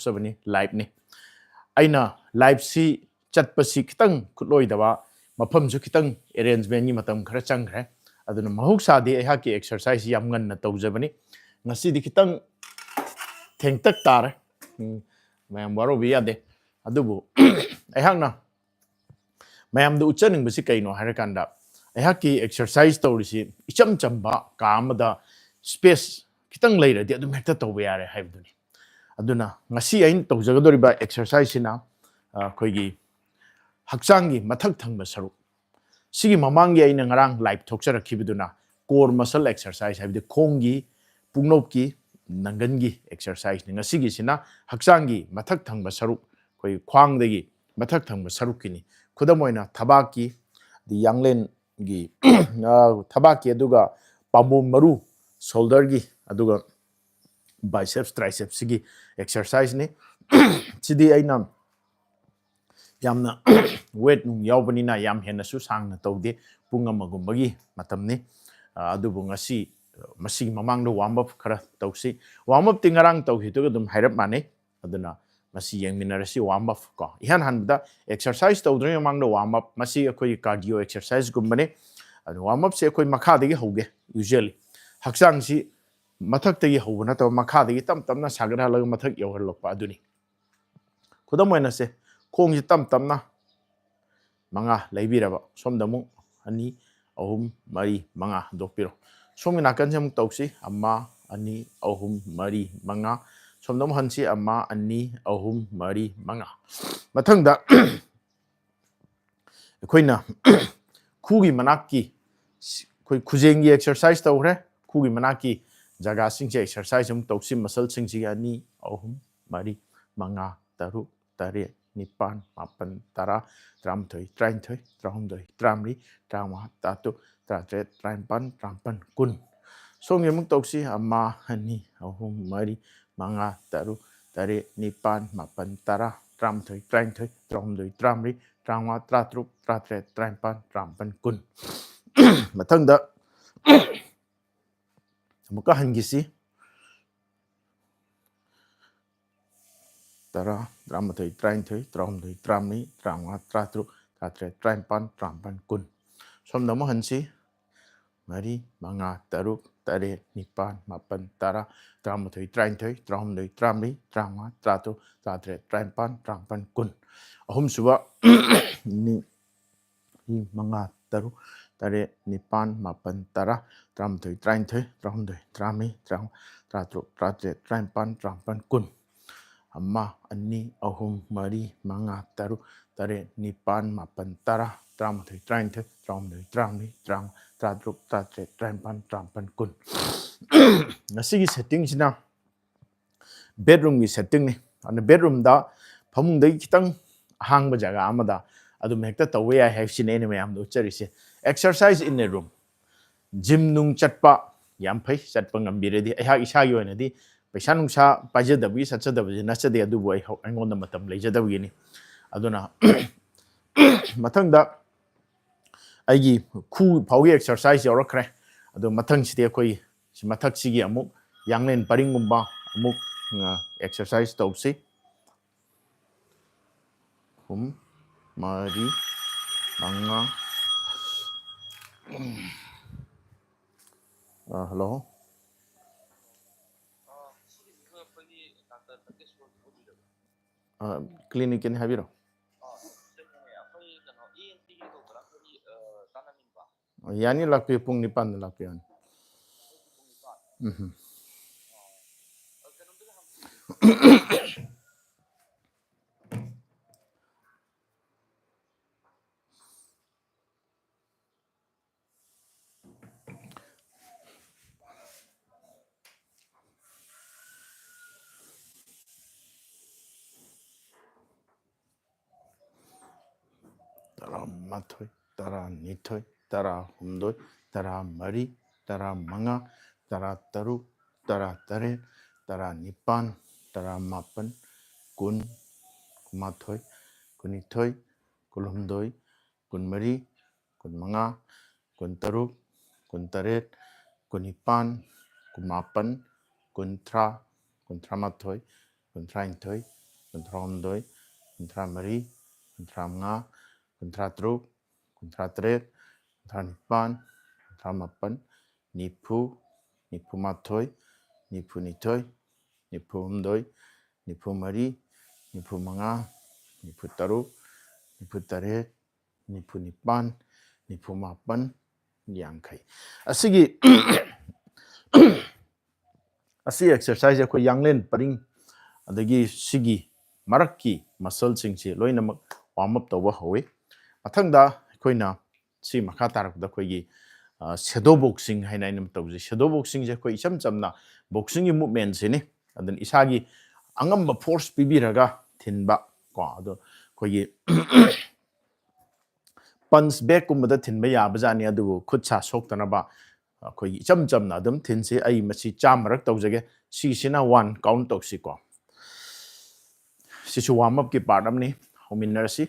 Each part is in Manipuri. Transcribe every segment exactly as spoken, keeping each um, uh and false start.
ꯇꯧꯖꯕꯅꯤ, liveꯅꯤ꯫ ꯑꯩꯅ liveꯁꯤ ꯆꯠꯄꯁꯤ ꯈꯤꯇꯪ ꯈꯨꯠꯂꯣꯏꯗꯕ, ꯃꯐꯝꯁꯨ ꯈꯤꯇꯪ arrangementꯀꯤ ꯃꯇꯝ ꯈꯔ ꯆꯪꯈ꯭ꯔꯦ꯫ ꯑꯗꯨꯅ ꯃꯍꯧꯁꯥꯗꯤ ꯑꯩꯍꯥꯛꯀꯤ exercise ꯌꯥꯝ ꯉꯟꯅ ꯇꯧꯖꯕꯅꯤ꯫ ꯉꯁꯤꯗꯤ ꯈꯤꯇꯪ ꯊꯦꯡꯇꯛ ꯇꯥꯔꯦ꯫ ꯎꯝ, ꯃꯌꯥꯝ ꯋꯥꯔꯧꯕꯤ ꯌꯥꯗꯦ꯫ ꯑꯗꯨꯕꯨ ꯑꯩꯍꯥꯛꯅ ꯃꯌꯥꯝꯗ ꯎꯠꯆꯅꯤꯡꯕꯁꯤ ꯀꯩꯅꯣ ꯍꯥꯏꯔꯀꯥꯟꯗ, ꯑꯩꯍꯥꯛꯀꯤ exercise ꯇꯧꯔꯤꯁꯤ ꯏꯆꯝ ꯆꯝꯕ ꯀꯥ ꯑꯃꯗ space ꯈꯤꯇꯪ ꯂꯩꯔꯗꯤ ꯑꯗꯨꯝ ꯍꯦꯛꯇ ꯇꯧꯕ ꯌꯥꯔꯦ ꯍꯥꯏꯕꯗꯨꯅꯤ꯫ ꯑꯗꯨꯅ ꯉꯁꯤ ꯑꯩꯅ ꯇꯧꯖꯒꯗꯧꯔꯤꯕ exerciseꯁꯤꯅ, ꯑ, ꯑꯩꯈꯣꯏꯒꯤ ꯍꯛꯆꯥꯡꯒꯤ ꯃꯊꯛ ꯊꯪꯕ ꯁꯔꯨꯛ, ꯁꯤꯒꯤ ꯃꯃꯥꯡꯒꯤ ꯑꯩꯅ ꯉꯔꯥꯡ live ꯊꯣꯛꯆꯔꯛꯈꯤꯕꯗꯨꯅ core muscle exercise, ꯍꯥꯏꯕꯗꯤ ꯈꯣꯡꯒꯤ, ꯄꯨꯛꯅꯣꯞꯀꯤ, ꯅꯪꯒꯟꯒꯤ exerciseꯅꯤ꯫ ꯉꯁꯤꯒꯤꯁꯤꯅ ꯍꯛꯆꯥꯡꯒꯤ ꯃꯊꯛ ꯊꯪꯕ ꯁꯔꯨꯛ, ꯑꯩꯈꯣꯏ ꯈ꯭ꯋꯥꯡꯗꯒꯤ ꯃꯊꯛ ꯊꯪꯕ ꯁꯔꯨꯛꯀꯤꯅꯤ꯫ ꯈꯨꯗꯝ ꯑꯣꯏꯅ ꯊꯕꯥꯛꯀꯤ, ꯑꯗꯩ ꯌꯥꯡꯂꯦꯟꯒꯤ, ꯑ, ꯊꯕꯥꯛꯀꯤ, ꯑꯗꯨꯒ ꯄꯥꯝꯕꯣꯝ ꯃꯔꯨ, shoulderꯒꯤ, ꯑꯗꯨꯒ biceps, tricepsꯁꯤꯒꯤ exerciseꯅꯤ꯫ ꯁꯤꯗꯤ ꯑꯩꯅ ꯌꯥꯝꯅ weight ꯅꯨꯡ ꯌꯥꯎꯕꯅꯤꯅ ꯌꯥꯝ ꯍꯦꯟꯅꯁꯨ ꯁꯥꯡꯅ ꯇꯧꯗꯦ, ꯄꯨꯡ ꯑꯃꯒꯨꯝꯕꯒꯤ ꯃꯇꯝꯅꯤ꯫ ꯑ, ꯑꯗꯨꯕꯨ ꯉꯁꯤ, ꯑ, ꯃꯁꯤꯒꯤ ꯃꯃꯥꯡꯗ warm up ꯈꯔ ꯇꯧꯁꯤ꯫ Warm upꯇꯤ ꯉꯔꯥꯡ ꯇꯧꯈꯤꯗꯨꯒ ꯑꯗꯨꯝ ꯍꯥꯏꯔꯞ ꯃꯥꯟꯅꯩ꯫ ꯑꯗꯨꯅ ꯃꯁꯤ ꯌꯦꯡꯃꯤꯟꯅꯔꯁꯤ꯫ Warm up ꯀꯣ, ꯏꯍꯥꯟ ꯍꯥꯟꯕꯗ exercise ꯇꯧꯗ꯭ꯔꯤꯉꯩ ꯃꯃꯥꯡꯗ warm up, ꯃꯁꯤ ꯑꯩꯈꯣꯏꯒꯤ cardio exerciseꯒꯨꯝꯕꯅꯤ꯫ ꯑꯗꯨ warm upꯁꯦ ꯑꯩꯈꯣꯏ ꯃꯈꯥꯗꯒꯤ ꯍꯧꯒꯦ꯫ Usually ꯍꯛꯆꯥꯡꯁꯤ ꯃꯊꯛꯇꯒꯤ ꯍꯧꯕ ꯅꯠꯇꯕ ꯃꯈꯥꯗꯒꯤ ꯇꯞ ꯇꯞꯅ ꯁꯥꯒꯠꯍꯜꯂꯒ ꯃꯊꯛ ꯌꯧꯍꯜꯂꯛꯄ ꯑꯗꯨꯅꯤ꯫ ꯈꯨꯗꯝ ꯑꯣꯏꯅꯁꯦ, ꯈꯣꯡꯁꯤ ꯇꯞ ꯇꯞꯅ ꯃꯉꯥ ꯂꯩꯕꯤꯔꯕ, ꯁꯣꯝꯗ ꯑꯃꯨꯛ ꯑꯅꯤ, ꯑꯍꯨꯝ, ꯃꯔꯤ, ꯃꯉꯥ ꯍꯟꯗꯣꯛꯄꯤꯔꯣ꯫ ꯁꯣꯝꯒꯤ ꯅꯥꯀꯟꯁꯦ ꯑꯃꯨꯛ ꯇꯧꯁꯤ꯫ ꯑꯃ, ꯑꯅꯤ, ꯑꯍꯨꯝ, ꯃꯔꯤ, ꯃꯉꯥ꯫ ꯁꯣꯝꯗ ꯑꯃꯨꯛ ꯍꯟꯁꯤ꯫ ꯑꯃ, ꯑꯅꯤ, ꯑꯍꯨꯝ, ꯃꯔꯤ, ꯃꯉꯥ꯫ ꯃꯊꯪꯗ ꯑꯩꯈꯣꯏꯅ ꯈꯨꯒꯤ ꯃꯅꯥꯛꯀꯤ, ꯑꯩꯈꯣꯏ ꯈꯨꯖꯦꯡꯒꯤ exercise ꯇꯧꯈ꯭ꯔꯦ꯫ ꯈꯨꯒꯤ ꯃꯅꯥꯛꯀꯤ ꯖꯒꯥꯁꯤꯡꯁꯦ exercise ꯑꯃꯨꯛ ꯇꯧꯁꯤ꯫ Muscleꯁꯤꯡꯁꯤꯒꯤ ꯑꯅꯤ, ꯑꯍꯨꯝ, ꯃꯔꯤ, ꯃꯉꯥ, ꯇꯔꯨꯛ, ꯇꯔꯦꯠ, ꯅꯤꯄꯥꯟ, ꯃꯥꯄꯟ, ꯇꯔꯥ, ꯇꯔꯥꯃꯥꯊꯣꯏ, ꯇꯔꯥꯅꯤꯊꯣꯏ, ꯇꯔꯥꯍꯨꯝꯗꯣꯏ, ꯇꯔꯥꯃꯔꯤ, ꯇꯔꯥꯃꯉꯥ, ꯇꯔꯥꯇꯔꯨꯛ, ꯇꯔꯥꯇꯔꯦꯠ, ꯇꯔꯥꯅꯤꯄꯥꯟ, ꯇꯔꯥꯃꯥꯄꯟ, ꯀꯨꯟ꯫ ꯁꯣꯝꯒꯤ ꯑꯃꯨꯛ ꯇꯧꯁꯤ꯫ ꯑꯃ, ꯑꯅꯤ, ꯑꯍꯨꯝ, ꯃꯔꯤ, ꯃꯉꯥ, ꯇꯔꯨꯛ, ꯇꯔꯦꯠ, ꯅꯤꯄꯥꯟ, ꯃꯥꯄꯟ, ꯇꯔꯥ, ꯇꯔꯥꯃꯥꯊꯣꯏ, ꯇꯔꯥꯅꯤꯊꯣꯏ, ꯇꯔꯥꯍꯨꯝꯗꯣꯏ, ꯇꯔꯥꯃꯔꯤ, ꯇꯔꯥꯃꯉꯥ, ꯇꯔꯥꯇꯔꯨꯛ, ꯇꯔꯥꯇꯔꯦꯠ, ꯇꯔꯥꯅꯤꯄꯥꯟ, ꯇꯔꯥꯃꯥꯄꯟ, ꯀꯨꯟ꯫ ꯃꯊꯪꯗ ꯑꯃꯨꯛꯀ ꯍꯟꯈꯤꯁꯤ꯫ ꯇꯔꯥ, ꯇꯔꯥꯃꯥꯊꯣꯏ, ꯇꯔꯥꯅꯤꯊꯣꯏ, ꯇꯔꯥꯍꯨꯝꯗꯣꯏ, ꯇꯔꯥꯃꯔꯤ, ꯇꯔꯥꯃꯉꯥ, ꯇꯔꯥꯇꯔꯨꯛ, ꯇꯔꯥꯇꯔꯦꯠ, ꯇꯔꯥꯅꯤꯄꯥꯟ, ꯇꯔꯥꯃꯥꯄꯟ, ꯀꯨꯟ꯫ ꯁꯣꯝꯗ ꯑꯃꯨꯛ ꯍꯟꯁꯤ꯫ ꯃꯔꯤ, ꯃꯉꯥ, ꯇꯔꯨꯛ, ꯇꯔꯦꯠ, ꯅꯤꯄꯥꯟ, ꯃꯥꯄꯟ, ꯇꯔꯥ, ꯇꯔꯥꯃꯥꯊꯣꯏ, ꯇꯔꯥꯅꯤꯊꯣꯏ, ꯇꯔꯥꯍꯨꯝꯗꯣꯏ, ꯇꯔꯥꯃꯔꯤ, ꯇꯔꯥꯃꯉꯥ, ꯇꯔꯥꯇꯔꯨꯛ, ꯇꯔꯥꯇꯔꯦꯠ, ꯇꯔꯥꯅꯤꯄꯥꯟ, ꯇꯔꯥꯃꯥꯄꯟ, ꯀꯨꯟ꯫ ꯑꯍꯨꯝꯁꯨꯕ, ꯅꯤ-, ꯃꯔꯤ, ꯃꯉꯥ, ꯇꯔꯨꯛ, ꯇꯔꯦꯠ, ꯅꯤꯄꯥꯟ, ꯃꯥꯄꯟ, ꯇꯔꯥ, ꯇꯔꯥꯃꯥꯊꯣꯏ, ꯇꯔꯥꯅꯤꯊꯣꯏ, ꯇꯔꯥꯍꯨꯝꯗꯣꯏ, ꯇꯔꯥꯃꯔꯤ, ꯇꯔꯥꯃꯉꯥ, ꯇꯔꯥꯇꯔꯨꯛ, ꯇꯔꯥꯇꯔꯦꯠ, ꯇꯔꯥꯅꯤꯄꯥꯟ, ꯇꯔꯥꯃꯥꯄꯟ, ꯀꯨꯟ꯫ ꯑꯃ, ꯑꯅꯤ, ꯑꯍꯨꯝ, ꯃꯔꯤ, ꯃꯉꯥ, ꯇꯔꯨꯛ, ꯇꯔꯦꯠ, ꯅꯤꯄꯥꯟ, ꯃꯥꯄꯟ, ꯇꯔꯥ, ꯇꯔꯥꯃꯥꯊꯣꯏ, ꯇꯔꯥꯅꯤꯊꯣꯏ, ꯇꯔꯥꯍꯨꯝꯗꯣꯏ, ꯇꯔꯥꯃꯔꯤ, ꯇꯔꯥꯃꯉꯥ, ꯇꯔꯥꯇꯔꯨꯛ, ꯇꯔꯥꯇꯔꯦꯠ, ꯇꯔꯥꯅꯤꯄꯥꯟ, ꯇꯔꯥꯃꯥꯄꯟ, ꯀꯨꯟ꯫ ꯉꯁꯤꯒꯤ ꯁꯦꯠꯇꯤꯡꯁꯤꯅ ꯕꯦꯗꯔꯨꯝꯒꯤ ꯁꯦꯠꯇꯤꯡꯅꯤ꯫ ꯑꯗꯨꯅ ꯕꯦꯗꯔꯨꯝꯗ ꯐꯃꯨꯡꯗꯒꯤ ꯈꯤꯇꯪ ꯑꯍꯥꯡꯕ ꯖꯒꯥ ꯑꯃꯗ ꯑꯗꯨꯝ ꯍꯦꯛꯇ ꯇꯧꯕ ꯌꯥꯏ ꯍꯥꯏꯕꯁꯤꯅꯤ ꯑꯩꯅ ꯃꯌꯥꯝꯗ ꯎꯠꯆꯔꯤꯁꯦ꯫ Exercise in a room꯫ Gym ꯅꯨꯡ ꯆꯠꯄ ꯌꯥꯝ ꯐꯩ, ꯆꯠꯄ ꯉꯝꯕꯤꯔꯗꯤ꯫ ꯑꯩꯍꯥꯛ ꯏꯁꯥꯒꯤ ꯑꯣꯏꯅꯗꯤ ꯄꯩꯁꯥ ꯅꯨꯡꯁꯥ ꯄꯥꯏꯖꯗꯕꯒꯤ ꯆꯠꯆꯗꯕꯁꯦ ꯅꯠꯆꯗꯦ, ꯑꯗꯨꯕꯨ ꯑꯩ ꯍꯧ-, ꯑꯩꯉꯣꯟꯗ ꯃꯇꯝ ꯂꯩꯖꯗꯕꯒꯤꯅꯤ꯫ ꯑꯗꯨꯅ ꯃꯊꯪꯗ ꯑꯩꯒꯤ ꯈꯨ ꯐꯥꯎꯒꯤ exercise ꯌꯥꯎꯔꯛꯈ꯭ꯔꯦ꯫ ꯑꯗꯣ ꯃꯊꯪꯁꯤꯗꯤ ꯑꯩꯈꯣꯏ ꯁꯤ ꯃꯊꯛꯁꯤꯒꯤ ꯑꯃꯨꯛ ꯌꯥꯡꯂꯦꯟ ꯄꯔꯤꯡꯒꯨꯝꯕ ꯑꯃꯨꯛ, ꯑ, exercise ꯇꯧꯁꯤ꯫ ꯑꯍꯨꯝ, ꯃꯔꯤ, ꯃꯉꯥ꯫ ꯑ, hello꯫ ꯑ, clinicꯀꯤꯅꯤ, ꯍꯥꯏꯕꯤꯔꯣ꯫ ꯌꯥꯅꯤ, ꯂꯥꯛꯄꯤꯌꯨ, ꯄꯨꯡ ꯅꯤꯄꯥꯟꯗ ꯂꯥꯛꯄꯤꯌꯨ꯫ ꯎꯝ꯫ ꯇꯔꯥꯃꯥꯊꯣꯏ, ꯇꯔꯥꯅꯤꯊꯣꯏ, ꯇꯔꯥꯍꯨꯝꯗꯣꯏ, ꯇꯔꯥꯃꯔꯤ, ꯇꯔꯥꯃꯉꯥ, ꯇꯔꯥꯇꯔꯨꯛ, ꯇꯔꯥꯇꯔꯦꯠ, ꯇꯔꯥꯅꯤꯄꯥꯟ, ꯇꯔꯥꯃꯥꯄꯟ, ꯀꯨꯟ, ꯀꯨꯟꯃꯥꯊꯣꯏ, ꯀꯨꯟꯅꯤꯊꯣꯏ, ꯀꯨꯟꯍꯨꯝꯗꯣꯏ, ꯀꯨꯟꯃꯔꯤ, ꯀꯨꯟꯃꯉꯥ, ꯀꯨꯟꯇꯔꯨꯛ, ꯀꯨꯟꯇꯔꯦꯠ, ꯀꯨꯟꯅꯤꯄꯥꯟ, ꯀꯨꯟꯃꯥꯄꯟ, ꯀꯨꯟꯊ꯭ꯔꯥ, ꯀꯨꯟꯊ꯭ꯔꯥꯃꯥꯊꯣꯏ, ꯀꯨꯟꯊ꯭ꯔꯥꯅꯤꯊꯣꯏ, ꯀꯨꯟꯊ꯭ꯔꯥ ꯍꯨꯝꯗꯣꯏ, ꯀꯨꯟꯊ꯭ꯔꯥ ꯃꯔꯤ, ꯀꯨꯟꯊ꯭ꯔꯥ ꯃꯉꯥ, ꯀꯨꯟꯊ꯭ꯔꯥ ꯇꯔꯨꯛ, ꯀꯨꯟꯊ꯭ꯔꯥ ꯇꯔꯦꯠ, ꯀꯨꯟꯊ꯭ꯔꯥ ꯅꯤꯄꯥꯟ, ꯀꯨꯟꯊ꯭ꯔꯥ ꯃꯥꯄꯟ, ꯅꯤꯐꯨ, ꯅꯤꯐꯨ ꯃꯥꯊꯣꯏ, ꯅꯤꯐꯨ ꯅꯤꯊꯣꯏ, ꯅꯤꯐꯨ ꯍꯨꯝꯗꯣꯏ, ꯅꯤꯐꯨ ꯃꯔꯤ, ꯅꯤꯐꯨ ꯃꯉꯥ, ꯅꯤꯐꯨ ꯇꯔꯨꯛ, ꯅꯤꯐꯨ ꯇꯔꯦꯠ, ꯅꯤꯐꯨ ꯅꯤꯄꯥꯟ, ꯅꯤꯐꯨ ꯃꯥꯄꯟ, ꯌꯥꯡꯈꯩ꯫ ꯑꯁꯤꯒꯤ ꯑꯁꯤ ꯑꯦꯛꯁꯔꯁꯥꯏꯁꯁꯦ ꯑꯩꯈꯣꯏ ꯌꯥꯡꯂꯦꯟ ꯄꯔꯤꯡ ꯑꯗꯒꯤ ꯁꯤꯒꯤ ꯃꯔꯛꯀꯤ ꯃꯁꯜꯁꯤꯡꯁꯤ ꯂꯣꯏꯅꯃꯛ ꯋꯥꯔꯝ ꯑꯞ ꯇꯧꯕ ꯍꯧꯋꯤ꯫ ꯃꯊꯪꯗ ꯑꯩꯈꯣꯏꯅ ꯁꯤ ꯃꯈꯥ ꯇꯥꯔꯛꯄꯗ ꯑꯩꯈꯣꯏꯒꯤ ꯁꯦꯗꯣ ꯕꯣꯛꯁꯤꯡ ꯍꯥꯏꯅ ꯑꯩꯅ ꯇꯧꯖꯩ꯫ ꯁꯦꯗꯣ ꯕꯣꯛꯁꯤꯡꯁꯦ ꯑꯩꯈꯣꯏ ꯏꯆꯝ ꯆꯝꯅ ꯕꯣꯛꯁꯤꯡꯒꯤ ꯃꯨꯞꯃꯦꯟꯁꯤꯅꯤ꯫ ꯑꯗꯨꯅ ꯏꯁꯥꯒꯤ ꯑꯉꯝꯕ ꯐꯣꯔꯁ ꯄꯤꯕꯤꯔꯒ ꯊꯤꯟꯕ ꯀꯣ꯫ ꯑꯗꯣ ꯑꯩꯈꯣꯏꯒꯤ ꯄꯟꯁ ꯕꯦꯛꯀꯨꯝꯕꯗ ꯊꯤꯟꯕ ꯌꯥꯕꯖꯥꯠꯅꯤ, ꯑꯗꯨꯕꯨ ꯈꯨꯠ ꯁꯥ ꯁꯣꯛꯇꯅꯕ ꯑꯩꯈꯣꯏꯒꯤ ꯏꯆꯝ ꯆꯝꯅ ꯑꯗꯨꯝ ꯊꯤꯟꯁꯤ꯫ ꯑꯩ ꯃꯁꯤ ꯆꯥꯝꯃꯔꯛ ꯇꯧꯖꯒꯦ꯫ ꯁꯤꯒꯤꯁꯤꯅ ꯋꯥꯟ ꯀꯥꯎꯟ ꯇꯧꯁꯤꯀꯣ꯫ ꯁꯤꯁꯨ ꯋꯥꯔꯝ ꯑꯞꯀꯤ ꯄꯥꯔꯠ ꯑꯃꯅꯤ꯫ ꯍꯧꯃꯤꯟꯅꯔꯁꯤ꯫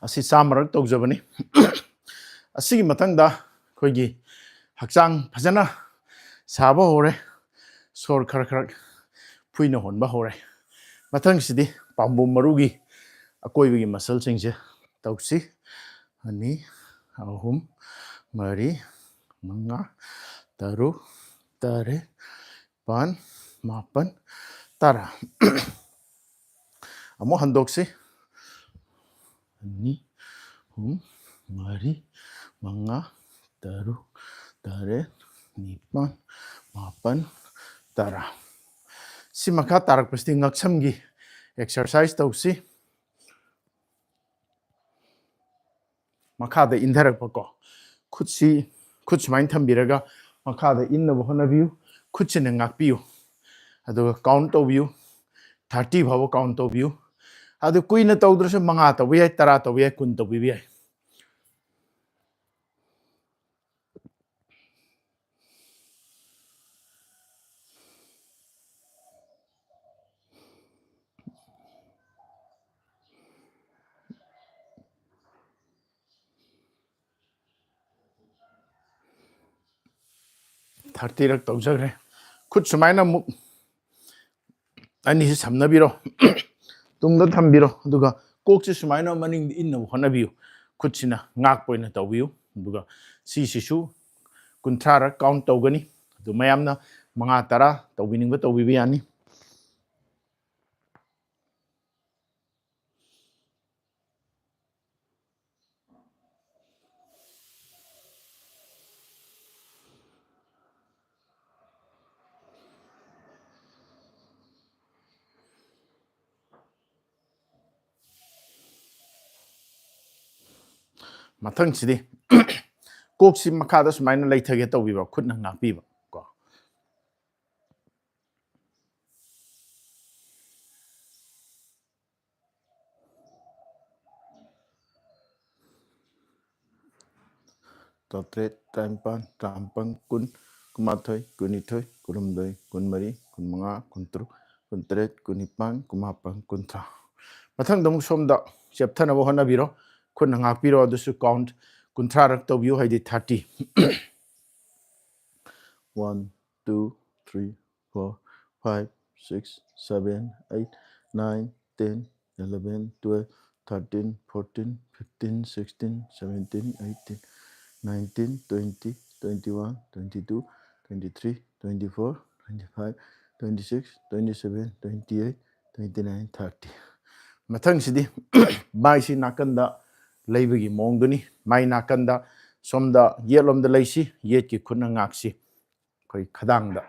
ꯑꯁꯤ ꯆꯥꯝꯃꯔꯛ ꯇꯧꯖꯕꯅꯤ꯫ ꯑꯁꯤꯒꯤ ꯃꯊꯪꯗ ꯑꯩꯈꯣꯏꯒꯤ ꯍꯛꯆꯥꯡ ꯐꯖꯅ ꯁꯥꯕ ꯍꯧꯔꯦ, ꯁꯣꯔ ꯈꯔ ꯈꯔ ꯐꯨꯏꯅ ꯍꯣꯟꯕ ꯍꯧꯔꯦ꯫ ꯃꯊꯪꯁꯤꯗꯤ ꯄꯥꯝꯕꯣꯝ ꯃꯔꯨꯒꯤ ꯑꯀꯣꯏꯕꯒꯤ ꯃꯁꯜꯁꯤꯡꯁꯦ ꯇꯧꯁꯤ꯫ ꯑꯅꯤ, ꯑꯍꯨꯝ, ꯃꯔꯤ, ꯃꯉꯥ, ꯇꯔꯨꯛ, ꯇꯔꯦꯠ, ꯅꯤꯄꯥꯟ, ꯃꯥꯄꯟ, ꯇꯔꯥ꯫ ꯑꯃꯨꯛ ꯍꯟꯗꯣꯛꯁꯤ꯫ ꯑꯅꯤ, ꯑꯍꯨꯝ, ꯃꯔꯤ, ꯃꯉꯥ, ꯇꯔꯨꯛ, ꯇꯔꯦꯠ, ꯅꯤꯄꯥꯟ, ꯃꯥꯄꯟ, ꯇꯔꯥ꯫ ꯁꯤ ꯃꯈꯥ ꯇꯥꯔꯛꯄꯁꯤꯗꯤ ꯉꯛꯁꯝꯒꯤ exercise ꯇꯧꯁꯤ꯫ ꯃꯈꯥꯗ ꯏꯟꯊꯔꯛꯄꯀꯣ꯫ ꯈꯨꯠꯁꯤ, ꯈꯨꯠ ꯁꯨꯃꯥꯏꯅ ꯊꯝꯕꯤꯔꯒ ꯃꯈꯥꯗ ꯏꯟꯅꯕ ꯍꯣꯠꯅꯕꯤꯌꯨ꯫ ꯈꯨꯠꯁꯤꯅ ꯉꯥꯛꯄꯤꯌꯨ꯫ ꯑꯗꯨꯒ count ꯇꯧꯕꯤꯌꯨ꯫ Thirty ꯐꯥꯎꯕ count ꯇꯧꯕꯤꯌꯨ꯫ ꯑꯗꯨ ꯀꯨꯏꯅ ꯇꯧꯗ꯭ꯔꯁꯨ ꯃꯉꯥ ꯇꯧꯕ ꯌꯥꯏ, ꯇꯔꯥ ꯇꯧꯕ ꯌꯥꯏ, ꯀꯨꯟ ꯇꯧꯕꯤꯕ ꯌꯥꯏ꯫ Thirty ꯔꯛ ꯇꯧꯖꯈ꯭ꯔꯦ꯫ ꯈꯨꯠ ꯁꯨꯃꯥꯏꯅ ꯑꯃꯨꯛ ꯑꯅꯤꯁꯤ ꯁꯝꯅꯕꯤꯔꯣ꯫ ꯇꯨꯡꯗ ꯊꯝꯕꯤꯔꯣ꯫ ꯑꯗꯨꯒ ꯀꯣꯛꯁꯤ ꯁꯨꯃꯥꯏꯅ ꯃꯅꯤꯡꯗ ꯏꯟꯅꯕ ꯍꯣꯠꯅꯕꯤꯌꯨ꯫ ꯈꯨꯠꯁꯤꯅ ꯉꯥꯛꯄ ꯑꯣꯏꯅ ꯇꯧꯕꯤꯌꯨ꯫ ꯑꯗꯨꯒ ꯁꯤꯁꯤꯁꯨ ꯀꯨꯟꯊ꯭ꯔꯥ ꯔꯛ count ꯇꯧꯒꯅꯤ꯫ ꯑꯗꯨ ꯃꯌꯥꯝꯅ ꯃꯉꯥ ꯇꯔꯥ ꯇꯧꯕꯤꯅꯤꯡꯕ ꯇꯧꯕꯤꯕ ꯌꯥꯅꯤ꯫ ꯃꯊꯪꯁꯤꯗꯤ ꯀꯣꯛꯁꯤ ꯃꯈꯥꯗ ꯁꯨꯃꯥꯏꯅ ꯂꯩꯊꯒꯦ ꯇꯧꯕꯤꯕ, ꯈꯨꯠꯅ ꯉꯥꯛꯄꯤꯕ ꯀꯣ꯫ ꯇꯔꯥꯇꯔꯦꯠ, ꯇꯔꯥꯅꯤꯄꯥꯟ, ꯇꯔꯥꯃꯥꯄꯟ, ꯀꯨꯟ, ꯀꯨꯟꯃꯥꯊꯣꯏ, ꯀꯨꯟꯅꯤꯊꯣꯏ, ꯀꯨꯟꯍꯨꯝꯗꯣꯏ, ꯀꯨꯟꯃꯔꯤ, ꯀꯨꯟꯃꯉꯥ, ꯀꯨꯟꯇꯔꯨꯛ, ꯀꯨꯟꯇꯔꯦꯠ, ꯀꯨꯟꯅꯤꯄꯥꯟ, ꯀꯨꯟꯃꯥꯄꯟ, ꯀꯨꯟꯊ꯭ꯔꯥ꯫ ꯃꯊꯪꯗ ꯑꯃꯨꯛ ꯁꯣꯝꯗ ꯆꯦꯞꯊꯅꯕ ꯍꯣꯠꯅꯕꯤꯔꯣ꯫ ꯈꯨꯠꯅ ꯉꯥꯛꯄꯤꯔꯣ꯫ ꯑꯗꯨꯁꯨ count ꯀꯨꯟꯊ꯭ꯔꯥ ꯔꯛ ꯇꯧꯕꯤꯌꯨ, ꯍꯥꯏꯗꯤ thirty꯫ One, two, three, four, five, six, seven, eight, nine, ten, eleven, twelve, thirteen, fourteen, fifteen, sixteen, seventeen, eighteen, nineteen, twenty, twenty-one, twenty-two, twenty-three, twenty-four, twenty-five, twenty-six, twenty-seven, twenty-eight, twenty-nine, thirty꯫ ꯃꯊꯪꯁꯤꯗꯤ ꯃꯥꯏꯁꯤ ꯅꯥꯀꯟꯗ ꯂꯩꯕꯒꯤ ꯃꯑꯣꯡꯗꯨꯅꯤ꯫ ꯃꯥꯏ ꯅꯥꯀꯟꯗ ꯁꯣꯝꯗ ꯌꯦꯠꯂꯣꯝꯗ ꯂꯩꯁꯤ, ꯌꯦꯠꯀꯤ ꯈꯨꯠꯅ ꯉꯥꯛꯁꯤ꯫ ꯑꯩꯈꯣꯏ ꯈꯗꯥꯡꯗ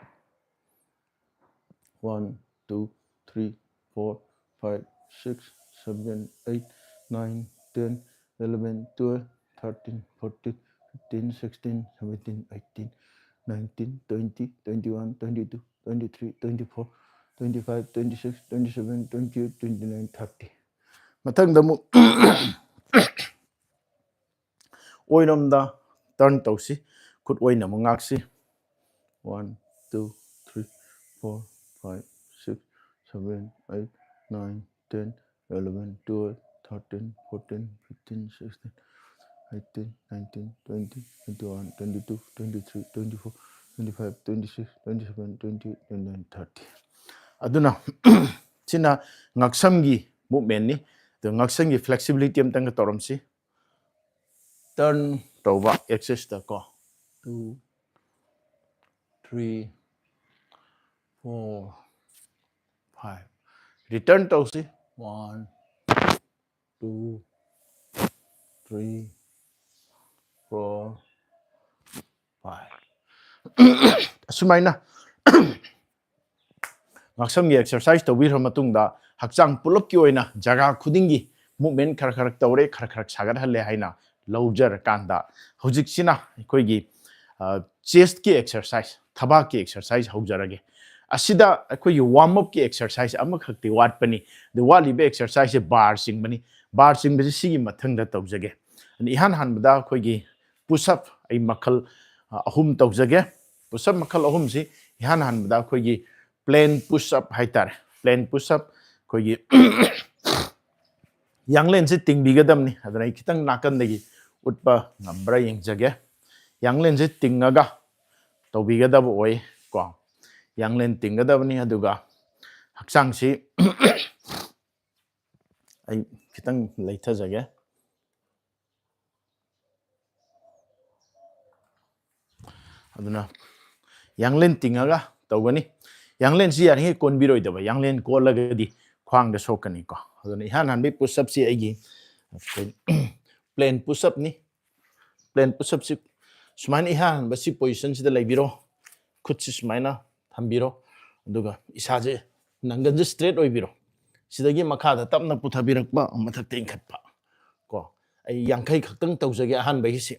one, two, three, four, five, six, seven, eight, nine, ten, eleven, twelve, thirteen, fourteen, fifteen, sixteen, seventeen, eighteen, nineteen, twenty, twenty-one, twenty-two, twenty-three, twenty-four, twenty-five, twenty-six, twenty-seven, twenty-eight, twenty-nine, thirty꯫ ꯃꯊꯪꯗ ꯑꯃꯨꯛ ꯑꯣꯏꯔꯣꯝꯗ turn ꯇꯧꯁꯤ꯫ ꯈꯨꯠ ꯑꯣꯏꯅ ꯑꯃꯨꯛ ꯉꯥꯛꯁꯤ꯫ One, two, three, four, five, six, seven, eight, nine, ten, eleven, twelve, thirteen, fourteen, fifteen, sixteen, eighteen, nineteen, twenty, twenty-one, twenty-two, twenty-three, twenty-four, twenty-five, twenty-six, twenty-seven, twenty-eight, twenty-nine, thirty꯫ ꯑꯗꯨꯅ ꯁꯤꯅ ꯉꯛꯁꯝꯒꯤ movementꯅꯤ꯫ ꯑꯗꯣ ꯉꯛꯁꯝꯒꯤ flexibility ꯑꯝꯇꯪꯒ ꯇꯧꯔꯝꯁꯤ꯫ Turn ꯇꯧꯕ axisꯇ ꯀꯣ, two, three, four, five꯫ Return ꯇꯧꯁꯤ꯫ One, two, three, four, five꯫ ꯑꯁꯨꯃꯥꯏꯅ ꯉꯛꯁꯝꯒꯤ exercise ꯇꯧꯕꯤꯈ꯭ꯔ ꯃꯇꯨꯡꯗ, ꯍꯛꯆꯥꯡ ꯄꯨꯂꯞꯀꯤ ꯑꯣꯏꯅ ꯖꯒꯥ ꯈꯨꯗꯤꯡꯒꯤ movement ꯈꯔ ꯈꯔ ꯇꯧꯔꯦ, ꯈꯔ ꯈꯔ ꯁꯥꯒꯠꯍꯜꯂꯦ ꯍꯥꯏꯅ ꯂꯧꯖꯔꯀꯥꯟꯗ, ꯍꯧꯖꯤꯛꯁꯤꯅ ꯑꯩꯈꯣꯏꯒꯤ, ꯑ, chestꯀꯤ exercise, ꯊꯕꯥꯛꯀꯤ exercise ꯍꯧꯖꯔꯒꯦ꯫ ꯑꯁꯤꯗ ꯑꯩꯈꯣꯏꯒꯤ warm upꯀꯤ exercise ꯑꯃꯈꯛꯇꯤ ꯋꯥꯠꯄꯅꯤ꯫ ꯑꯗꯨ ꯋꯥꯠꯂꯤꯕ exerciseꯁꯦ bar ꯆꯤꯡꯕꯅꯤ꯫ Bar ꯆꯤꯡꯕꯁꯤ ꯁꯤꯒꯤ ꯃꯊꯪꯗ ꯇꯧꯖꯒꯦ꯫ ꯑꯗꯨ ꯏꯍꯥꯟ ꯍꯥꯟꯕꯗ ꯑꯩꯈꯣꯏꯒꯤ push up ꯑꯩ ꯃꯈꯜ, ꯑ, ꯑꯍꯨꯝ ꯇꯧꯖꯒꯦ꯫ Push up ꯃꯈꯜ ꯑꯍꯨꯝꯁꯤ ꯏꯍꯥꯟ ꯍꯥꯟꯕꯗ ꯑꯩꯈꯣꯏꯒꯤ plank push up ꯍꯥꯏꯇꯥꯔꯦ꯫ Plank push up ꯑꯩꯈꯣꯏꯒꯤ ꯌꯥꯡꯂꯦꯟꯁꯤ ꯇꯤꯡꯕꯤꯒꯗꯕꯅꯤ꯫ ꯑꯗꯨꯅ ꯑꯩ ꯈꯤꯇꯪ ꯅꯥꯀꯟꯗꯒꯤ ꯎꯠꯄ ꯉꯝꯕ꯭ꯔꯥ ꯌꯦꯡꯖꯒꯦ꯫ ꯌꯥꯡꯂꯦꯟꯁꯤ ꯇꯤꯡꯉꯒ ꯇꯧꯕꯤꯒꯗꯕ ꯑꯣꯏ ꯀꯣ꯫ ꯌꯥꯡꯂꯦꯟ ꯇꯤꯡꯒꯗꯕꯅꯤ, ꯑꯗꯨꯒ ꯍꯛꯆꯥꯡꯁꯤ ꯑꯩ ꯈꯤꯇꯪ ꯂꯩꯊꯖꯒꯦ꯫ ꯑꯗꯨꯅ ꯌꯥꯡꯂꯦꯟ ꯇꯤꯡꯉꯒ ꯇꯧꯒꯅꯤ꯫ ꯌꯥꯡꯂꯦꯟꯁꯤ ꯌꯥꯔꯤꯉꯩ ꯀꯣꯟꯕꯤꯔꯣꯏꯗꯕ, ꯌꯥꯡꯂꯦꯟ ꯀꯣꯜꯂꯒꯗꯤ ꯈ꯭ꯋꯥꯡꯗ ꯁꯣꯛꯀꯅꯤꯀꯣ꯫ ꯑꯗꯨꯅ ꯏꯍꯥꯟ ꯍꯥꯟꯕꯒꯤ ꯄꯨꯁꯑꯞꯁꯤ ꯑꯩꯒꯤ ꯄ꯭ꯂꯦꯟ ꯄꯨꯁꯑꯞꯅꯤ꯫ ꯄ꯭ꯂꯦꯟ ꯄꯨꯁꯑꯞꯁꯤ ꯁꯨꯃꯥꯏꯅ ꯏꯍꯥꯟ ꯍꯥꯟꯕꯁꯤ ꯄꯣꯖꯤꯁꯟꯁꯤꯗ ꯂꯩꯕꯤꯔꯣ꯫ ꯈꯨꯠꯁꯤ ꯁꯨꯃꯥꯏꯅ ꯊꯝꯕꯤꯔꯣ꯫ ꯑꯗꯨꯒ ꯏꯁꯥꯁꯦ ꯅꯪꯒꯟꯁꯦ ꯁ꯭ꯇ꯭ꯔꯦꯠ ꯑꯣꯏꯕꯤꯔꯣ꯫ ꯁꯤꯗꯒꯤ ꯃꯈꯥꯗ ꯇꯞꯅ ꯄꯨꯊꯕꯤꯔꯛꯄ, ꯃꯊꯛꯇ ꯏꯟꯈꯠꯄ꯫ ꯀꯣ, ꯑꯩ ꯌꯥꯡꯈꯩ ꯈꯛꯇꯪ ꯇꯧꯖꯒꯦ ꯑꯍꯥꯟꯕꯒꯤꯁꯤ꯫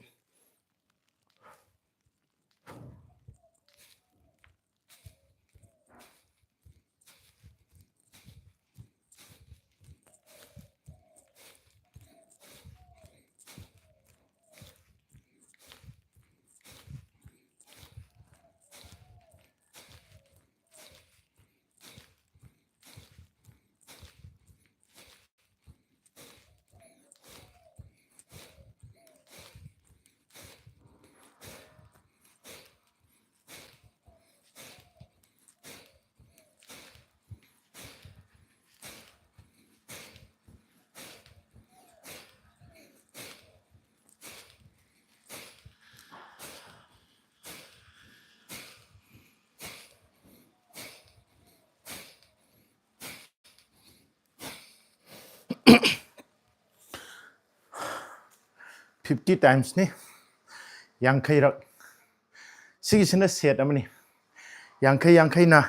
ꯐꯤꯐꯇꯤ ꯇꯥꯏꯝꯁꯅꯤ, ꯌꯥꯡꯈꯩꯔꯛ꯫ ꯁꯤꯒꯤꯁꯤꯅ ꯁꯦꯠ ꯑꯃꯅꯤ꯫ ꯌꯥꯡꯈꯩ ꯌꯥꯡꯈꯩꯅ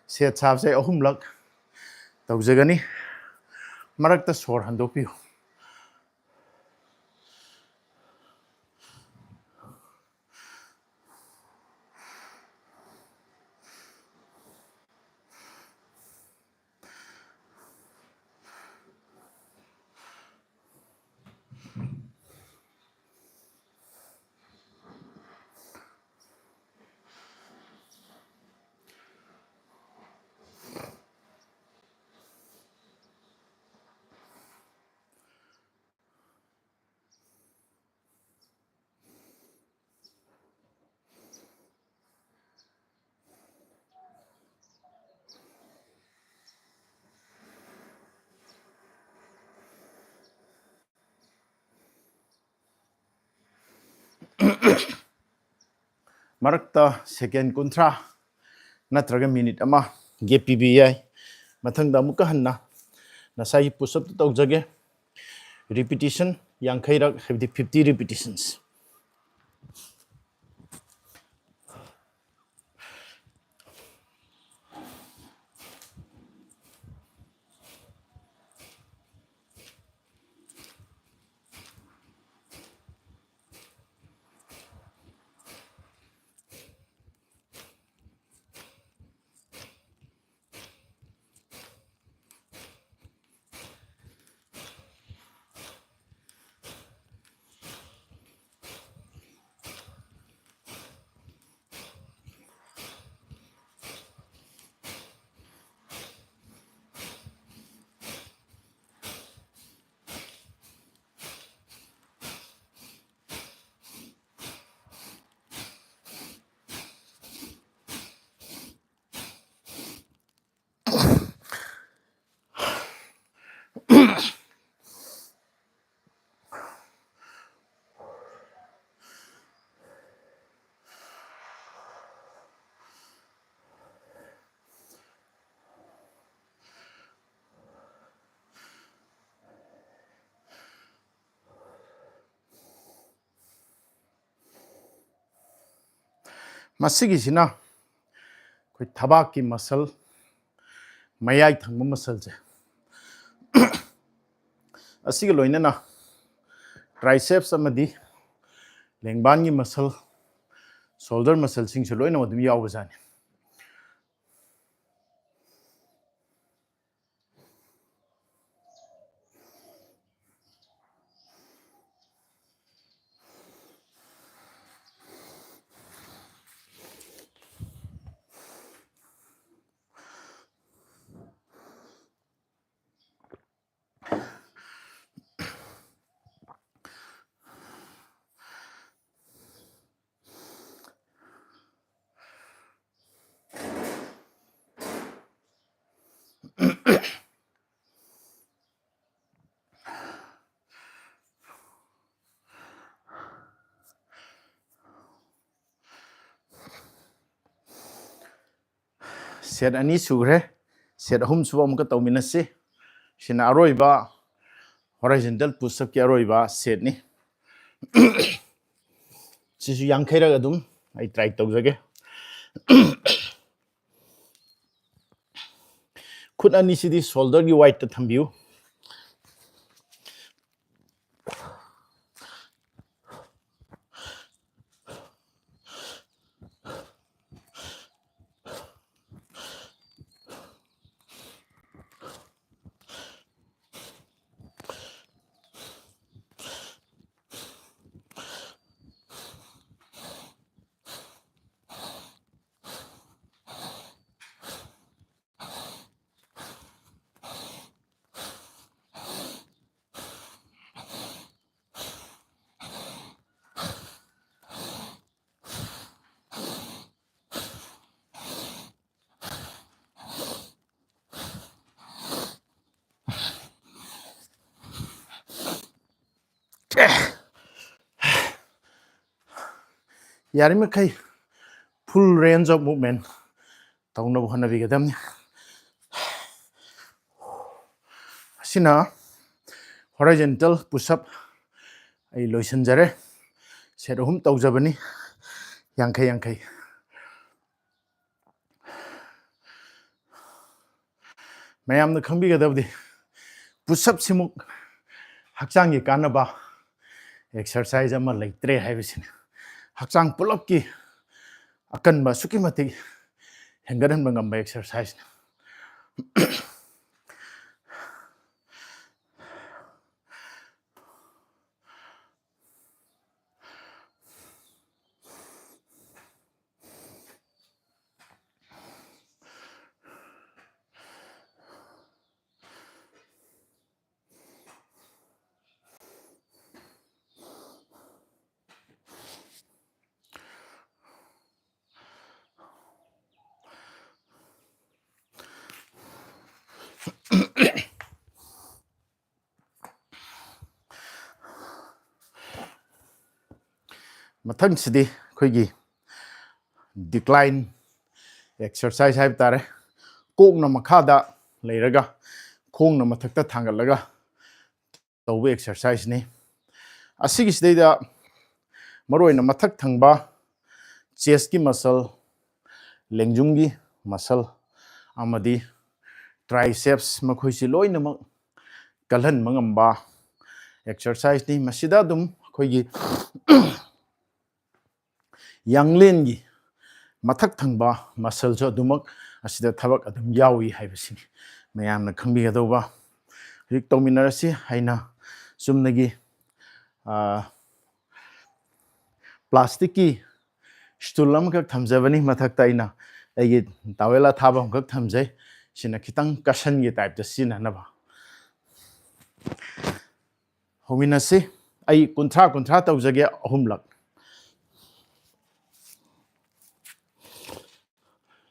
ꯁꯦꯠ ꯁꯥꯕꯁꯦ ꯑꯍꯨꯝꯂꯛ ꯇꯧꯖꯒꯅꯤ꯫ ꯃꯔꯛꯇ ꯁꯣꯔ ꯍꯟꯗꯣꯛꯄꯤꯌꯨ꯫ ꯃꯔꯛꯇ ꯁꯦꯀꯦꯟ ꯀꯨꯟꯊ꯭ꯔꯥ ꯅꯠꯇ꯭ꯔꯒ ꯃꯤꯅꯤꯠ ꯑꯃ ꯒꯦꯞ ꯄꯤꯕ ꯌꯥꯏ꯫ ꯃꯊꯪꯗ ꯑꯃꯨꯛꯀ ꯍꯟꯅ ꯉꯁꯥꯏꯒꯤ ꯄꯨꯁꯑꯞꯇꯨ ꯇꯧꯖꯒꯦ꯫ ꯔꯤꯄꯤꯇꯤꯁꯟ ꯌꯥꯡꯈꯩꯔꯛ, ꯍꯥꯏꯕꯗꯤ ꯐꯤꯐꯇꯤ ꯔꯤꯄꯤꯇꯤꯁꯟꯁ꯫ ꯃꯁꯤꯒꯤꯁꯤꯅ ꯑꯩꯈꯣꯏ ꯊꯕꯥꯛꯀꯤ ꯃꯁꯜ, ꯃꯌꯥꯏ ꯊꯪꯕ ꯃꯁꯜꯁꯦ, ꯑꯁꯤꯒ ꯂꯣꯏꯅꯅ ꯇ꯭ꯔꯥꯏꯁꯦꯞꯁ ꯑꯃꯗꯤ ꯂꯦꯡꯕꯥꯟꯒꯤ ꯃꯁꯜ, ꯁꯣꯜꯗꯔ ꯃꯁꯜꯁꯤꯡꯁꯨ ꯂꯣꯏꯅꯃꯛ ꯑꯗꯨꯝ ꯌꯥꯎꯕꯖꯥꯠꯅꯤ꯫ ꯁꯦꯠ ꯑꯅꯤ ꯁꯨꯈ꯭ꯔꯦ꯫ ꯁꯦꯠ ꯑꯍꯨꯝ ꯁꯨꯕ ꯑꯃꯨꯛꯀ ꯇꯧꯃꯤꯟꯅꯁꯤ꯫ ꯁꯤꯅ ꯑꯔꯣꯏꯕ horizontal push-up-ꯀꯤ ꯑꯔꯣꯏꯕ ꯁꯦꯠꯅꯤ꯫ ꯁꯤꯁꯨ ꯌꯥꯡꯈꯩꯔꯛ ꯑꯗꯨꯝ ꯑꯩ try ꯇꯧꯖꯒꯦ꯫ ꯈꯨꯠ ꯑꯅꯤꯁꯤꯗꯤ shoulder-ꯒꯤ wide-ꯇ ꯊꯝꯕꯤꯌꯨ꯫ ꯌꯥꯔꯤꯃꯈꯩ full range of movement ꯇꯧꯅꯕ ꯍꯣꯠꯅꯕꯤꯒꯗꯕꯅꯤ꯫ ꯑꯁꯤꯅ horizontal push-up ꯑꯩ ꯂꯣꯏꯁꯤꯟꯖꯔꯦ꯫ ꯁꯦꯠ ꯑꯍꯨꯝ ꯇꯧꯖꯕꯅꯤ, ꯌꯥꯡꯈꯩ ꯌꯥꯡꯈꯩ꯫ ꯃꯌꯥꯝꯅ ꯈꯪꯕꯤꯒꯗꯕꯗꯤ push-up-ꯁꯤꯃꯨꯛ ꯍꯛꯆꯥꯡꯒꯤ ꯀꯥꯟꯅꯕ exercise ꯑꯃ ꯂꯩꯇ꯭ꯔꯦ ꯍꯥꯏꯕꯁꯤꯅꯤ꯫ ꯍꯛꯆꯥꯡ ꯄꯨꯂꯞꯀꯤ ꯑꯀꯟꯕ ꯑꯁꯨꯛꯀꯤ ꯃꯇꯤꯛ ꯍꯦꯟꯒꯠꯍꯟꯕ ꯉꯝꯕ exercise-ꯅꯤ꯫ ꯃꯊꯪꯁꯤꯗꯤ ꯑꯩꯈꯣꯏꯒꯤ decline ꯑꯦꯛꯁꯔꯁꯥꯏꯁ ꯍꯥꯏꯕ ꯇꯥꯔꯦ꯫ ꯀꯣꯛꯅ ꯃꯈꯥꯗ ꯂꯩꯔꯒ ꯈꯣꯡꯅ ꯃꯊꯛꯇ ꯊꯥꯡꯒꯠꯂꯒ ꯇꯧꯕ ꯑꯦꯛꯁꯔꯁꯥꯏꯁꯅꯤ꯫ ꯑꯁꯤꯒꯤꯁꯤꯗꯩꯗ ꯃꯔꯨꯑꯣꯏꯅ ꯃꯊꯛ ꯊꯪꯕ ꯆꯦꯁꯀꯤ ꯃꯁꯜ, ꯂꯦꯡꯖꯨꯝꯒꯤ ꯃꯁꯜ ꯑꯃꯗꯤ ꯇ꯭ꯔꯥꯏꯁꯦꯞꯁ, ꯃꯈꯣꯏꯁꯤ ꯂꯣꯏꯅꯃꯛ ꯀꯜꯍꯟꯕ ꯉꯝꯕ ꯑꯦꯛꯁꯔꯁꯥꯏꯁꯅꯤ꯫ ꯃꯁꯤꯗ ꯑꯗꯨꯝ ꯑꯩꯈꯣꯏꯒꯤ ꯌꯥꯡꯂꯦꯟꯒꯤ ꯃꯊꯛ ꯊꯪꯕ ꯃꯁꯜꯁꯨ ꯑꯗꯨꯃꯛ ꯑꯁꯤꯗ ꯊꯕꯛ ꯑꯗꯨꯝ ꯌꯥꯎꯏ ꯍꯥꯏꯕꯁꯤꯅꯤ ꯃꯌꯥꯝꯅ ꯈꯪꯕꯤꯒꯗꯧꯕ꯫ ꯍꯧꯖꯤꯛ ꯇꯧꯃꯤꯟꯅꯔꯁꯤ꯫ ꯑꯩꯅ ꯆꯨꯝꯅꯒꯤ, ꯑ, ꯄ꯭ꯂꯥꯁꯇꯤꯛꯀꯤ ꯁ꯭ꯇꯨꯜ ꯑꯃꯈꯛ ꯊꯝꯖꯕꯅꯤ꯫ ꯃꯊꯛꯇ ꯑꯩꯅ ꯑꯩꯒꯤ ꯇꯥꯋꯦꯜ ꯑꯊꯥꯕ ꯑꯃꯈꯛ ꯊꯝꯖꯩ꯫ ꯁꯤꯅ ꯈꯤꯇꯪ ꯀꯁꯟꯒꯤ ꯇꯥꯏꯞꯇ ꯁꯤꯖꯤꯟꯅꯅꯕ꯫ ꯍꯧꯃꯤꯟꯅꯁꯤ꯫ ꯑꯩ ꯀꯨꯟꯊ꯭ꯔꯥ ꯀꯨꯟꯊ꯭ꯔꯥ ꯇꯧꯖꯒꯦ, ꯑꯍꯨꯝꯂꯛ꯫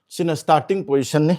ꯁꯤꯅ ꯁ꯭ꯇꯥꯔꯇꯤꯡ ꯄꯣꯖꯤꯁꯟꯅꯤ꯫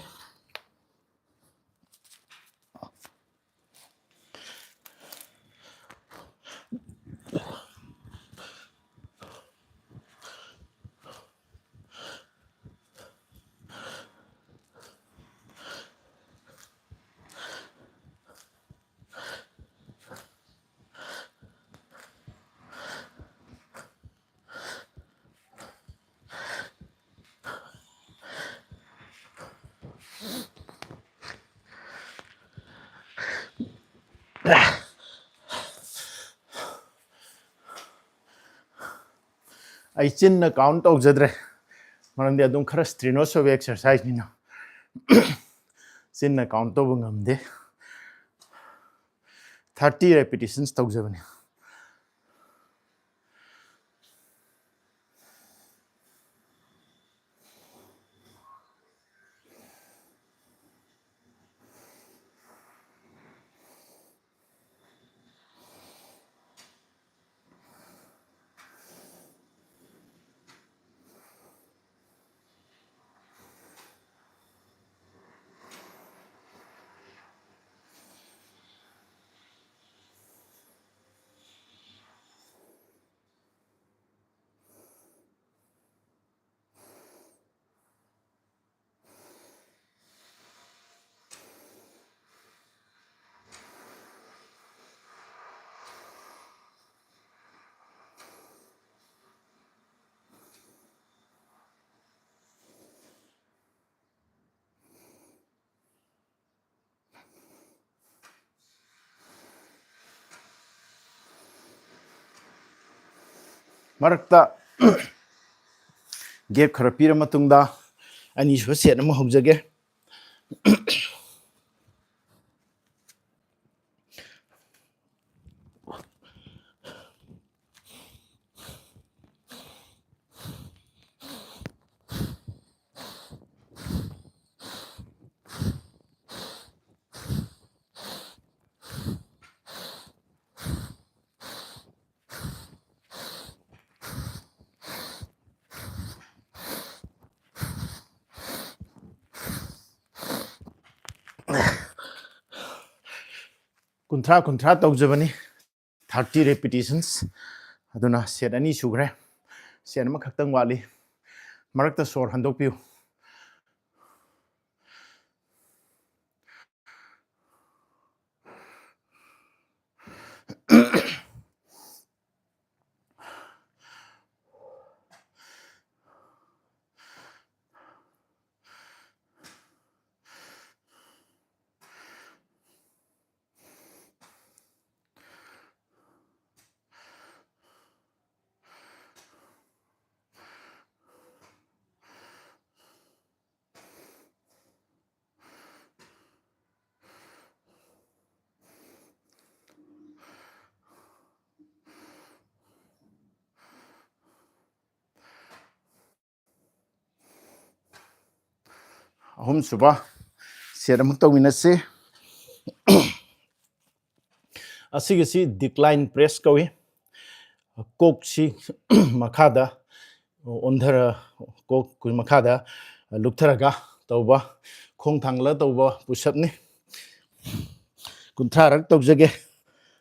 ꯑꯩ ꯆꯤꯟꯅ ꯀꯥꯎꯟ ꯇꯧꯖꯗ꯭ꯔꯦ, ꯃꯔꯝꯗꯤ ꯑꯗꯨꯝ ꯈꯔ ꯁ꯭ꯇ꯭ꯔꯤꯅꯣꯁ ꯑꯣꯏꯕ ꯑꯦꯛꯁꯔꯁꯥꯏꯁꯅꯤꯅ꯫ ꯆꯤꯟꯅ ꯀꯥꯎꯟ ꯇꯧꯕ ꯉꯝꯗꯦ꯫ ꯊꯥꯔꯇꯤ ꯔꯦꯄꯤꯇꯤꯁꯟꯁ ꯇꯧꯖꯕꯅꯤ꯫ ꯃꯔꯛꯇ gap ꯈꯔ ꯄꯤꯔ ꯃꯇꯨꯡꯗ ꯑꯅꯤꯁꯨꯕ set ꯑꯃ ꯍꯧꯖꯒꯦ꯫ ꯀꯨꯟꯊ꯭ꯔꯥ ꯀꯨꯟꯊ꯭ꯔꯥ ꯇꯧꯖꯕꯅꯤ, thirty repetitions꯫ ꯑꯗꯨꯅ set ꯑꯅꯤ ꯁꯨꯈ꯭ꯔꯦ, set ꯑꯃꯈꯛꯇꯪ ꯋꯥꯠꯂꯤ꯫ ꯃꯔꯛꯇ ꯁꯣꯔ ꯍꯟꯗꯣꯛꯄꯤꯌꯨ꯫ ꯑꯍꯨꯝꯁꯨꯕ set ꯑꯃꯨꯛ ꯇꯧꯃꯤꯟꯅꯁꯤ꯫ ꯑꯁꯤꯒꯤꯁꯤ decline press ꯀꯧꯏ꯫ ꯀꯣꯛꯁꯤ ꯃꯈꯥꯗ ꯑꯣꯟꯊꯔ, ꯀꯣꯛ ꯃꯈꯥꯗ ꯂꯨꯞꯊꯔꯒ ꯇꯧꯕ, ꯈꯣꯡ ꯊꯥꯡꯒꯠꯂꯒ ꯇꯧꯕ push-up ꯅꯤ꯫ ꯀꯨꯟꯊ꯭ꯔꯥꯔꯛ ꯇꯧꯖꯒꯦ꯫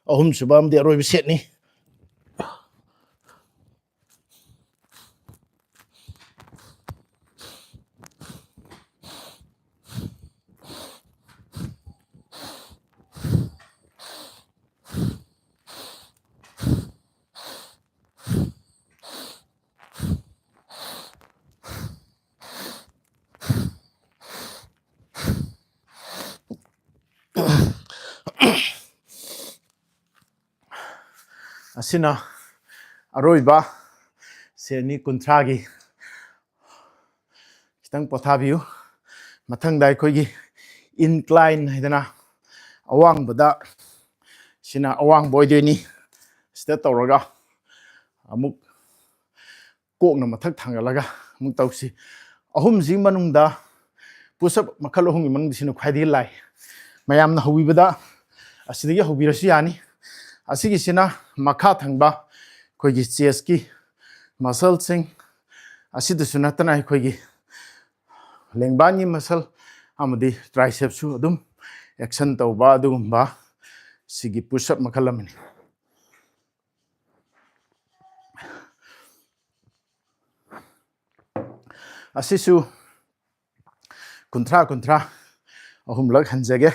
ꯑꯍꯨꯝꯁꯨꯕ ꯑꯃꯗꯤ ꯑꯔꯣꯏꯕ set ꯅꯤ꯫ ꯑꯁꯤꯅ ꯑꯔꯣꯏꯕ ꯇꯦꯅꯤ ꯀꯨꯟꯊ꯭ꯔꯥꯒꯤ ꯈꯤꯇꯪ ꯄꯣꯊꯥꯕꯤꯌꯨ꯫ ꯃꯊꯪꯗ ꯑꯩꯈꯣꯏꯒꯤ incline ꯍꯥꯏꯗꯅ ꯑꯋꯥꯡꯕꯗ, ꯁꯤꯅ ꯑꯋꯥꯡꯕ ꯑꯣꯏꯗꯣꯏꯅꯤ꯫ ꯁꯤꯗ ꯇꯧꯔꯒ ꯑꯃꯨꯛ ꯀꯣꯛꯅ ꯃꯊꯛ ꯊꯥꯡꯒꯠꯂꯒ ꯑꯃꯨꯛ ꯇꯧꯁꯤ꯫ ꯑꯍꯨꯝꯁꯤ ꯃꯅꯨꯡꯗ push up ꯃꯈꯜ ꯑꯍꯨꯝꯒꯤ ꯃꯅꯨꯡꯗ ꯁꯤꯅ ꯈ꯭ꯋꯥꯏꯗꯒꯤ ꯂꯥꯏ꯫ ꯃꯌꯥꯝꯅ ꯍꯧꯕꯤꯕꯗ ꯑꯁꯤꯗꯒꯤ ꯍꯧꯕꯤꯔꯁꯨ ꯌꯥꯅꯤ꯫ ꯑꯁꯤꯒꯤꯁꯤꯅ ꯃꯈꯥ ꯊꯪꯕ ꯑꯩꯈꯣꯏꯒꯤ chest ꯀꯤ muscle ꯁꯤꯡ, ꯑꯁꯤꯗꯁꯨ ꯅꯠꯇꯅ ꯑꯩꯈꯣꯏꯒꯤ ꯂꯦꯡꯕꯥꯟꯒꯤ muscle ꯑꯃꯗꯤ tricep ꯁꯨ ꯑꯗꯨꯝ action ꯇꯧꯕ ꯑꯗꯨꯒꯨꯝꯕ ꯁꯤꯒꯤ push up ꯃꯈꯜ ꯑꯃꯅꯤ꯫ ꯑꯁꯤꯁꯨ ꯀꯨꯟꯊ꯭ꯔꯥ ꯀꯨꯟꯊ꯭ꯔꯥ ꯑꯍꯨꯝꯂꯛ ꯍꯟꯖꯒꯦ꯫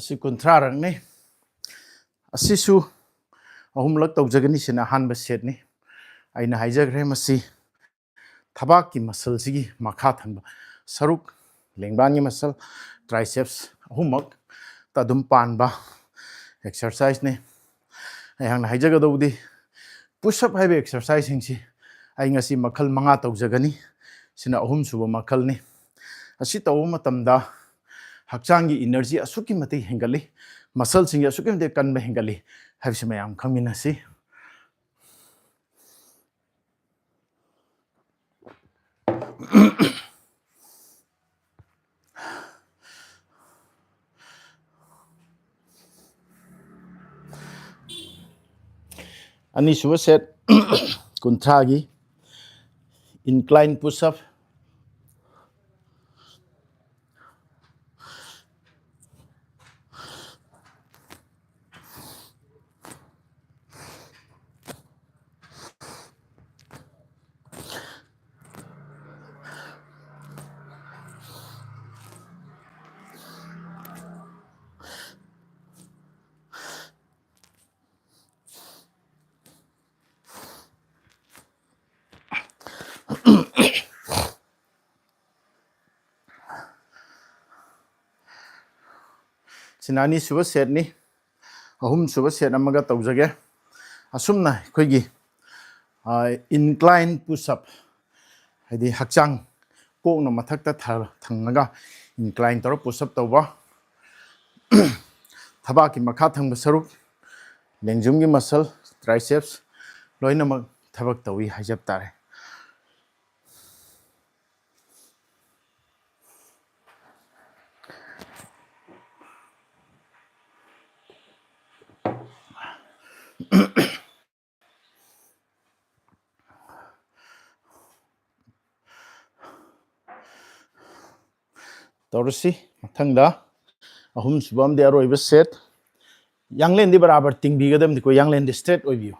ꯑꯁꯤ ꯀꯨꯟꯊ꯭ꯔꯥꯔꯛꯅꯤ꯫ ꯑꯁꯤꯁꯨ ꯑꯍꯨꯝꯂꯛ ꯇꯧꯖꯒꯅꯤ꯫ ꯁꯤꯅ ꯑꯍꯥꯟꯕ set ꯅꯤ꯫ ꯑꯩꯅ ꯍꯥꯏꯖꯈ꯭ꯔꯦ, ꯃꯁꯤ ꯊꯕꯥꯛꯀꯤ muscle ꯁꯤꯒꯤ ꯃꯈꯥ ꯊꯪꯕ ꯁꯔꯨꯛ, ꯂꯦꯡꯕꯥꯟꯒꯤ muscle, triceps ꯑꯍꯨꯝꯃꯛꯇ ꯑꯗꯨꯝ ꯄꯥꯟꯕ exercise ꯅꯤ꯫ ꯑꯩꯍꯥꯛꯅ ꯍꯥꯏꯖꯒꯗꯧꯕꯗꯤ, push up ꯍꯥꯏꯕ exercise ꯁꯤꯡꯁꯤ ꯑꯩ ꯉꯁꯤ ꯃꯈꯜ ꯃꯉꯥ ꯇꯧꯖꯒꯅꯤ꯫ ꯁꯤꯅ ꯑꯍꯨꯝꯁꯨꯕ ꯃꯈꯜꯅꯤ꯫ ꯑꯁꯤ ꯇꯧꯕ ꯃꯇꯝꯗ ꯍꯛꯆꯥꯡꯒꯤ energy ꯑꯁꯨꯛꯀꯤ ꯃꯇꯤꯛ ꯍꯦꯟꯒꯠꯂꯤ, muscle ꯁꯤꯡꯁꯤ ꯑꯁꯨꯛꯀꯤ ꯃꯇꯤꯛ ꯀꯟꯕ ꯍꯦꯟꯒꯠꯂꯤ ꯍꯥꯏꯕꯁꯤ ꯃꯌꯥꯝ ꯈꯪꯃꯤꯟꯅꯁꯤ꯫ ꯑꯅꯤꯁꯨꯕ set, ꯀꯨꯟꯊ꯭ꯔꯥꯒꯤ incline push up꯫ ꯁꯤꯅ ꯑꯅꯤꯁꯨꯕ ꯁꯦꯠꯅꯤ꯫ ꯑꯍꯨꯝꯁꯨꯕ ꯁꯦꯠ ꯑꯃꯒ ꯇꯧꯖꯒꯦ꯫ ꯑꯁꯨꯝꯅ ꯑꯩꯈꯣꯏꯒꯤ ꯏꯟꯀ꯭ꯂꯥꯏꯟ ꯄꯨꯁꯑꯞ, ꯍꯥꯏꯗꯤ ꯍꯛꯆꯥꯡ ꯀꯣꯛꯅ ꯃꯊꯛꯇ ꯊ- ꯊꯪꯉꯒ ꯏꯟꯀ꯭ꯂꯥꯏꯟ ꯇꯧꯔ ꯄꯨꯁꯑꯞ ꯇꯧꯕ, ꯊꯕꯥꯛꯀꯤ ꯃꯈꯥ ꯊꯪꯕ ꯁꯔꯨꯛ, ꯂꯦꯡꯖꯨꯝꯒꯤ ꯃꯁꯜ, ꯇ꯭ꯔꯥꯏꯁꯦꯞꯁ ꯂꯣꯏꯅꯃꯛ ꯊꯕꯛ ꯇꯧꯏ ꯍꯥꯏꯖꯕ ꯇꯥꯔꯦ꯫ ꯇꯧꯔꯁꯤ꯫ ꯃꯊꯪꯗ ꯑꯍꯨꯝꯁꯨꯕ ꯑꯃꯗꯤ ꯑꯔꯣꯏꯕ ꯁꯦꯠ꯫ ꯌꯥꯡꯂꯦꯟꯗꯤ ꯕꯔꯥꯕꯔ ꯇꯤꯡꯕꯤꯒꯗꯕꯅꯤꯀꯣ, ꯌꯥꯡꯂꯦꯟꯗꯤ ꯁ꯭ꯇ꯭ꯔꯦꯠ ꯑꯣꯏꯕꯤꯌꯨ꯫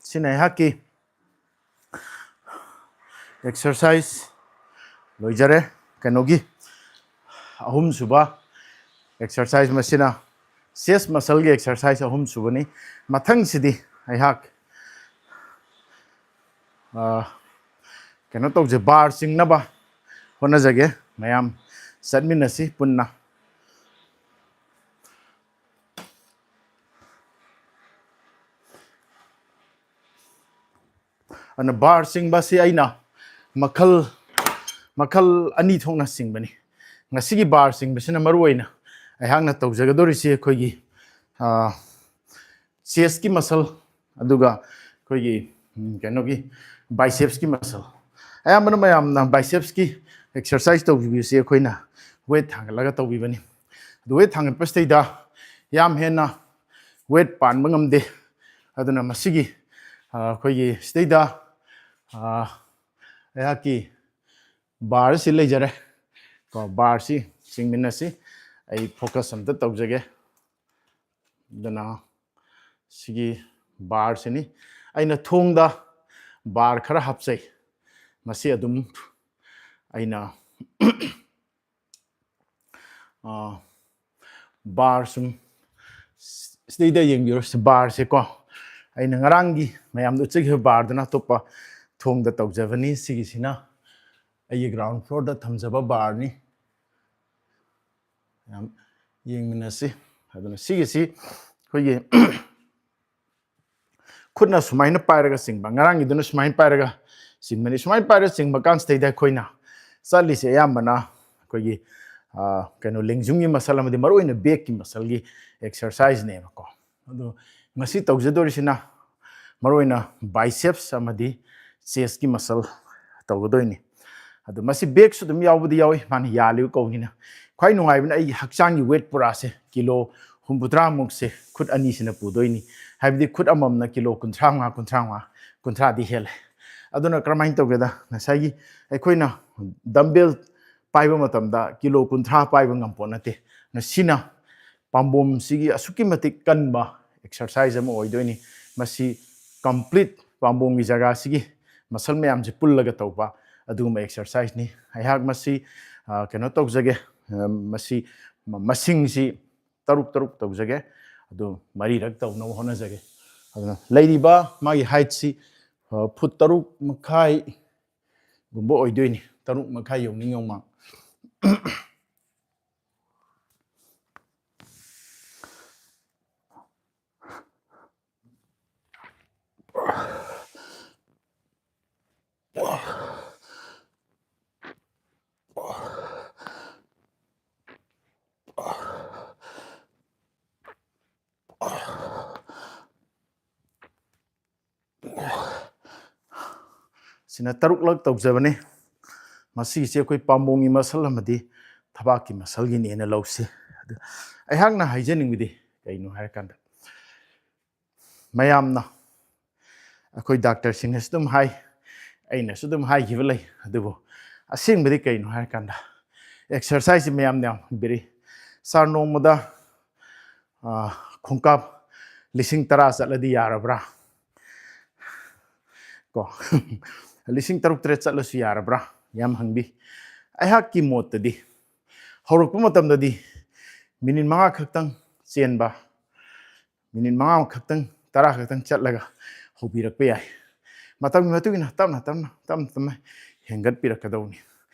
ꯁꯤꯅ ꯑꯩꯍꯥꯛꯀꯤ ꯑꯦꯛꯁꯔꯁꯥꯏꯁ ꯂꯣꯏꯖꯔꯦ꯫ ꯀꯩꯅꯣꯒꯤ ꯑꯍꯨꯝꯁꯨꯕ ꯑꯦꯛꯁꯔꯁꯥꯏꯁ, ꯃꯁꯤꯅ ꯆꯦꯁ ꯃꯁꯜꯒꯤ ꯑꯦꯛꯁꯔꯁꯥꯏꯁ ꯑꯍꯨꯝꯁꯨꯕꯅꯤ꯫ ꯃꯊꯪꯁꯤꯗꯤ ꯑꯩꯍꯥꯛ, ꯑ, ꯀꯩꯅꯣ ꯇꯧꯖꯩ, ꯕꯥꯔ ꯆꯤꯡꯅꯕ ꯍꯣꯠꯅꯖꯒꯦ꯫ ꯃꯌꯥꯝ ꯆꯠꯃꯤꯟꯅꯁꯤ ꯄꯨꯟꯅ꯫ ꯑꯗꯨꯅ ꯕꯥꯔ ꯆꯤꯡꯕ ꯑꯁꯤ ꯑꯩꯅ ꯃꯈꯜ, ꯃꯈꯜ ꯑꯅꯤ ꯊꯣꯛꯅ ꯆꯤꯡꯕꯅꯤ꯫ ꯉꯁꯤꯒꯤ ꯕꯥꯔ ꯆꯤꯡꯕꯁꯤꯅ ꯃꯔꯨ ꯑꯣꯏꯅ ꯑꯩꯍꯥꯛꯅ ꯇꯧꯖꯒꯗꯧꯔꯤꯁꯤ ꯑꯩꯈꯣꯏꯒꯤ, ꯑ, ꯆꯦꯁꯀꯤ ꯃꯁꯜ, ꯑꯗꯨꯒ ꯑꯩꯈꯣꯏꯒꯤ, ꯎꯝ, ꯀꯩꯅꯣꯒꯤ, ꯕꯥꯏꯁꯦꯞꯁꯀꯤ ꯃꯁꯜ꯫ ꯑꯌꯥꯝꯕꯅ ꯃꯌꯥꯝꯅ ꯕꯥꯏꯁꯦꯞꯁꯀꯤ ꯑꯦꯛꯁꯔꯁꯥꯏꯁ ꯇꯧꯕꯤꯕꯁꯤ ꯑꯩꯈꯣꯏꯅ ꯋꯦꯠ ꯊꯥꯡꯒꯠꯂꯒ ꯇꯧꯕꯤꯕꯅꯤ꯫ ꯑꯗꯨ ꯋꯦꯠ ꯊꯥꯡꯒꯠꯄꯁꯤꯗꯩꯗ ꯌꯥꯝ ꯍꯦꯟꯅ ꯋꯦꯠ ꯄꯥꯟꯕ ꯉꯝꯗꯦ꯫ ꯑꯗꯨꯅ ꯃꯁꯤꯒꯤ, ꯑ, ꯑꯩꯈꯣꯏꯒꯤ ꯁꯤꯗꯩꯗ, ꯑ, ꯑꯩꯍꯥꯛꯀꯤ ꯕꯥꯔ ꯑꯁꯤ ꯂꯩꯖꯔꯦ꯫ ꯀꯣ, ꯕꯥꯔꯁꯤ ꯆꯤꯡꯃꯤꯟꯅꯁꯤ꯫ ꯑꯩ focus ꯑꯝꯇ ꯇꯧꯖꯒꯦ꯫ ꯑꯗꯨꯅ ꯁꯤꯒꯤ ꯕꯥꯔꯁꯤꯅꯤ꯫ ꯑꯩꯅ ꯊꯣꯡꯗ ꯕꯥꯔ ꯈꯔ ꯍꯥꯞꯆꯩ꯫ ꯃꯁꯤ ꯑꯗꯨꯝ ꯑꯩꯅ, ꯑ, ꯕꯥꯔ ꯁꯨꯝ ꯁꯤꯗꯩꯗ ꯌꯦꯡꯕꯤꯔꯣ, ꯁꯤ ꯕꯥꯔꯁꯦꯀꯣ꯫ ꯑꯩꯅ ꯉꯔꯥꯡꯒꯤ ꯃꯌꯥꯝꯗ ꯎꯠꯆꯈꯤꯕ ꯕꯥꯔꯗꯨꯅ ꯑꯇꯣꯞꯄ ꯊꯣꯡꯗ ꯇꯧꯖꯕꯅꯤ꯫ ꯁꯤꯒꯤꯁꯤꯅ ꯑꯩꯒꯤ ground floorꯗ ꯊꯝꯖꯕ ꯕꯥꯔꯅꯤ꯫ ꯌꯥꯝ ꯌꯦꯡꯃꯤꯟꯅꯁꯤ꯫ ꯑꯗꯨꯅ ꯁꯤꯒꯤꯁꯤ ꯑꯩꯈꯣꯏꯒꯤ ꯈꯨꯠꯅ ꯁꯨꯃꯥꯏꯅ ꯄꯥꯏꯔꯒ ꯆꯤꯡꯕ, ꯉꯔꯥꯡꯒꯤꯗꯨꯅ ꯁꯨꯃꯥꯏꯅ ꯄꯥꯏꯔꯒ ꯆꯤꯡꯕꯅꯤ꯫ ꯁꯨꯃꯥꯏꯅ ꯄꯥꯏꯔꯒ ꯆꯤꯡꯕ ꯀꯥꯟꯁꯤꯗꯩꯗ ꯑꯩꯈꯣꯏꯅ ꯆꯠꯂꯤꯁꯦ ꯑꯌꯥꯝꯕꯅ ꯑꯩꯈꯣꯏꯒꯤ, ꯑ, ꯀꯩꯅꯣ, ꯂꯦꯡꯖꯨꯝꯒꯤ muscle ꯑꯃꯗꯤ ꯃꯔꯨꯑꯣꯏꯅ backꯀꯤ muscleꯒꯤ exerciseꯅꯦꯕꯀꯣ꯫ ꯑꯗꯣ ꯉꯁꯤ ꯇꯧꯖꯗꯣꯔꯤꯁꯤꯅ ꯃꯔꯨꯑꯣꯏꯅ biceps ꯑꯃꯗꯤ chestꯀꯤ muscle ꯇꯧꯒꯗꯣꯏꯅꯤ꯫ ꯑꯗꯣ ꯃꯁꯤ backꯁꯨ ꯑꯗꯨꯝ ꯌꯥꯎꯕꯗꯤ ꯌꯥꯎꯏ, ꯃꯥꯅ ꯌꯥꯜꯂꯤꯕ ꯀꯧꯕꯅꯤꯅ꯫ ꯈ꯭ꯋꯥꯏ ꯅꯨꯡꯉꯥꯏꯕꯅ ꯑꯩꯒꯤ ꯍꯛꯆꯥꯡꯒꯤ weight ꯄꯨꯔꯥꯁꯦ ꯀꯤꯂꯣ ꯍꯨꯝꯐꯨꯇꯔꯥꯃꯨꯛꯁꯦ ꯈꯨꯠ ꯑꯅꯤꯁꯤꯅ ꯄꯨꯗꯣꯏꯅꯤ꯫ ꯍꯥꯏꯕꯗꯤ ꯈꯨꯠ ꯑꯃꯃꯝꯅ ꯀꯤꯂꯣ ꯀꯨꯟꯊ꯭ꯔꯥ ꯃꯉꯥ, ꯀꯨꯟꯊ꯭ꯔꯥ ꯃꯉꯥ, ꯀꯨꯟꯊ꯭ꯔꯥꯗꯤ ꯍꯦꯜꯂꯦ꯫ ꯑꯗꯨꯅ ꯀꯔꯝꯍꯥꯏꯅ ꯇꯧꯒꯦꯗ, ꯉꯁꯥꯏꯒꯤ ꯑꯩꯈꯣꯏꯅ dumbbell ꯄꯥꯏꯕ ꯃꯇꯝꯗ ꯀꯤꯂꯣ ꯀꯨꯟꯊ꯭ꯔꯥ ꯄꯥꯏꯕ ꯉꯝꯄꯣꯠ ꯅꯠꯇꯦ꯫ ꯃꯁꯤꯅ ꯄꯥꯝꯕꯣꯝꯁꯤꯒꯤ ꯑꯁꯨꯛꯀꯤ ꯃꯇꯤꯛ ꯀꯟꯕ exercise ꯑꯃ ꯑꯣꯏꯗꯣꯏꯅꯤ꯫ ꯃꯁꯤ complete ꯄꯥꯝꯕꯣꯝꯒꯤ ꯖꯒꯥꯁꯤꯒꯤ muscle ꯃꯌꯥꯝꯁꯦ ꯄꯨꯜꯂꯒ ꯇꯧꯕ ꯑꯗꯨꯒꯨꯝꯕ exerciseꯅꯤ꯫ ꯑꯩꯍꯥꯛ ꯃꯁꯤ, ꯑ, ꯀꯩꯅꯣ ꯇꯧꯖꯒꯦ, ꯑ, ꯃꯁꯤ ꯃ-, ꯃꯁꯤꯡꯁꯤ ꯇꯔꯨꯛ ꯇꯔꯨꯛ ꯇꯧꯖꯒꯦ꯫ ꯑꯗꯨ ꯃꯔꯤꯔꯛ ꯇꯧꯅꯕ ꯍꯣꯠꯅꯖꯒꯦ꯫ ꯑꯗꯨꯅ ꯂꯩꯔꯤꯕ ꯃꯥꯒꯤ heightꯁꯤ, ꯑ, ꯐꯨꯠ ꯇꯔꯨꯛ ꯃꯈꯥꯏꯒꯨꯝꯕ ꯑꯣꯏꯗꯣꯏꯅꯤ, ꯇꯔꯨꯛ ꯃꯈꯥꯏ ꯌꯧꯅꯤꯡ ꯌꯧꯃꯥꯡ꯫ ꯁꯤꯅ ꯇꯔꯨꯛꯂꯛ ꯇꯧꯖꯕꯅꯤ꯫ ꯃꯁꯤꯒꯤꯁꯦ ꯑꯩꯈꯣꯏ ꯄꯥꯝꯕꯣꯝꯒꯤ muscle ꯑꯃꯗꯤ ꯊꯕꯥꯛꯀꯤ muscleꯒꯤꯅꯦꯅ ꯂꯧꯁꯤ꯫ ꯑꯗꯨ ꯑꯩꯍꯥꯛꯅ ꯍꯥꯏꯖꯅꯤꯡꯕꯗꯤ ꯀꯩꯅꯣ ꯍꯥꯏꯔꯀꯥꯟꯗ, ꯃꯌꯥꯝꯅ, ꯑꯩꯈꯣꯏ doctorꯁꯤꯡꯅꯁꯨ ꯑꯗꯨꯝ ꯍꯥꯏ, ꯑꯩꯅꯁꯨ ꯑꯗꯨꯝ ꯍꯥꯏꯈꯤꯕ ꯂꯩ, ꯑꯗꯨꯕꯨ ꯑꯁꯦꯡꯕꯗꯤ ꯀꯩꯅꯣ ꯍꯥꯏꯔꯀꯥꯟꯗ, exerciseꯁꯤ ꯃꯌꯥꯝꯅ ꯌꯥꯝ very ꯁꯥꯔ, ꯅꯣꯡꯃꯗ, ꯑ, ꯈꯣꯡꯀꯥꯞ ꯂꯤꯁꯤꯡ ꯇꯔꯥ ꯆꯠꯂꯗꯤ ꯌꯥꯔꯕ꯭ꯔꯥ? ꯀꯣ, ꯂꯤꯁꯤꯡ ꯇꯔꯨꯛ ꯇꯔꯦꯠ ꯆꯠꯂꯁꯨ ꯌꯥꯔꯕ꯭ꯔꯥ ꯌꯥꯝ ꯍꯪꯕꯤ꯫ ꯑꯩꯍꯥꯛꯀꯤ ꯃꯣꯠꯇꯗꯤ, ꯍꯧꯔꯛꯄ ꯃꯇꯝꯗꯗꯤ ꯃꯤꯅꯤꯠ ꯃꯉꯥ ꯈꯛꯇꯪ ꯆꯦꯟꯕ, ꯃꯤꯅꯤꯠ ꯃꯉꯥ ꯈꯛꯇꯪ, ꯇꯔꯥ ꯈꯛꯇꯪ ꯆꯠꯂꯒ ꯍꯧꯕꯤꯔꯛꯄ ꯌꯥꯏ꯫ ꯃꯇꯝꯒꯤ ꯃꯇꯨꯡ ꯏꯟꯅ ꯇꯞꯅ ꯇꯞꯅ, ꯇꯞꯅ ꯇꯞꯅ ꯍꯦꯟꯒꯠꯄꯤꯔꯛꯀꯗꯧꯅꯤ꯫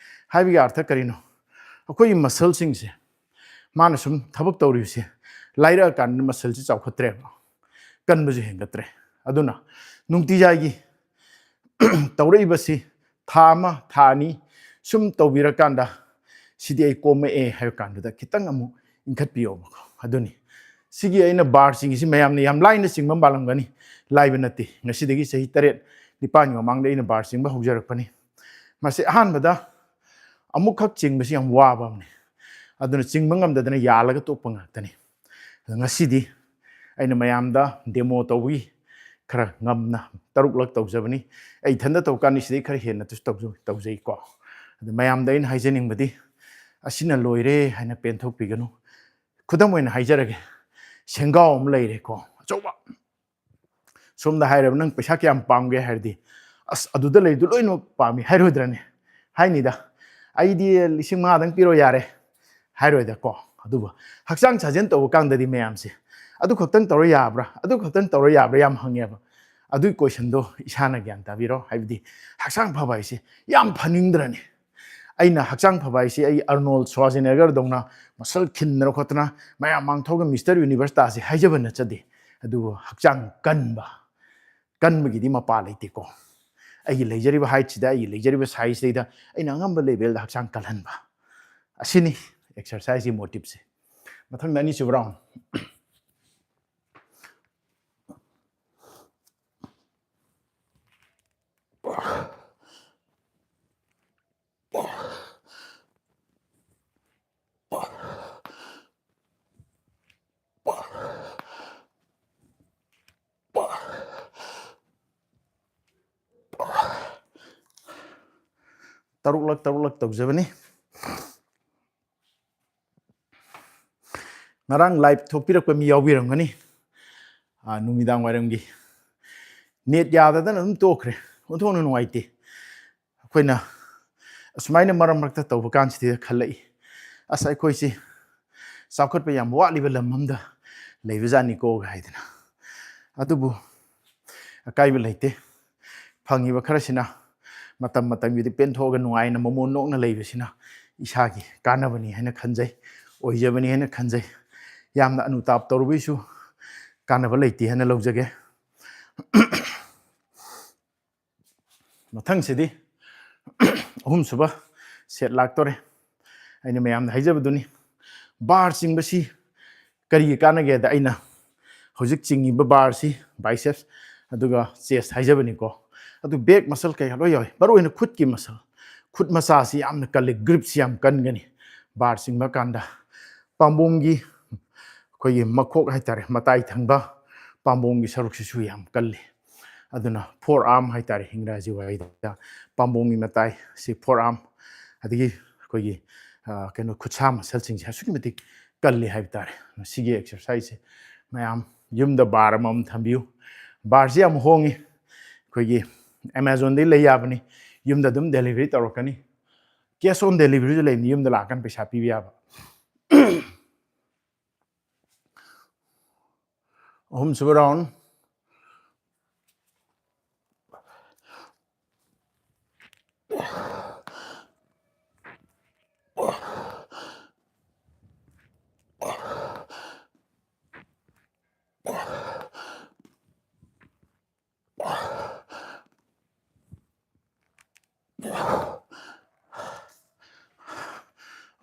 ꯍꯥꯏꯕꯒꯤ ꯑꯥꯔꯊ ꯀꯔꯤꯅꯣ? ꯑꯩꯈꯣꯏꯒꯤ ꯃꯁꯜꯁꯤꯡꯁꯦ ꯃꯥꯅ ꯁꯨꯝ ꯊꯕꯛ ꯇꯧꯔꯤꯕꯁꯦ ꯂꯥꯏꯔꯛꯑꯀꯥꯟꯗ ꯃꯁꯜꯁꯤ ꯆꯥꯎꯈꯠꯇ꯭ꯔꯦꯕ, ꯀꯟꯕꯁꯨ ꯍꯦꯟꯒꯠꯇ꯭ꯔꯦ꯫ ꯑꯗꯨꯅ ꯅꯨꯡꯇꯤꯖꯥꯏꯒꯤ ꯇꯧꯔꯛꯏꯕꯁꯤ ꯊꯥ ꯑꯃ, ꯊꯥ ꯑꯅꯤ ꯁꯨꯝ ꯇꯧꯕꯤꯔꯀꯥꯟꯗ, "ꯁꯤꯗꯤ ꯑꯩ ꯀꯣꯝꯃꯛꯑꯦ" ꯍꯥꯏꯕ ꯀꯥꯟꯗꯨꯗ ꯈꯤꯇꯪ ꯑꯃꯨꯛ ꯏꯟꯈꯠꯄꯤꯌꯣꯕꯀꯣ꯫ ꯑꯗꯨꯅꯤ꯫ ꯁꯤꯒꯤ ꯑꯩꯅ ꯕꯥꯔ ꯆꯤꯡꯉꯤꯁꯤ ꯃꯌꯥꯝꯅ ꯌꯥꯝ ꯂꯥꯏꯅ ꯆꯤꯡꯕ ꯃꯥꯜꯂꯝꯒꯅꯤ꯫ ꯂꯥꯏꯕ ꯅꯠꯇꯦ꯫ ꯉꯁꯤꯗꯒꯤ ꯆꯍꯤ ꯇꯔꯦꯠ, ꯅꯤꯄꯥꯟꯒꯤ ꯃꯃꯥꯡꯗ ꯑꯩꯅ ꯕꯥꯔ ꯆꯤꯡꯕ ꯍꯧꯖꯔꯛꯄꯅꯤ꯫ ꯃꯁꯤ ꯑꯍꯥꯟꯕꯗ ꯑꯃꯨꯛꯈꯛ ꯆꯤꯡꯕꯁꯤ ꯌꯥꯝ ꯋꯥꯕ ꯑꯃꯅꯤ꯫ ꯑꯗꯨꯅ ꯆꯤꯡꯕ ꯉꯝꯗꯗꯅ ꯌꯥꯜꯂꯒ ꯇꯣꯛꯄ ꯉꯥꯛꯇꯅꯤ꯫ ꯑꯗꯣ ꯉꯁꯤꯗꯤ ꯑꯩꯅ ꯃꯌꯥꯝꯗ ꯗꯦꯃꯣ ꯇꯧꯕꯒꯤ ꯈꯔ ꯉꯝꯅ ꯇꯔꯨꯛꯂꯛ ꯇꯧꯖꯕꯅꯤ꯫ ꯑꯩ ꯏꯊꯟꯗ ꯇꯧ ꯀꯥꯟꯗ ꯁꯤꯗꯩ ꯈꯔ ꯍꯦꯟꯅꯁꯨ ꯇꯧꯖ-, ꯇꯧꯖꯩꯀꯣ꯫ ꯑꯗꯣ ꯃꯌꯥꯝꯗ ꯑꯩꯅ ꯍꯥꯏꯖꯅꯤꯡꯕꯗꯤ, ꯑꯁꯤꯅ ꯂꯣꯏꯔꯦ ꯍꯥꯏꯅ ꯄꯦꯟꯊꯣꯛꯄꯤꯒꯅꯨ꯫ ꯈꯨꯗꯝ ꯑꯣꯏꯅ ꯍꯥꯏꯖꯔꯒꯦ, ꯁꯦꯡꯒꯥꯎ ꯑꯃ ꯂꯩꯔꯦꯀꯣ, ꯑꯆꯧꯕ꯫ ꯁꯣꯝꯗ ꯍꯥꯏꯔꯕ, "ꯅꯪ ꯄꯩꯁꯥ ꯀꯌꯥꯝ ꯄꯥꯝꯒꯦ?" ꯍꯥꯏꯔꯗꯤ, "ꯑꯁ, ꯑꯗꯨꯗ ꯂꯩꯗꯨ ꯂꯣꯏꯅꯃꯛ ꯄꯥꯝꯃꯤ" ꯍꯥꯏꯔꯣꯏꯗ꯭ꯔꯅꯦ? ꯍꯥꯏꯅꯤꯗ꯫ "ꯑꯩꯗꯤ ꯂꯤꯁꯤꯡ ꯃꯉꯥꯗꯪ ꯄꯤꯔꯣ ꯌꯥꯔꯦ" ꯍꯥꯏꯔꯣꯏꯗꯀꯣ꯫ ꯑꯗꯨꯕꯨ ꯍꯛꯆꯥꯡ ꯁꯥꯖꯦꯜ ꯇꯧꯕ ꯀꯥꯟꯗꯗꯤ ꯃꯌꯥꯝꯁꯦ, "ꯑꯗꯨ ꯈꯛꯇꯪ ꯇꯧꯔ ꯌꯥꯕ꯭ꯔꯥ? ꯑꯗꯨ ꯈꯛꯇꯪ ꯇꯧꯔ ꯌꯥꯕ꯭ꯔꯥ?" ꯌꯥꯝ ꯍꯪꯉꯦꯕ꯫ ꯑꯗꯨꯒꯤ ꯀꯣꯏꯁꯟꯗꯣ ꯏꯁꯥꯅ ꯒ꯭ꯌꯥꯟ ꯇꯥꯕꯤꯔꯣ꯫ ꯍꯥꯏꯕꯗꯤ ꯍꯛꯆꯥꯡ ꯐꯕ ꯍꯥꯏꯁꯦ ꯌꯥꯝ ꯐꯅꯤꯡꯗ꯭ꯔꯅꯦ? ꯑꯩꯅ ꯍꯛꯆꯥꯡ ꯐꯕ ꯍꯥꯏꯁꯤ ꯑꯩ ꯑꯔꯅꯣꯜ ꯁ꯭ꯋꯥꯖꯦꯅꯦꯒꯔꯗꯧꯅ ꯃꯁꯜ ꯈꯤꯟꯗꯅ ꯈꯣꯠꯇꯅ ꯃꯌꯥꯝ ꯃꯥꯡ ꯊꯣꯛꯑꯒ ꯃꯤꯁꯇꯔ ꯌꯨꯅꯤꯚꯔꯁ ꯇꯥꯁꯦ ꯍꯥꯏꯖꯕ ꯅꯠꯆꯗꯦ꯫ ꯑꯗꯨꯕꯨ ꯍꯛꯆꯥꯡ ꯀꯟꯕ, ꯀꯟꯕꯒꯤꯗꯤ ꯃꯄꯥ ꯂꯩꯇꯦꯀꯣ꯫ ꯑꯩꯒꯤ ꯂꯩꯖꯔꯤꯕ ꯍꯥꯏꯠꯁꯤꯗ, ꯑꯩꯒꯤ ꯂꯩꯖꯔꯤꯕ ꯁꯥꯏꯖꯁꯤꯗ ꯑꯩꯅ ꯑꯉꯝꯕ ꯂꯦꯚꯦꯜꯗ ꯍꯛꯆꯥꯡ ꯀꯜꯍꯟꯕ, ꯑꯁꯤꯅꯤ ꯑꯦꯛꯁꯔꯁꯥꯏꯖꯀꯤ ꯃꯣꯇꯤꯞꯁꯦ꯫ ꯃꯊꯪꯗ ꯑꯅꯤꯁꯨꯕ ꯔꯥꯎꯟ꯫ ꯇꯔꯨꯛꯂꯛ, ꯇꯔꯨꯛꯂꯛ ꯇꯧꯖꯕꯅꯤ꯫ ꯉꯔꯥꯡ ꯂꯥꯏꯚ ꯊꯣꯛꯄꯤꯔꯛꯄ ꯃꯤ ꯌꯥꯎꯕꯤꯔꯝꯒꯅꯤ꯫ ꯑꯥ, ꯅꯨꯃꯤꯗꯥꯡ ꯋꯥꯏꯔꯝꯒꯤ ꯅꯦꯠ ꯌꯥꯗꯗꯅ ꯑꯗꯨꯝ ꯇꯣꯛꯈ꯭ꯔꯦ꯫ ꯑꯣꯟꯊꯣꯛꯅ ꯅꯨꯡꯉꯥꯏꯇꯦ꯫ ꯑꯩꯈꯣꯏꯅ ꯑꯁꯨꯃꯥꯏꯅ ꯃꯔꯛ ꯃꯔꯛꯇ ꯇꯧꯕ ꯀꯥꯟꯁꯤꯗ ꯈꯜꯂꯛꯏ, "ꯑꯁ, ꯑꯩꯈꯣꯏꯁꯤ ꯆꯥꯎꯈꯠꯄ ꯌꯥꯝ ꯋꯥꯠꯂꯤꯕ ꯂꯝ ꯑꯃꯗ ꯂꯩꯕꯖꯥꯠꯅꯤꯀꯣ" ꯍꯥꯏꯗꯅ꯫ ꯑꯗꯨꯕꯨ ꯑꯀꯥꯏꯕ ꯂꯩꯇꯦ꯫ ꯐꯪꯉꯤꯕ ꯈꯔꯁꯤꯅ ꯃꯇꯝ ꯃꯇꯝꯒꯤꯗꯤ ꯄꯦꯟꯊꯣꯛꯑꯒ ꯅꯨꯡꯉꯥꯏꯅ ꯃꯃꯣꯟ ꯅꯣꯛꯅ ꯂꯩꯕꯁꯤꯅ ꯏꯁꯥꯒꯤ ꯀꯥꯟꯅꯕꯅꯤ ꯍꯥꯏꯅ ꯈꯟꯖꯩ, ꯑꯣꯏꯖꯕꯅꯤ ꯍꯥꯏꯅ ꯈꯟꯖꯩ꯫ ꯌꯥꯝꯅ ꯑꯅꯨꯇꯥꯞ ꯇꯧꯔꯨꯕꯒꯤꯁꯨ ꯀꯥꯟꯅꯕ ꯂꯩꯇꯦ ꯍꯥꯏꯅ ꯂꯧꯖꯒꯦ꯫ ꯃꯊꯪꯁꯤꯗꯤ ꯑꯍꯨꯝꯁꯨꯕ ꯁꯦꯠ ꯂꯥꯛꯇꯣꯔꯦ꯫ ꯑꯩꯅ ꯃꯌꯥꯝꯗ ꯍꯥꯏꯖꯕꯗꯨꯅꯤ, ꯕꯥꯔ ꯆꯤꯡꯕꯁꯤ ꯀꯔꯤꯒꯤ ꯀꯥꯟꯅꯒꯦꯗ, ꯑꯩꯅ ꯍꯧꯖꯤꯛ ꯆꯤꯡꯉꯤꯕ ꯕꯥꯔꯁꯤ, ꯕꯥꯏꯁꯦꯞꯁ, ꯑꯗꯨꯒ ꯆꯦꯁ ꯍꯥꯏꯖꯕꯅꯤꯀꯣ꯫ ꯑꯗꯨ ꯕꯦꯛ ꯃꯁꯜ ꯀꯩꯀꯥ ꯂꯣꯏ ꯌꯥꯎꯏ, ꯃꯔꯨꯑꯣꯏꯅ ꯈꯨꯠꯀꯤ ꯃꯁꯜ꯫ ꯈꯨꯠ ꯃꯁꯥꯁꯤ ꯌꯥꯝꯅ ꯀꯜꯂꯤ, ꯒ꯭ꯔꯤꯞꯁꯤ ꯌꯥꯝ ꯀꯟꯒꯅꯤ ꯕꯥꯔ ꯆꯤꯡꯕ ꯀꯥꯟꯗ꯫ ꯄꯥꯝꯕꯣꯝꯒꯤ, ꯑꯩꯈꯣꯏꯒꯤ ꯃꯈꯣꯛ ꯍꯥꯏꯇꯥꯔꯦ, ꯃꯇꯥꯏ ꯊꯪꯕ ꯄꯥꯝꯕꯣꯝꯒꯤ ꯁꯔꯨꯛꯁꯤꯁꯨ ꯌꯥꯝ ꯀꯜꯂꯤ꯫ ꯑꯗꯨꯅ ꯐꯣꯔ ꯑꯥꯔꯝ ꯍꯥꯏꯇꯥꯔꯦ, ꯏꯪꯒ꯭ꯔꯥꯖꯤ ꯋꯥꯍꯩꯗ ꯄꯥꯝꯕꯣꯝꯒꯤ ꯃꯇꯥꯏꯁꯤ ꯐꯣꯔ ꯑꯥꯔꯝ, ꯑꯗꯒꯤ ꯑꯩꯈꯣꯏꯒꯤ, ꯑ, ꯀꯩꯅꯣ, ꯈꯨꯠꯁꯥ ꯃꯁꯜꯁꯤꯡꯁꯦ ꯑꯁꯨꯛꯀꯤ ꯃꯇꯤꯛ ꯀꯜꯂꯤ ꯍꯥꯏꯕ ꯇꯥꯔꯦ꯫ ꯁꯤꯒꯤ ꯑꯦꯛꯁꯔꯁꯥꯏꯖꯁꯦ ꯃꯌꯥꯝ ꯌꯨꯝꯗ ꯕꯥꯔ ꯑꯃꯃꯝ ꯊꯝꯕꯤꯌꯨ꯫ ꯕꯥꯔꯁꯤ ꯌꯥꯝ ꯍꯣꯡꯉꯤ, ꯑꯩꯈꯣꯏꯒꯤ ꯑꯦꯃꯥꯖꯣꯟꯗꯒꯤ ꯂꯩ ꯌꯥꯕꯅꯤ, ꯌꯨꯝꯗ ꯑꯗꯨꯝ ꯗꯦꯂꯤꯚꯔꯤ ꯇꯧꯔꯛꯀꯅꯤ꯫ ꯀꯦꯁ ꯑꯣꯟ ꯗꯦꯂꯤꯚꯔꯤꯁꯨ ꯂꯩꯕꯅꯤ, ꯌꯨꯝꯗ ꯂꯥꯛꯑꯀꯥꯟꯗ ꯄꯩꯁꯥ ꯄꯤꯕ ꯌꯥꯕ꯫ ꯑꯍꯨꯝꯁꯨꯕ ꯔꯥꯎꯟ꯫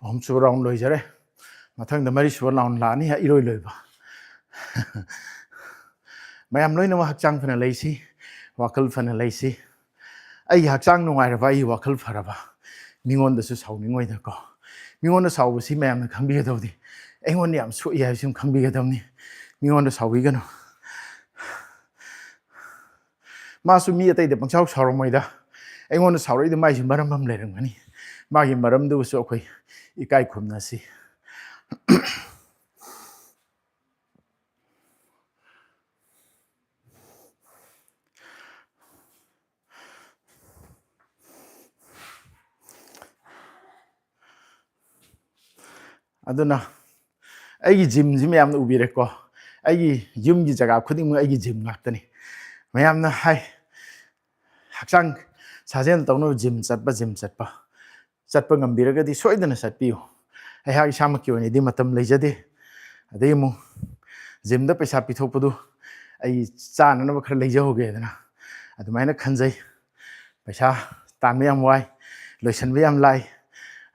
ꯑꯍꯨꯝꯁꯨꯕ ꯔꯥꯎꯟ ꯂꯣꯏꯖꯔꯦ꯫ ꯃꯊꯪꯗ ꯃꯔꯤꯁꯨꯕ ꯔꯥꯎꯟ ꯂꯥꯛꯑꯅꯤ, ꯏꯔꯣꯏ ꯂꯣꯏꯕ꯫ ꯃꯌꯥꯝ ꯂꯣꯏꯅꯃꯛ ꯍꯛꯆꯥꯡ ꯐꯅ ꯂꯩꯁꯤ, ꯋꯥꯈꯜ ꯐꯅ ꯂꯩꯁꯤ꯫ ꯑꯩꯒꯤ ꯍꯛꯆꯥꯡ ꯅꯨꯡꯉꯥꯏꯔꯕ, ꯑꯩꯒꯤ ꯋꯥꯈꯜ ꯐꯔꯕ, ꯃꯤꯉꯣꯟꯗꯁꯨ ꯁꯥꯎꯅꯤꯡꯉꯣꯏꯗꯀꯣ꯫ ꯃꯤꯉꯣꯟꯗ ꯁꯥꯎꯕꯁꯤ ꯃꯌꯥꯝꯅ ꯈꯪꯕꯤꯒꯗꯕꯗꯤ ꯑꯩꯉꯣꯟꯗ ꯌꯥꯝ ꯁꯣꯛꯏ ꯍꯥꯏꯕꯁꯤ ꯑꯃ ꯈꯪꯕꯤꯒꯗꯕꯅꯤ꯫ ꯃꯤꯉꯣꯟꯗ ꯁꯥꯎꯕꯤꯒꯅꯨ꯫ ꯃꯥꯁꯨ ꯃꯤ ꯑꯇꯩꯗ ꯄꯪꯁꯥꯎ ꯁꯥꯎꯔꯝꯃꯣꯏꯗ꯫ ꯑꯩꯉꯣꯟꯗ ꯁꯥꯎꯔꯛꯏꯗꯣ ꯃꯥꯏꯁꯨ ꯃꯔꯝ ꯑꯃ ꯂꯩꯔꯝꯒꯅꯤ꯫ ꯃꯥꯒꯤ ꯃꯔꯝꯗꯨꯕꯨꯁꯨ ꯑꯩꯈꯣꯏ ꯏꯀꯥꯏ ꯈꯨꯝꯅꯁꯤ꯫ ꯑꯗꯨꯅ ꯑꯩꯒꯤ ꯖꯤꯝꯁꯤ ꯃꯌꯥꯝꯅ ꯎꯕꯤꯔꯦꯀꯣ꯫ ꯑꯩꯒꯤ ꯌꯨꯝꯒꯤ ꯖꯒꯥ ꯈꯨꯗꯤꯡꯃꯛ ꯑꯩꯒꯤ ꯖꯤꯝ ꯉꯥꯛꯇꯅꯤ꯫ ꯃꯌꯥꯝꯅ ꯍꯥꯏ, "ꯍꯛꯆꯥꯡ ꯁꯥꯖꯦꯜ ꯇꯧꯅꯕ ꯖꯤꯝ ꯆꯠꯄ, ꯖꯤꯝ ꯆꯠꯄ"꯫ ꯆꯠꯄ ꯉꯝꯕꯤꯔꯒꯗꯤ ꯁꯣꯏꯗꯅ ꯆꯠꯄꯤꯌꯨ꯫ ꯑꯩꯍꯥꯛ ꯏꯁꯥꯃꯛꯀꯤ ꯑꯣꯏꯅꯗꯤ ꯃꯇꯝ ꯂꯩꯖꯗꯦ꯫ ꯑꯗꯩ ꯑꯃꯨꯛ ꯖꯤꯝꯗ ꯄꯩꯁꯥ ꯄꯤꯊꯣꯛꯄꯗꯨ ꯑꯩ ꯆꯥꯅꯅꯕ ꯈꯔ ꯂꯩꯖꯍꯧꯒꯦꯗꯅ ꯑꯗꯨꯃꯥꯏꯅ ꯈꯟꯖꯩ꯫ ꯄꯩꯁꯥ ꯇꯥꯟꯕ ꯌꯥꯝ ꯋꯥꯏ, ꯂꯣꯏꯁꯤꯟꯕ ꯌꯥꯝ ꯂꯥꯏ꯫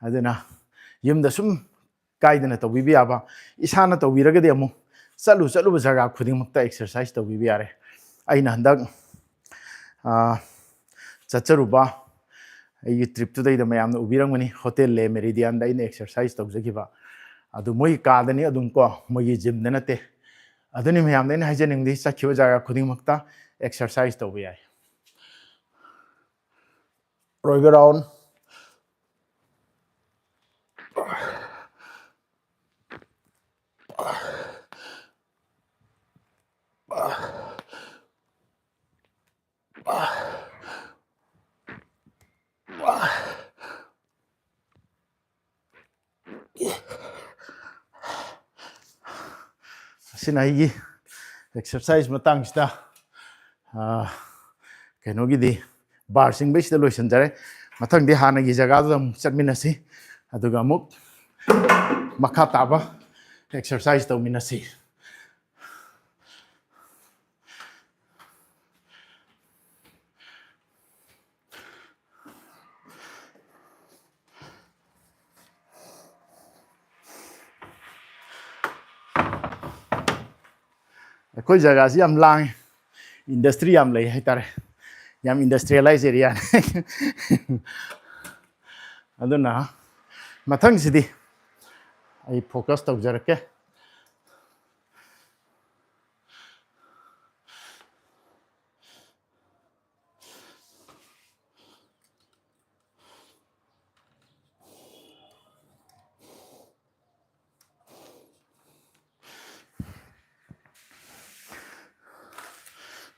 ꯑꯗꯨꯅ ꯌꯨꯝꯗ ꯁꯨꯝ ꯀꯥꯏꯗꯅ ꯇꯧꯕꯤꯕ ꯌꯥꯕ, ꯏꯁꯥꯅ ꯇꯧꯕꯤꯔꯒꯗꯤ ꯑꯃꯨꯛ ꯆꯠꯂꯨ ꯆꯠꯂꯨꯕ ꯖꯒꯥ ꯈꯨꯗꯤꯡꯃꯛꯇ ꯑꯦꯛꯁꯔꯁꯥꯏꯁ ꯇꯧꯕꯤꯕ ꯌꯥꯔꯦ꯫ ꯑꯩꯅ ꯍꯟꯗꯛ, ꯑ, ꯆꯠꯆꯔꯨꯕ ꯑꯩꯒꯤ ꯇ꯭ꯔꯤꯞꯇꯨꯗꯩꯗ ꯃꯌꯥꯝꯅ ꯎꯕꯤꯔꯝꯒꯅꯤ, ꯍꯣꯇꯦꯜ ꯂꯦ ꯃꯦꯔꯤꯗꯤꯌꯥꯟꯗ ꯑꯩꯅ ꯑꯦꯛꯁꯔꯁꯥꯏꯁ ꯇꯧꯖꯈꯤꯕ꯫ ꯑꯗꯨ ꯃꯣꯏꯒꯤ ꯀꯥꯗꯅꯤ ꯑꯗꯨꯝ ꯀꯣ, ꯃꯣꯏꯒꯤ ꯖꯤꯝꯗ ꯅꯠꯇꯦ꯫ ꯑꯗꯨꯅꯤ ꯃꯌꯥꯝꯗ ꯑꯩꯅ ꯍꯥꯏꯖꯅꯤꯡꯕꯗꯤ, ꯆꯠꯈꯤꯕ ꯖꯒꯥ ꯈꯨꯗꯤꯡꯃꯛꯇ ꯑꯦꯛꯁꯔꯁꯥꯏꯁ ꯇꯧꯕ ꯌꯥꯏ꯫ ꯔꯣꯏꯕ ꯔꯥꯎꯟ꯫ ꯑꯁꯤꯅ ꯑꯩꯒꯤ ꯑꯦꯛꯁꯔꯁꯥꯏꯁ ꯃꯇꯥꯡꯁꯤꯗ, ꯑꯥ, ꯀꯩꯅꯣꯒꯤꯗꯤ ꯕꯥꯔ ꯆꯤꯡꯕꯩꯁꯤꯗ ꯂꯣꯏꯁꯤꯟꯖꯔꯦ꯫ ꯃꯊꯪꯗꯤ ꯍꯥꯟꯅꯒꯤ ꯖꯒꯥꯗꯨꯗ ꯑꯃꯨꯛ ꯆꯠꯃꯤꯟꯅꯁꯤ, ꯑꯗꯨꯒ ꯑꯃꯨꯛ ꯃꯈꯥ ꯇꯥꯕ ꯑꯦꯛꯁꯔꯁꯥꯏꯁ ꯇꯧꯃꯤꯟꯅꯁꯤ꯫ ꯑꯩꯈꯣꯏ ꯖꯒꯥꯁꯤ ꯌꯥꯝ ꯂꯥꯡꯉꯤ, ꯏꯟꯗꯁꯇ꯭ꯔꯤ ꯌꯥꯝ ꯂꯩ ꯍꯥꯏꯇꯥꯔꯦ, ꯌꯥꯝ ꯏꯟꯗꯁꯇ꯭ꯔꯤꯌꯦꯂꯥꯏꯁ ꯑꯦꯔꯤꯌꯥꯅꯤ꯫ ꯑꯗꯨꯅ ꯃꯊꯪꯁꯤꯗꯤ ꯑꯩ ꯐꯣꯀꯁ ꯇꯧꯖꯔꯛꯀꯦ꯫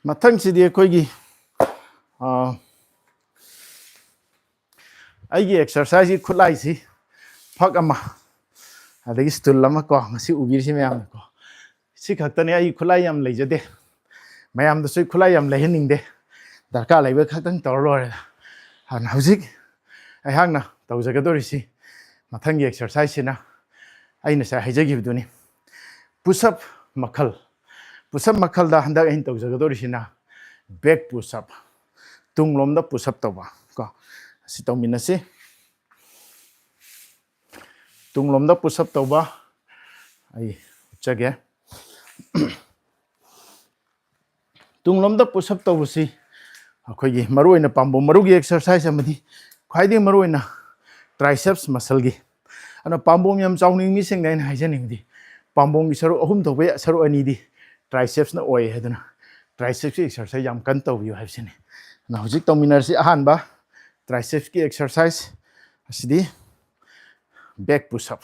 ꯃꯊꯪꯁꯤꯗꯤ ꯑꯩꯈꯣꯏꯒꯤ, ꯑ, ꯑꯩꯒꯤ ꯑꯦꯛꯁꯔꯁꯥꯏꯖꯀꯤ ꯈꯨꯠꯂꯥꯏꯁꯤ ꯐꯛ ꯑꯃ, ꯑꯗꯒꯤ ꯁ꯭ꯇꯨꯜ ꯑꯃ ꯀꯣ, ꯉꯁꯤ ꯎꯕꯤꯔꯤꯁꯤ ꯃꯌꯥꯝꯅꯀꯣ꯫ ꯁꯤ ꯈꯛꯇꯅꯤ, ꯑꯩ ꯈꯨꯠꯂꯥꯏ ꯌꯥꯝ ꯂꯩꯖꯗꯦ, ꯃꯌꯥꯝꯗꯁꯨ ꯑꯩ ꯈꯨꯠꯂꯥꯏ ꯌꯥꯝ ꯂꯩꯍꯟꯅꯤꯡꯗꯦ, ꯗꯔꯀꯥꯔ ꯂꯩꯕ ꯈꯛꯇꯪ ꯇꯧꯔ ꯂꯣꯏꯔꯦ꯫ ꯑꯗꯨꯅ ꯍꯧꯖꯤꯛ ꯑꯩꯍꯥꯛꯅ ꯇꯧꯖꯒꯗꯧꯔꯤꯁꯤ, ꯃꯊꯪꯒꯤ ꯑꯦꯛꯁꯔꯁꯥꯏꯖꯁꯤꯅ ꯑꯩꯅ ꯉꯁꯥꯏ ꯍꯥꯏꯖꯈꯤꯕꯗꯨꯅꯤ, ꯄꯨꯁ ꯑꯞ ꯃꯈꯜ꯫ ꯄꯨꯁ ꯑꯞ ꯃꯈꯜꯗ ꯍꯟꯗꯛ ꯑꯩꯅ ꯇꯧꯖꯒꯗꯧꯔꯤꯁꯤꯅ ꯕꯦꯛ ꯄꯨꯁ ꯑꯞ, ꯇꯨꯡꯂꯣꯝꯗ ꯄꯨꯁ ꯑꯞ ꯇꯧꯕ ꯀꯣ, ꯑꯁꯤ ꯇꯧꯃꯤꯟꯅꯁꯤ꯫ ꯇꯨꯡꯂꯣꯝꯗ ꯄꯨꯁ ꯑꯞ ꯇꯧꯕ ꯑꯩ ꯎꯠꯆꯒꯦ꯫ ꯇꯨꯡꯂꯣꯝꯗ ꯄꯨꯁ ꯑꯞ ꯇꯧꯕꯁꯤ ꯑꯩꯈꯣꯏꯒꯤ ꯃꯔꯨꯑꯣꯏꯅ ꯄꯥꯝꯕꯣꯝ ꯃꯔꯨꯒꯤ ꯑꯦꯛꯁꯔꯁꯥꯏꯖ ꯑꯃꯗꯤ ꯈ꯭ꯋꯥꯏꯗꯒꯤ ꯃꯔꯨꯑꯣꯏꯅ ꯇ꯭ꯔꯥꯏꯁꯦꯞꯁ ꯃꯁꯜꯒꯤ꯫ ꯑꯗꯨꯅ ꯄꯥꯝꯕꯣꯝ ꯌꯥꯝ ꯆꯥꯎꯅꯤꯡꯕ ꯃꯤꯁꯤꯡꯗ ꯑꯩꯅ ꯍꯥꯏꯖꯅꯤꯡꯕꯗꯤ, ꯄꯥꯝꯕꯣꯝꯒꯤ ꯁꯔꯨꯛ ꯑꯍꯨꯝ ꯊꯣꯛꯄ ꯁꯔꯨꯛ ꯑꯅꯤꯗꯤ ꯇ꯭ꯔꯥꯏꯁꯦꯞꯁꯅ ꯑꯣꯏ꯫ ꯑꯗꯨꯅ ꯇ꯭ꯔꯥꯏꯁꯦꯞꯁꯀꯤ ꯑꯦꯛꯁꯔꯁꯥꯏꯖ ꯌꯥꯝ ꯀꯟꯅ ꯇꯧꯕꯤꯌꯨ ꯍꯥꯏꯕꯁꯤꯅꯤ꯫ ꯑꯗꯨꯅ ꯍꯧꯖꯤꯛ ꯇꯧꯃꯤꯟꯅꯔꯁꯤ ꯑꯍꯥꯟꯕ ꯇ꯭ꯔꯥꯏꯁꯦꯞꯁꯀꯤ ꯑꯦꯛꯁꯔꯁꯥꯏꯖ ꯑꯁꯤꯗꯤ ꯕꯦꯛ ꯄꯨꯁ ꯑꯞ꯫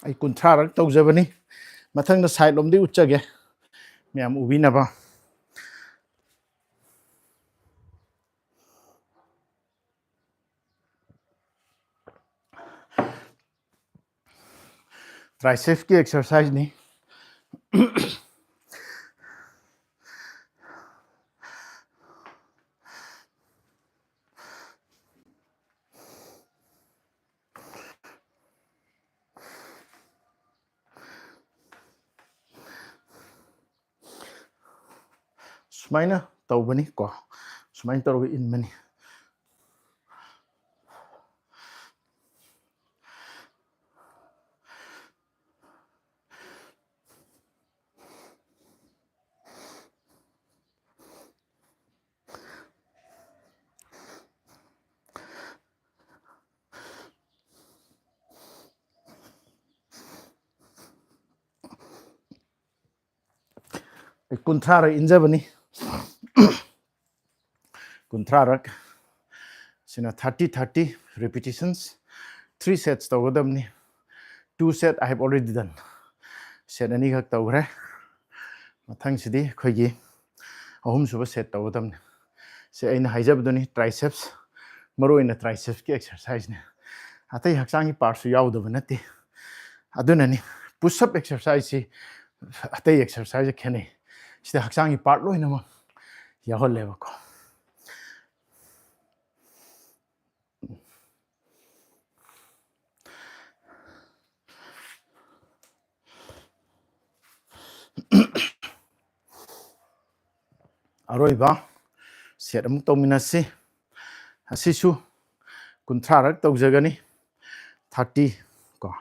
ꯑꯩ ꯀꯨꯟꯊ꯭ꯔꯥꯔꯛ ꯇꯧꯖꯕꯅꯤ꯫ ꯃꯊꯪꯗ ꯁꯥꯏꯠ ꯂꯣꯝꯗꯒꯤ ꯎꯠꯆꯒꯦ, ꯃꯌꯥꯝ ꯎꯕꯤꯅꯕ꯫ ꯇ꯭ꯔꯥꯏꯁꯦꯞꯁꯀꯤ ꯑꯦꯛꯁꯔꯁꯥꯏꯖꯅꯤ꯫ ꯁꯨꯃꯥꯏꯅ ꯇꯧꯕꯅꯤ ꯀꯣ, ꯁꯨꯃꯥꯏꯅ ꯇꯧꯔꯒ ꯏꯟꯕꯅꯤ꯫ ꯑꯩ ꯀꯨꯟꯊ꯭ꯔꯥꯔꯛ ꯏꯟꯖꯕꯅꯤ꯫ ꯀꯨꯟꯊ꯭ꯔꯥꯔꯛ꯫ ꯁꯤꯅ thirty, thirty repetitions, three sets ꯇꯧꯒꯗꯕꯅꯤ꯫ Two set I have already done. Set ꯑꯅꯤꯈꯛ ꯇꯧꯈ꯭ꯔꯦ꯫ ꯃꯊꯪꯁꯤꯗꯤ ꯑꯩꯈꯣꯏꯒꯤ ꯑꯍꯨꯝꯁꯨꯕ set ꯇꯧꯒꯗꯕꯅꯤ꯫ ꯁꯤ ꯑꯩꯅ ꯍꯥꯏꯖꯕꯗꯨꯅꯤ, triceps, ꯃꯔꯨ ꯑꯣꯏꯅ tricepsꯀꯤ exerciseꯅꯤ꯫ ꯑꯇꯩ ꯍꯛꯆꯥꯡꯒꯤ partꯁꯨ ꯌꯥꯎꯗꯕ ꯅꯠꯇꯦ꯫ ꯑꯗꯨꯅꯅꯤ push up exerciseꯁꯤ ꯑꯇꯩ exerciseꯀ ꯈꯦꯠꯅꯩ꯫ ꯁꯤꯗ ꯍꯛꯆꯥꯡꯒꯤ part ꯂꯣꯏꯅꯃꯛ ꯌꯥꯎꯍꯜꯂꯦꯕꯀꯣ꯫ ꯑꯔꯣꯏꯕ set ꯑꯃꯨꯛ ꯇꯧꯃꯤꯟꯅꯁꯤ꯫ ꯑꯁꯤꯁꯨ ꯀꯨꯟꯊ꯭ꯔꯥꯔꯛ ꯇꯧꯖꯒꯅꯤ꯫ Thirty ꯀꯣ꯫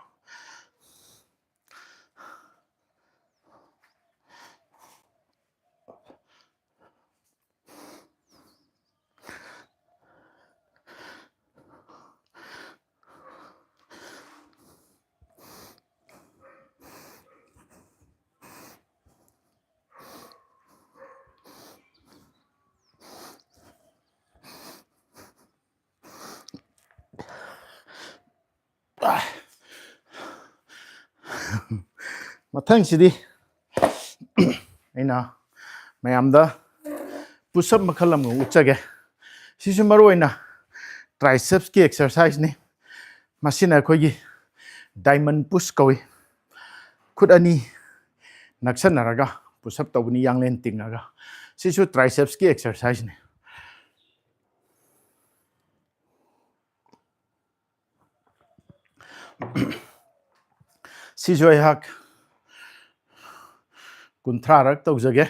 ꯃꯊꯪꯁꯤꯗꯤ ꯑꯩꯅ ꯃꯌꯥꯝꯗ push up ꯃꯈꯜ ꯑꯃ ꯎꯠꯆꯒꯦ꯫ ꯁꯤꯁꯨ ꯃꯔꯨ ꯑꯣꯏꯅ tricepsꯀꯤ exerciseꯅꯤ꯫ ꯃꯁꯤꯅ ꯑꯩꯈꯣꯏꯒꯤ diamond push ꯀꯧꯏ꯫ ꯈꯨꯠ ꯑꯅꯤ ꯅꯛꯁꯟꯅꯔꯒ push up ꯇꯧꯕꯅꯤ, ꯌꯥꯡꯂꯦꯟ ꯇꯤꯡꯉꯒ꯫ ꯁꯤꯁꯨ tricepsꯀꯤ exerciseꯅꯤ꯫ ꯁꯤꯁꯨ ꯑꯩꯍꯥꯛ ꯀꯨꯟꯊ꯭ꯔꯥꯔꯛ ꯇꯧꯖꯒꯦ꯫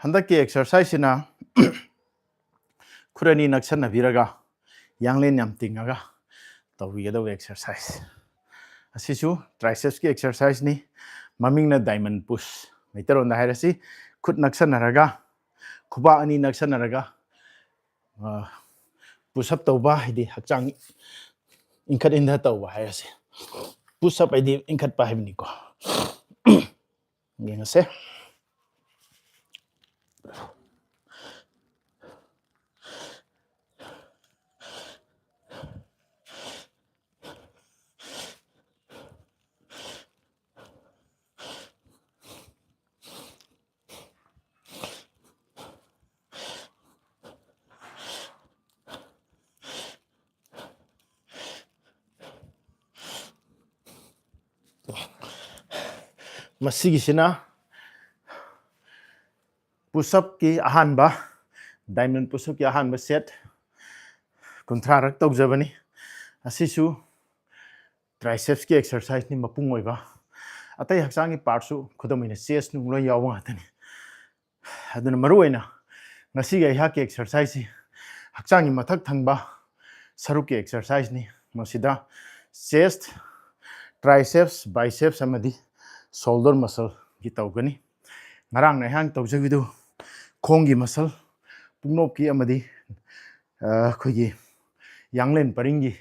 ꯍꯟꯗꯛꯀꯤ ꯑꯦꯛꯁꯔꯁꯥꯏꯁꯁꯤꯅ ꯈꯨꯠ ꯑꯅꯤ ꯅꯛꯁꯟꯅꯕꯤꯔꯒ ꯌꯥꯡꯂꯦꯟ ꯌꯥꯝ ꯇꯤꯡꯉꯒ ꯇꯧꯕꯤꯒꯗꯧꯕ ꯑꯦꯛꯁꯔꯁꯥꯏꯁ꯫ ꯑꯁꯤꯁꯨ ꯇ꯭ꯔꯥꯏꯁꯦꯞꯁꯀꯤ ꯑꯦꯛꯁꯔꯁꯥꯏꯁꯅꯤ꯫ ꯃꯃꯤꯡꯅ ꯗꯥꯏꯃꯟ ꯄꯨꯁ꯫ ꯃꯩꯇꯩꯂꯣꯟꯗ ꯍꯥꯏꯔꯁꯤ, ꯈꯨꯠ ꯅꯛꯁꯟꯅꯔꯒ, ꯈꯨꯕꯥꯛ ꯑꯅꯤ ꯅꯛꯁꯟꯅꯔꯒ, ꯄꯨꯁꯑꯞ ꯇꯧꯕ ꯍꯥꯏꯗꯤ ꯍꯛꯆꯥꯡ ꯏꯟꯈꯠ ꯏꯟꯊ ꯇꯧꯕ ꯍꯥꯏꯔꯁꯦ꯫ ꯄꯨꯁꯑꯞ ꯍꯥꯏꯗꯤ ꯏꯟꯈꯠꯄ ꯍꯥꯏꯕꯅꯤꯀꯣ꯫ ꯌꯦꯡꯉꯁꯦ꯫ ꯃꯁꯤꯒꯤꯁꯤꯅ ꯄꯨꯁꯑꯞꯀꯤ ꯑꯍꯥꯟꯕ, ꯗꯥꯏꯃꯟ ꯄꯨꯁꯑꯞꯀꯤ ꯑꯍꯥꯟꯕ ꯁꯦꯠ ꯀꯨꯟꯊ꯭ꯔꯥꯔꯛ ꯇꯧꯖꯕꯅꯤ꯫ ꯑꯁꯤꯁꯨ ꯇ꯭ꯔꯥꯏꯁꯦꯞꯁꯀꯤ ꯑꯦꯛꯁꯔꯁꯥꯏꯁꯅꯤ ꯃꯄꯨꯡ ꯑꯣꯏꯕ꯫ ꯑꯇꯩ ꯍꯛꯆꯥꯡꯒꯤ ꯄꯥꯔꯠꯁꯨ, ꯈꯨꯗꯝ ꯑꯣꯏꯅ ꯆꯦꯁ ꯅꯨꯡ ꯂꯣꯏ ꯌꯥꯎꯕ ꯉꯥꯛꯇꯅꯤ꯫ ꯑꯗꯨꯅ ꯃꯔꯨꯑꯣꯏꯅ ꯉꯁꯤꯒꯤ ꯑꯩꯍꯥꯛꯀꯤ ꯑꯦꯛꯁꯔꯁꯥꯏꯁꯁꯤ ꯍꯛꯆꯥꯡꯒꯤ ꯃꯊꯛ ꯊꯪꯕ ꯁꯔꯨꯛꯀꯤ ꯑꯦꯛꯁꯔꯁꯥꯏꯁꯅꯤ꯫ ꯃꯁꯤꯗ ꯆꯦꯁ, ꯇ꯭ꯔꯥꯏꯁꯦꯞꯁ, ꯕꯥꯏꯁꯦꯞꯁ ꯑꯃꯗꯤ ꯁꯣꯜꯗꯔ ꯃꯁꯜꯒꯤ ꯇꯧꯒꯅꯤ꯫ ꯉꯔꯥꯡꯅ ꯑꯩꯍꯥꯛ ꯇꯧꯖꯈꯤꯕꯗꯨ ꯈꯣꯡꯒꯤ ꯃꯁꯜ, ꯄꯨꯛꯅꯣꯞꯀꯤ ꯑꯃꯗꯤ, ꯑ, ꯑꯩꯈꯣꯏꯒꯤ ꯌꯥꯡꯂꯦꯟ ꯄꯔꯤꯡꯒꯤ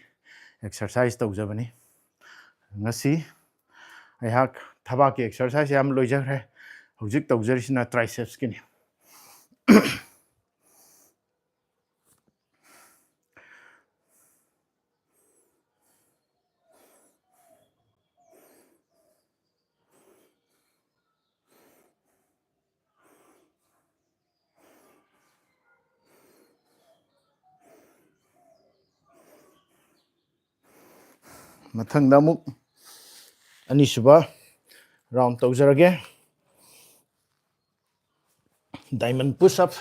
ꯑꯦꯛꯁꯔꯁꯥꯏꯁ ꯇꯧꯖꯕꯅꯤ꯫ ꯉꯁꯤ ꯑꯩꯍꯥꯛ ꯊꯕꯥꯛꯀꯤ ꯑꯦꯛꯁꯔꯁꯥꯏꯁ ꯌꯥꯝ ꯂꯣꯏꯖꯈ꯭ꯔꯦ꯫ ꯍꯧꯖꯤꯛ ꯇꯧꯖꯔꯤꯁꯤꯅ ꯇ꯭ꯔꯥꯏꯁꯦꯞꯁꯀꯤꯅꯤ꯫ ꯃꯊꯪꯗ ꯑꯃꯨꯛ ꯑꯅꯤꯁꯨꯕ ꯔꯥꯎꯟ ꯇꯧꯖꯔꯒꯦ꯫ Diamond push up.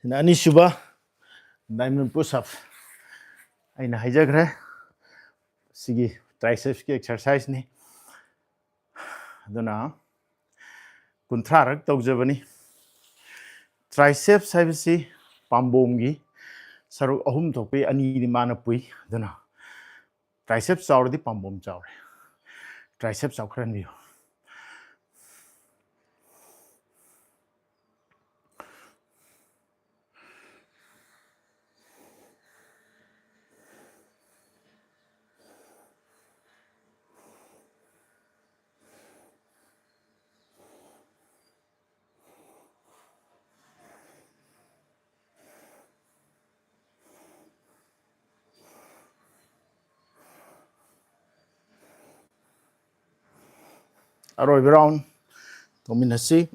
ꯁꯤꯅ ꯑꯅꯤꯁꯨꯕ diamond push up꯫ ꯑꯩꯅ ꯍꯥꯏꯖꯈ꯭ꯔꯦ, ꯁꯤꯒꯤ tricepsꯀꯤ exerciseꯅꯤ꯫ ꯑꯗꯨꯅ ꯀꯨꯟꯊ꯭ꯔꯥꯔꯛ ꯇꯧꯖꯕꯅꯤ꯫ Triceps ꯍꯥꯏꯕꯁꯤ ꯄꯥꯝꯕꯣꯝꯒꯤ ꯁꯔꯨꯛ ꯑꯍꯨꯝ ꯊꯣꯛꯄꯒꯤ ꯑꯅꯤꯗꯤ ꯃꯥꯅ ꯄꯨꯏ꯫ ꯑꯗꯨꯅ triceps ꯆꯥꯎꯔꯗꯤ ꯄꯥꯝꯕꯣꯝ ꯆꯥꯎꯔꯦ꯫ Triceps ꯆꯥꯎꯈꯠꯍꯟꯕꯤꯌꯨ꯫ ꯑꯔꯣꯏꯕ round ꯇꯧꯃꯤꯟꯅꯁꯤ꯫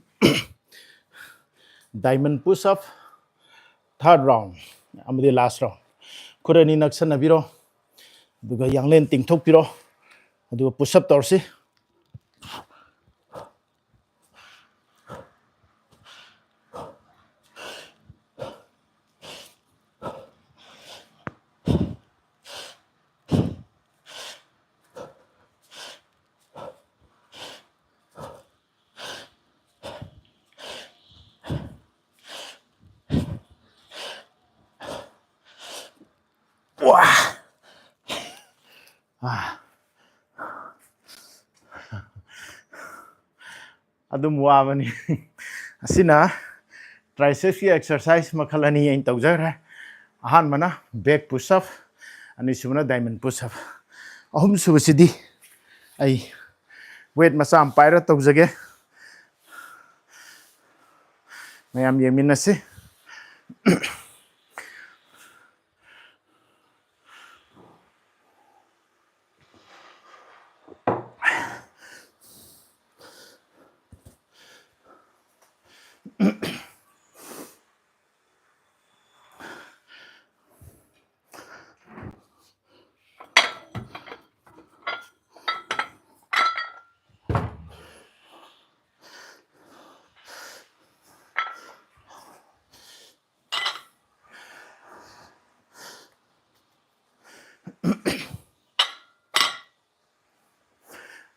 Diamond push up, third round ꯑꯃꯗꯤ last round꯫ ꯈꯨꯠ ꯑꯅꯤ ꯅꯛꯁꯟꯅꯕꯤꯔꯣ, ꯑꯗꯨꯒ ꯌꯥꯡꯂꯦꯟ ꯇꯤꯡꯊꯣꯛꯄꯤꯔꯣ, ꯑꯗꯨꯒ push up ꯇꯧꯔꯁꯤ꯫ ꯋꯥ! ꯑꯥ꯫ ꯑꯗꯨꯝ ꯋꯥꯕꯅꯤ꯫ ꯑꯁꯤꯅ tricepsꯀꯤ exercise ꯃꯈꯜ ꯑꯅꯤ ꯑꯩꯅ ꯇꯧꯖꯈ꯭ꯔꯦ꯫ ꯑꯍꯥꯟꯕꯅ back push up, ꯑꯅꯤꯁꯨꯕꯅ diamond push up꯫ ꯑꯍꯨꯝꯁꯨꯕꯁꯤꯗꯤ ꯑꯩ weight ꯃꯆꯥ ꯑꯃ ꯄꯥꯏꯔ ꯇꯧꯖꯒꯦ꯫ ꯃꯌꯥꯝ ꯌꯦꯡꯃꯤꯟꯅꯁꯤ꯫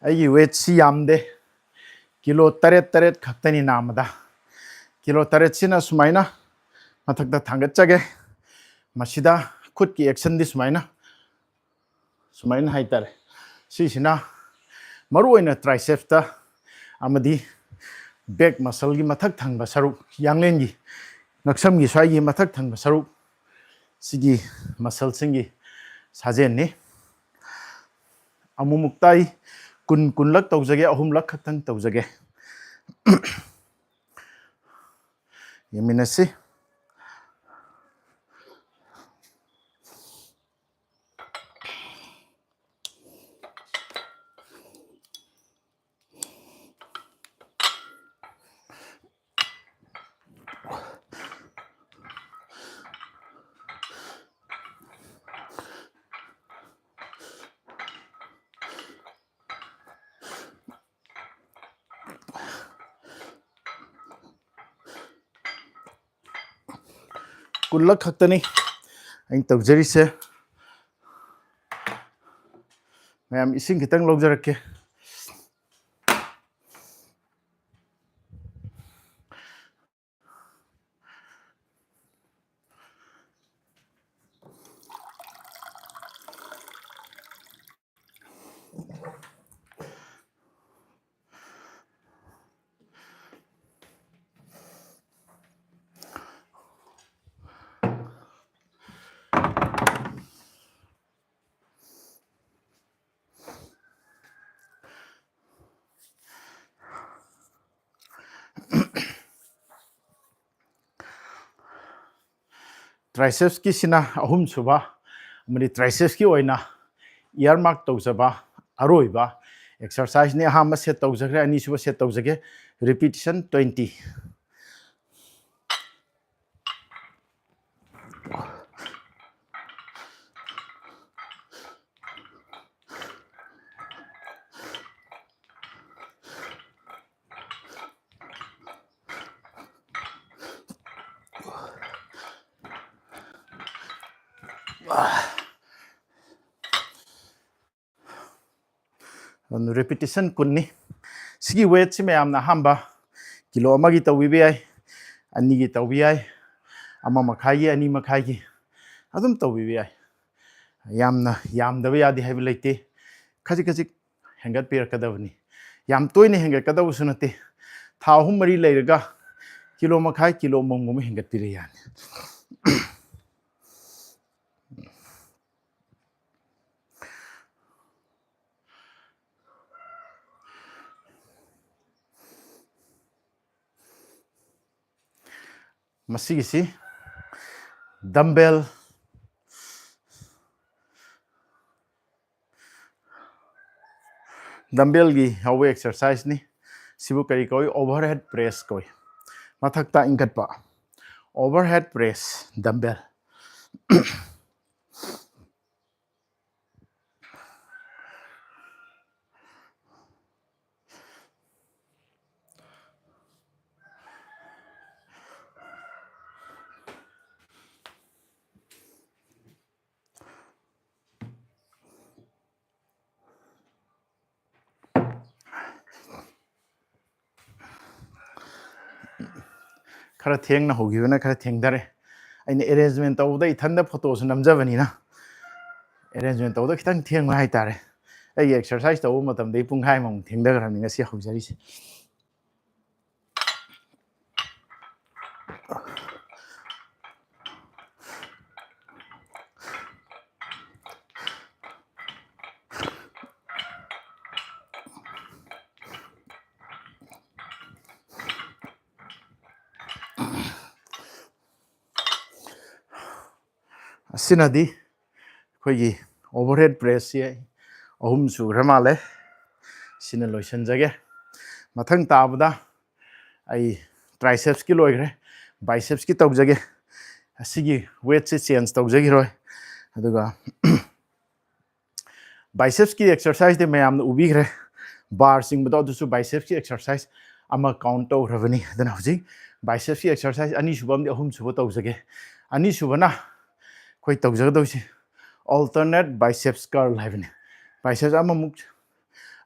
ꯑꯩꯒꯤ ꯋꯦꯠꯁꯤ ꯌꯥꯝꯗꯦ, ꯀꯤꯂꯣ ꯇꯔꯦꯠ ꯇꯔꯦꯠ ꯈꯛꯇꯅꯤ ꯅꯥꯝꯃꯗ꯫ ꯀꯤꯂꯣ ꯇꯔꯦꯠꯁꯤꯅ ꯁꯨꯃꯥꯏꯅ ꯃꯊꯛꯇ ꯊꯥꯡꯒꯠꯆꯒꯦ꯫ ꯃꯁꯤꯗ ꯈꯨꯠꯀꯤ ꯑꯦꯛꯁꯟꯗꯤ ꯁꯨꯃꯥꯏꯅ, ꯁꯨꯃꯥꯏꯅ ꯍꯥꯏꯇꯥꯔꯦ꯫ ꯁꯤꯁꯤꯅ ꯃꯔꯨꯑꯣꯏꯅ ꯇ꯭ꯔꯥꯏꯁꯦꯞꯁꯇ ꯑꯃꯗꯤ ꯕꯦꯛ ꯃꯁꯜꯒꯤ ꯃꯊꯛ ꯊꯪꯕ ꯁꯔꯨꯛ, ꯌꯥꯡꯂꯦꯟꯒꯤ ꯉꯛꯁꯝꯒꯤ ꯁ꯭ꯋꯥꯏꯒꯤ ꯃꯊꯛ ꯊꯪꯕ ꯁꯔꯨꯛ, ꯁꯤꯒꯤ ꯃꯁꯜꯁꯤꯡꯒꯤ ꯁꯥꯖꯦꯟꯅꯤ꯫ ꯑꯃꯨꯛꯃꯨꯛꯇ ꯑꯩ ꯀꯨꯟ, ꯀꯨꯟꯂꯛ ꯇꯧꯖꯒꯦ, ꯑꯍꯨꯝꯂꯛ ꯈꯛꯇꯪ ꯇꯧꯖꯒꯦ꯫ ꯌꯦꯡꯃꯤꯟꯅꯁꯤ꯫ ꯀꯨꯟꯂꯛ ꯈꯛꯇꯅꯤ ꯑꯩꯅ ꯇꯧꯖꯔꯤꯁꯦ꯫ ꯃꯌꯥꯝ, ꯏꯁꯤꯡ ꯈꯤꯇꯪ ꯂꯧꯖꯔꯛꯀꯦ꯫ ꯇ꯭ꯔꯥꯏꯁꯦꯞꯁꯀꯤꯁꯤꯅ ꯑꯍꯨꯝꯁꯨꯕ, ꯑꯃꯗꯤ ꯇ꯭ꯔꯥꯏꯁꯦꯞꯁꯀꯤ ꯑꯣꯏꯅ ꯏꯌꯥꯔ ꯃꯥꯔꯛ ꯇꯧꯖꯕ ꯑꯔꯣꯏꯕ ꯑꯦꯛꯁꯔꯁꯥꯏꯁꯅꯤ꯫ ꯑꯍꯥꯟꯕ ꯁꯦꯠ ꯇꯧꯖꯈ꯭ꯔꯦ, ꯑꯅꯤꯁꯨꯕ ꯁꯦꯠ ꯇꯧꯖꯒꯦ꯫ ꯔꯤꯄꯤꯇꯤꯁꯟ ꯇ꯭ꯋꯦꯟꯇꯤ꯫ ꯑꯗꯨꯅ repetition ꯀꯨꯟꯅꯤ꯫ ꯁꯤꯒꯤ weightꯁꯤ ꯃꯌꯥꯝꯅ ꯑꯍꯥꯟꯕ ꯀꯤꯂꯣ ꯑꯃꯒꯤ ꯇꯧꯕꯤꯕ ꯌꯥꯏ, ꯑꯅꯤꯒꯤ ꯇꯧꯕ ꯌꯥꯏ, ꯑꯃ ꯃꯈꯥꯏꯒꯤ, ꯑꯅꯤ ꯃꯈꯥꯏꯒꯤ ꯑꯗꯨꯝ ꯇꯧꯕꯤꯕ ꯌꯥꯏ꯫ ꯌꯥꯝꯅ ꯌꯥꯝꯗꯕ ꯌꯥꯗꯦ ꯍꯥꯏꯕ ꯂꯩꯇꯦ꯫ ꯈꯖꯤꯛ ꯈꯖꯤꯛ ꯍꯦꯟꯒꯠꯄꯤꯔꯛꯀꯗꯕꯅꯤ꯫ ꯌꯥꯝ ꯇꯣꯏꯅ ꯍꯦꯟꯒꯠꯀꯗꯕꯁꯨ ꯅꯠꯇꯦ꯫ ꯊꯥ ꯑꯍꯨꯝ ꯃꯔꯤ ꯂꯩꯔꯒ ꯀꯤꯂꯣ ꯃꯈꯥꯏ, ꯀꯤꯂꯣ ꯑꯃꯃꯝꯒꯨꯝꯕ ꯍꯦꯟꯒꯠꯄꯤꯔ ꯌꯥꯅꯤ꯫ ꯃꯁꯤꯒꯤꯁꯤ dumbbell, dumbbellꯒꯤ ꯌꯥꯎꯕ exerciseꯅꯤ꯫ ꯁꯤꯕꯨ ꯀꯔꯤ ꯀꯧꯏ? Overhead press ꯀꯧꯏ꯫ ꯃꯊꯛꯇ ꯏꯟꯈꯠꯄ, overhead press dumbbell꯫ ꯈꯔ ꯊꯦꯡꯅ ꯍꯧꯈꯤꯕꯅ ꯈꯔ ꯊꯦꯡꯊꯔꯦ꯫ ꯑꯩꯅ arrangement ꯇꯧꯕꯗ ꯏꯊꯟꯗ photoꯁꯨ ꯅꯝꯖꯕꯅꯤꯅ, arrangement ꯇꯧꯕꯗ ꯈꯤꯇꯪ ꯊꯦꯡꯕ ꯍꯥꯏꯇꯥꯔꯦ꯫ ꯑꯩꯒꯤ exercise ꯇꯧꯕ ꯃꯇꯝꯗꯒꯤ ꯄꯨꯡꯈꯥꯏ ꯑꯃꯃꯨꯛ ꯊꯦꯡꯊꯈ꯭ꯔꯕꯅꯤ ꯉꯁꯤ ꯍꯧꯖꯔꯤꯁꯦ꯫ ꯑꯁꯤꯅꯗꯤ ꯑꯩꯈꯣꯏꯒꯤ overhead pressꯁꯤ ꯑꯍꯨꯝ ꯁꯨꯈ꯭ꯔ ꯃꯥꯜꯂꯦ꯫ ꯁꯤꯅ ꯂꯣꯏꯁꯤꯟꯖꯒꯦ꯫ ꯃꯊꯪ ꯇꯥꯕꯗ ꯑꯩ tricepsꯀꯤ ꯂꯣꯏꯈ꯭ꯔꯦ, bicepsꯀꯤ ꯇꯧꯖꯒꯦ꯫ ꯑꯁꯤꯒꯤ weightꯁꯦ change ꯇꯧꯖꯈꯤꯔꯣꯏ꯫ ꯑꯗꯨꯒ bicepsꯀꯤ exerciseꯇꯤ ꯃꯌꯥꯝꯅ ꯎꯕꯤꯈ꯭ꯔꯦ, bar ꯆꯤꯡꯕꯗꯣ, ꯑꯗꯨꯁꯨ bicepsꯀꯤ exercise ꯑꯃ count ꯇꯧꯈ꯭ꯔꯕꯅꯤ꯫ ꯑꯗꯨꯅ ꯍꯧꯖꯤꯛ bicepsꯀꯤ exercise ꯑꯅꯤꯁꯨꯕ ꯑꯃꯗꯤ ꯑꯍꯨꯝꯁꯨꯕ ꯇꯧꯖꯒꯦ꯫ ꯑꯅꯤꯁꯨꯕꯅ ꯑꯩꯈꯣꯏ ꯇꯧꯖꯒꯗꯧꯔꯤꯁꯤ alternate biceps curl ꯍꯥꯏꯕꯅꯤ꯫ Biceps ꯑꯃꯃꯨꯛ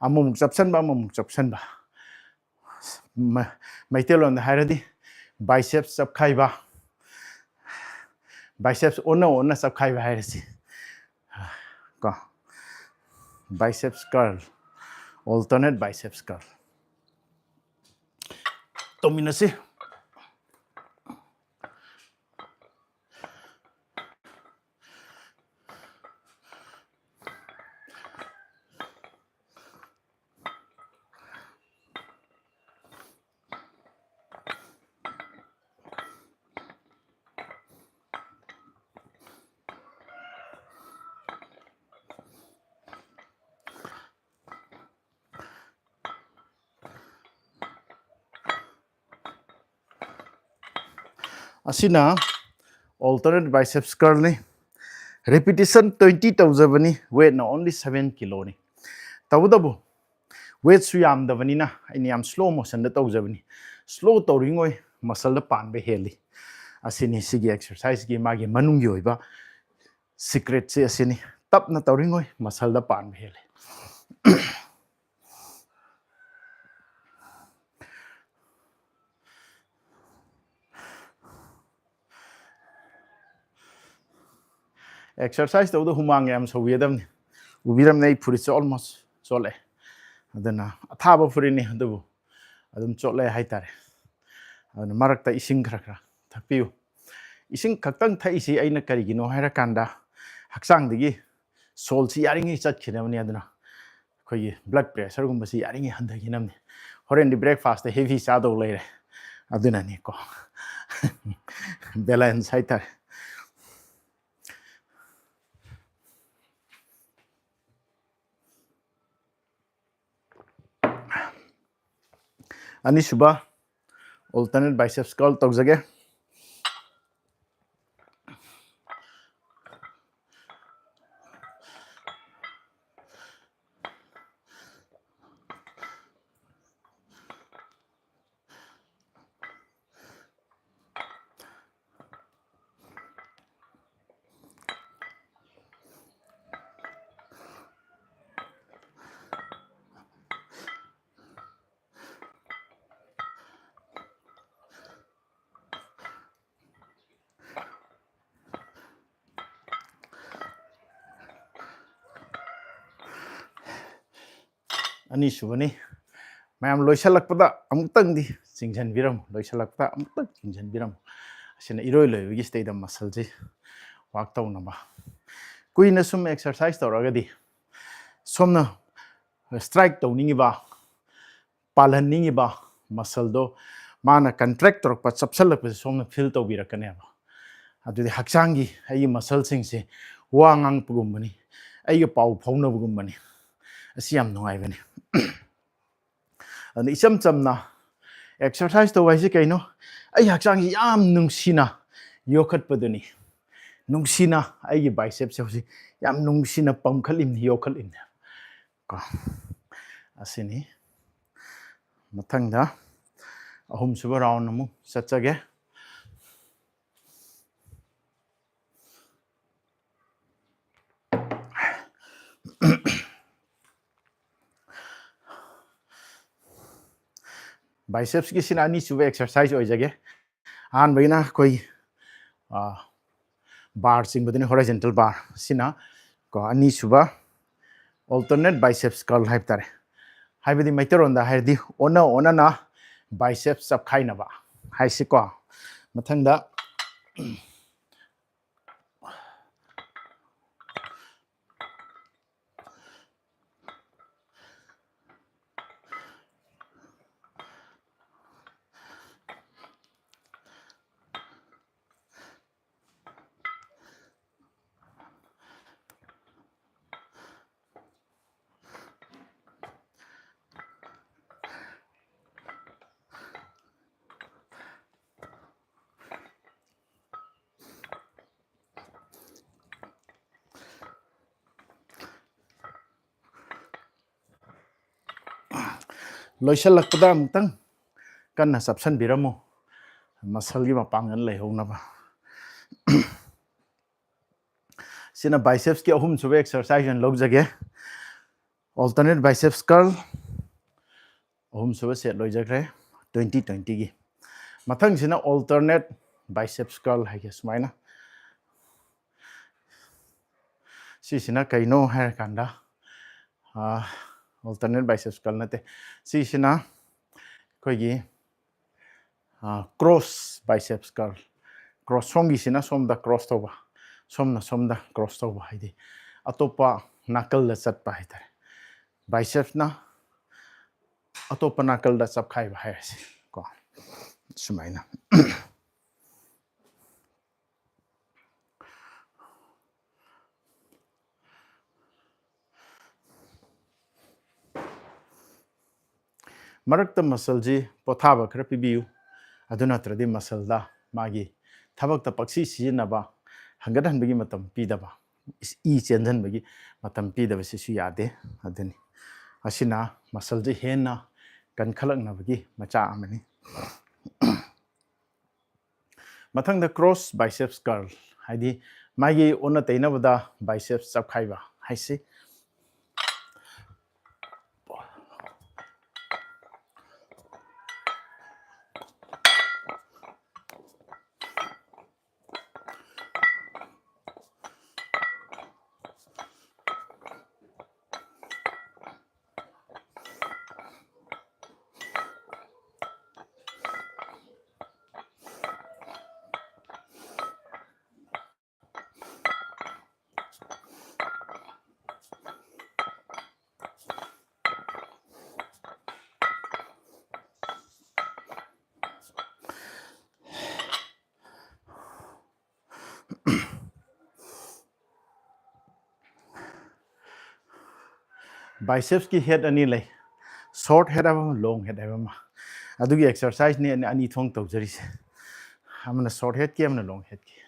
ꯑꯃꯃꯨꯛ ꯆꯞꯁꯟꯕ, ꯑꯃꯃꯨꯛ ꯆꯞꯁꯟꯕ꯫ ꯃ-, ꯃꯩꯇꯩꯂꯣꯟꯗ ꯍꯥꯏꯔꯗꯤ biceps ꯆꯞꯈꯥꯏꯕ, biceps ꯑꯣꯟꯅ ꯑꯣꯟꯅ ꯆꯞꯈꯥꯏꯕ ꯍꯥꯏꯔꯁꯤ ꯀꯣ꯫ Biceps curl, alternate biceps curl ꯇꯧꯃꯤꯟꯅꯁꯤ꯫ ꯑꯁꯤꯅ alternate biceps curlꯅꯤ꯫ Repetition twenty ꯇꯧꯖꯕꯅꯤ, weightꯅ only seven ꯀꯤꯂꯣꯅꯤ꯫ ꯇꯧꯕꯇꯕꯨ weightꯁꯨ ꯌꯥꯝꯗꯕꯅꯤꯅ ꯑꯩꯅ ꯌꯥꯝ slow motionꯗ ꯇꯧꯖꯕꯅꯤ꯫ Slow ꯇꯧꯔꯤꯉꯣꯏ muscleꯗ ꯄꯥꯟꯕ ꯍꯦꯜꯂꯤ꯫ ꯑꯁꯤꯅꯤ ꯁꯤꯒꯤ exerciseꯀꯤ ꯃꯥꯒꯤ ꯃꯅꯨꯡꯒꯤ ꯑꯣꯏꯕ secretꯁꯦ ꯑꯁꯤꯅꯤ꯫ ꯇꯞꯅ ꯇꯧꯔꯤꯉꯣꯏ muscleꯗ ꯄꯥꯟꯕ ꯍꯦꯜꯂꯤ꯫ Exercise ꯇꯧꯕꯗ ꯍꯨꯃꯥꯡ ꯌꯥꯝ ꯁꯧꯕꯤꯒꯗꯕꯅꯤ꯫ ꯎꯕꯤꯔꯝꯅꯤ ꯑꯩ ꯐꯨꯔꯤꯠꯁꯦ almost ꯆꯣꯠꯂꯛꯑꯦ꯫ ꯑꯗꯨꯅ ꯑꯊꯥꯕ ꯐꯨꯔꯤꯠꯅꯤ, ꯑꯗꯨꯕꯨ ꯑꯗꯨꯝ ꯆꯣꯠꯂꯦ ꯍꯥꯏꯇꯥꯔꯦ꯫ ꯑꯗꯨꯅ ꯃꯔꯛꯇ ꯏꯁꯤꯡ ꯈꯔ ꯈꯔ ꯊꯛꯄꯤꯌꯨ꯫ ꯏꯁꯤꯡ ꯈꯛꯇꯪ ꯊꯛꯏꯁꯤ ꯑꯩꯅ ꯀꯔꯤꯒꯤꯅꯣ ꯍꯥꯏꯔꯀꯥꯟꯗ ꯍꯛꯆꯥꯡꯗꯒꯤ ꯁꯣꯜꯁꯤ ꯌꯥꯔꯤꯉꯩ ꯆꯠꯈꯤꯅꯕꯅꯤ꯫ ꯑꯗꯨꯅ ꯑꯩꯈꯣꯏꯒꯤ blood pressureꯒꯨꯝꯕꯁꯤ ꯌꯥꯔꯤꯉꯩ ꯍꯟꯊꯈꯤꯅꯕꯅꯤ꯫ ꯍꯣꯔꯦꯟꯗꯤ breakfastꯇ heavy ꯆꯥꯗꯧ ꯂꯩꯔꯦ꯫ ꯑꯗꯨꯅꯅꯤꯀꯣ꯫ Balance ꯍꯥꯏꯇꯥꯔꯦ꯫ ꯑꯅꯤꯁꯨꯕ alternate biceps curl ꯇꯧꯖꯒꯦ꯫ ꯑꯅꯤꯁꯨꯕꯅꯤ꯫ ꯃꯌꯥꯝ ꯂꯣꯏꯁꯤꯜꯂꯛꯄꯗ ꯑꯃꯨꯛꯇꯪꯗꯤ ꯆꯤꯡꯁꯤꯟꯕꯤꯔꯝꯃꯨ, ꯂꯣꯏꯁꯤꯜꯂꯛꯄꯗ ꯑꯃꯨꯛꯇꯪ ꯆꯤꯡꯁꯤꯟꯕꯤꯔꯝꯃꯨ꯫ ꯑꯁꯤꯅ ꯏꯔꯣꯏ ꯂꯣꯏꯕꯒꯤ ꯁꯤꯗꯩꯗ ꯃꯁꯜꯁꯤ ꯋꯥꯛ ꯇꯧꯅꯕ꯫ ꯀꯨꯏꯅ ꯁꯨꯝ ꯑꯦꯛꯁꯔꯁꯥꯏꯁ ꯇꯧꯔꯒꯗꯤ ꯁꯣꯝꯅ ꯁ꯭ꯇ꯭ꯔꯥꯏꯛ ꯇꯧꯅꯤꯡꯉꯤꯕ, ꯄꯥꯜꯍꯟꯅꯤꯡꯉꯤꯕ ꯃꯁꯜꯗꯣ ꯃꯥꯅ ꯀꯟꯇ꯭ꯔꯦꯛ ꯇꯧꯔꯛꯄ, ꯆꯞꯁꯤꯜꯂꯛꯄꯁꯦ ꯁꯣꯝꯅ ꯐꯤꯜ ꯇꯧꯕꯤꯔꯛꯀꯅꯦꯕ꯫ ꯑꯗꯨꯗꯤ ꯍꯛꯆꯥꯡꯒꯤ ꯑꯩꯒꯤ ꯃꯁꯜꯁꯤꯡꯁꯦ ꯋꯥ ꯉꯥꯡꯉꯛꯄꯒꯨꯝꯕꯅꯤ, ꯑꯩꯒ ꯄꯥꯎ ꯐꯥꯎꯅꯕꯒꯨꯝꯕꯅꯤ꯫ ꯑꯁꯤ ꯌꯥꯝ ꯅꯨꯡꯉꯥꯏꯕꯅꯤ꯫ ꯑꯗꯨꯅ ꯏꯆꯝ ꯆꯝꯅ ꯑꯦꯛꯁꯔꯁꯥꯏꯁ ꯇꯧꯕ ꯍꯥꯏꯁꯦ ꯀꯩꯅꯣ? ꯑꯩ ꯍꯛꯆꯥꯡꯁꯤ ꯌꯥꯝ ꯅꯨꯡꯁꯤꯅ ꯌꯣꯛꯈꯠꯄꯗꯨꯅꯤ꯫ ꯅꯨꯡꯁꯤꯅ ꯑꯩꯒꯤ ꯕꯥꯏꯁꯦꯞꯁꯦ ꯍꯧꯖꯤꯛ ꯌꯥꯝ ꯅꯨꯡꯁꯤꯅ ꯄꯝꯈꯠꯂꯤꯕꯅꯤ, ꯌꯣꯛꯈꯠꯂꯤꯕꯅꯤ꯫ ꯀꯣ, ꯑꯁꯤꯅꯤ꯫ ꯃꯊꯪꯗ ꯑꯍꯨꯝꯁꯨꯕ ꯔꯥꯎꯟ ꯑꯃꯨꯛ ꯆꯠꯆꯒꯦ꯫ ꯕꯥꯏꯁꯦꯞꯁꯀꯤꯁꯤꯅ ꯑꯅꯤꯁꯨꯕ ꯑꯦꯛꯁꯔꯁꯥꯏꯁ ꯑꯣꯏꯖꯒꯦ꯫ ꯑꯍꯥꯟꯕꯒꯤꯅ ꯑꯩꯈꯣꯏ, ꯑ, ꯕꯥꯔ ꯆꯤꯡꯕꯗꯨꯅꯤ, ꯍꯣꯔꯥꯏꯖꯦꯟꯇꯦꯜ ꯕꯥꯔ꯫ ꯁꯤꯅ ꯀꯣ, ꯑꯅꯤꯁꯨꯕ ꯑꯣꯜꯇꯔꯅꯦꯠ ꯕꯥꯏꯁꯦꯞꯁ ꯀꯔꯜ ꯍꯥꯏꯕ ꯇꯥꯔꯦ꯫ ꯍꯥꯏꯕꯗꯤ ꯃꯩꯇꯩꯔꯣꯟꯗ ꯍꯥꯏꯔꯗꯤ ꯑꯣꯟꯅ ꯑꯣꯟꯅꯅ ꯕꯥꯏꯁꯦꯞꯁ ꯆꯞꯈꯥꯏꯅꯕ ꯍꯥꯏꯁꯤꯀꯣ꯫ ꯃꯊꯪꯗ ꯂꯣꯏꯁꯤꯜꯂꯛꯄꯗ ꯑꯃꯨꯛꯇꯪ ꯀꯟꯅ ꯆꯞꯁꯤꯟꯕꯤꯔꯝꯃꯨ, ꯃꯁꯜꯒꯤ ꯃꯄꯥꯡꯒꯜ ꯂꯩꯍꯧꯅꯕ꯫ ꯁꯤꯅ ꯕꯥꯏꯁꯦꯞꯁꯀꯤ ꯑꯍꯨꯝꯁꯨꯕ ꯑꯦꯛꯁꯔꯁꯥꯏꯁ ꯑꯣꯏꯅ ꯂꯧꯖꯒꯦ꯫ ꯑꯣꯜꯇꯔꯅꯦꯠ ꯕꯥꯏꯁꯦꯞꯁ ꯀꯔꯜ ꯑꯍꯨꯝꯁꯨꯕ ꯁꯦꯠ ꯂꯣꯏꯖꯈ꯭ꯔꯦ, ꯇ꯭ꯋꯦꯟꯇꯤ ꯇ꯭ꯋꯦꯟꯇꯤꯒꯤ꯫ ꯃꯊꯪꯁꯤꯅ ꯑꯣꯜꯇꯔꯅꯦꯠ ꯕꯥꯏꯁꯦꯞꯁ ꯀꯔꯜ ꯍꯥꯏꯒꯦ ꯁꯨꯃꯥꯏꯅ꯫ ꯁꯤꯁꯤꯅ ꯀꯩꯅꯣ ꯍꯥꯏꯔꯀꯥꯟꯗ, ꯑꯥ, Alternate biceps curl ꯅꯠꯇꯦ꯫ ꯁꯤꯁꯤꯅ ꯑꯩꯈꯣꯏꯒꯤ ꯀ꯭ꯔꯣꯁ ꯕꯥꯏꯁꯦꯞꯁ ꯀꯔꯜ꯫ ꯀ꯭ꯔꯣꯁ, ꯁꯣꯝꯒꯤꯁꯤꯅ ꯁꯣꯝꯗ ꯀ꯭ꯔꯣꯁ ꯇꯧꯕ, ꯁꯣꯝꯅ ꯁꯣꯝꯗ ꯀ꯭ꯔꯣꯁ ꯇꯧꯕ, ꯍꯥꯏꯗꯤ ꯑꯇꯣꯞꯄ ꯅꯥꯀꯜꯗ ꯆꯠꯄ ꯍꯥꯏꯇꯥꯔꯦ꯫ ꯕꯥꯏꯁꯦꯞꯁꯅ ꯑꯇꯣꯞꯄ ꯅꯥꯀꯜꯗ ꯆꯞꯈꯥꯏꯕ ꯍꯥꯏꯔꯁꯤ ꯀꯣ, ꯁꯨꯃꯥꯏꯅ꯫ ꯃꯔꯛꯇ ꯃꯁꯜꯁꯤ ꯄꯣꯊꯥꯕ ꯈꯔ ꯄꯤꯕꯤꯌꯨ꯫ ꯑꯗꯨ ꯅꯠꯇ꯭ꯔꯗꯤ ꯃꯁꯜꯗ ꯃꯥꯒꯤ ꯊꯕꯛꯇ ꯄꯛꯁꯤ ꯁꯤꯖꯤꯟꯅꯕ, ꯍꯪꯒꯠꯍꯟꯕꯒꯤ ꯃꯇꯝ ꯄꯤꯗꯕ, ꯏ ꯆꯦꯟꯁꯤꯟꯕꯒꯤ ꯃꯇꯝ ꯄꯤꯗꯕꯁꯤꯁꯨ ꯌꯥꯗꯦ꯫ ꯑꯗꯨꯅꯤ, ꯑꯁꯤꯅ ꯃꯁꯜꯁꯤ ꯍꯦꯟꯅ ꯀꯟꯈꯠꯂꯛꯅꯕꯒꯤ ꯃꯆꯥꯛ ꯑꯃꯅꯤ꯫ ꯃꯊꯪꯗ ꯀ꯭ꯔꯣꯁ ꯕꯥꯏꯁꯦꯞꯁ ꯀꯔꯜ, ꯍꯥꯏꯗꯤ ꯃꯥꯒꯤ ꯑꯣꯟꯅ ꯇꯩꯅꯕꯗ ꯕꯥꯏꯁꯦꯞꯁ ꯆꯞꯈꯥꯏꯕ ꯍꯥꯏꯁꯤ꯫ ꯕꯥꯏꯁꯦꯞꯁꯀꯤ ꯍꯦꯠ ꯑꯅꯤ ꯂꯩ, ꯁꯣꯔꯠ ꯍꯦꯠ ꯍꯥꯏꯕ ꯑꯃ, ꯂꯣꯡ ꯍꯦꯠ ꯍꯥꯏꯕ ꯑꯃ꯫ ꯑꯗꯨꯒꯤ ꯑꯦꯛꯁꯔꯁꯥꯏꯖꯅꯤ ꯑꯅꯤ, ꯑꯅꯤ ꯊꯣꯛꯅ ꯇꯧꯖꯔꯤꯁꯦ, ꯑꯃꯅ ꯁꯣꯔꯠ ꯍꯦꯠꯀꯤ, ꯑꯃꯅ ꯂꯣꯡ ꯍꯦꯠꯀꯤ꯫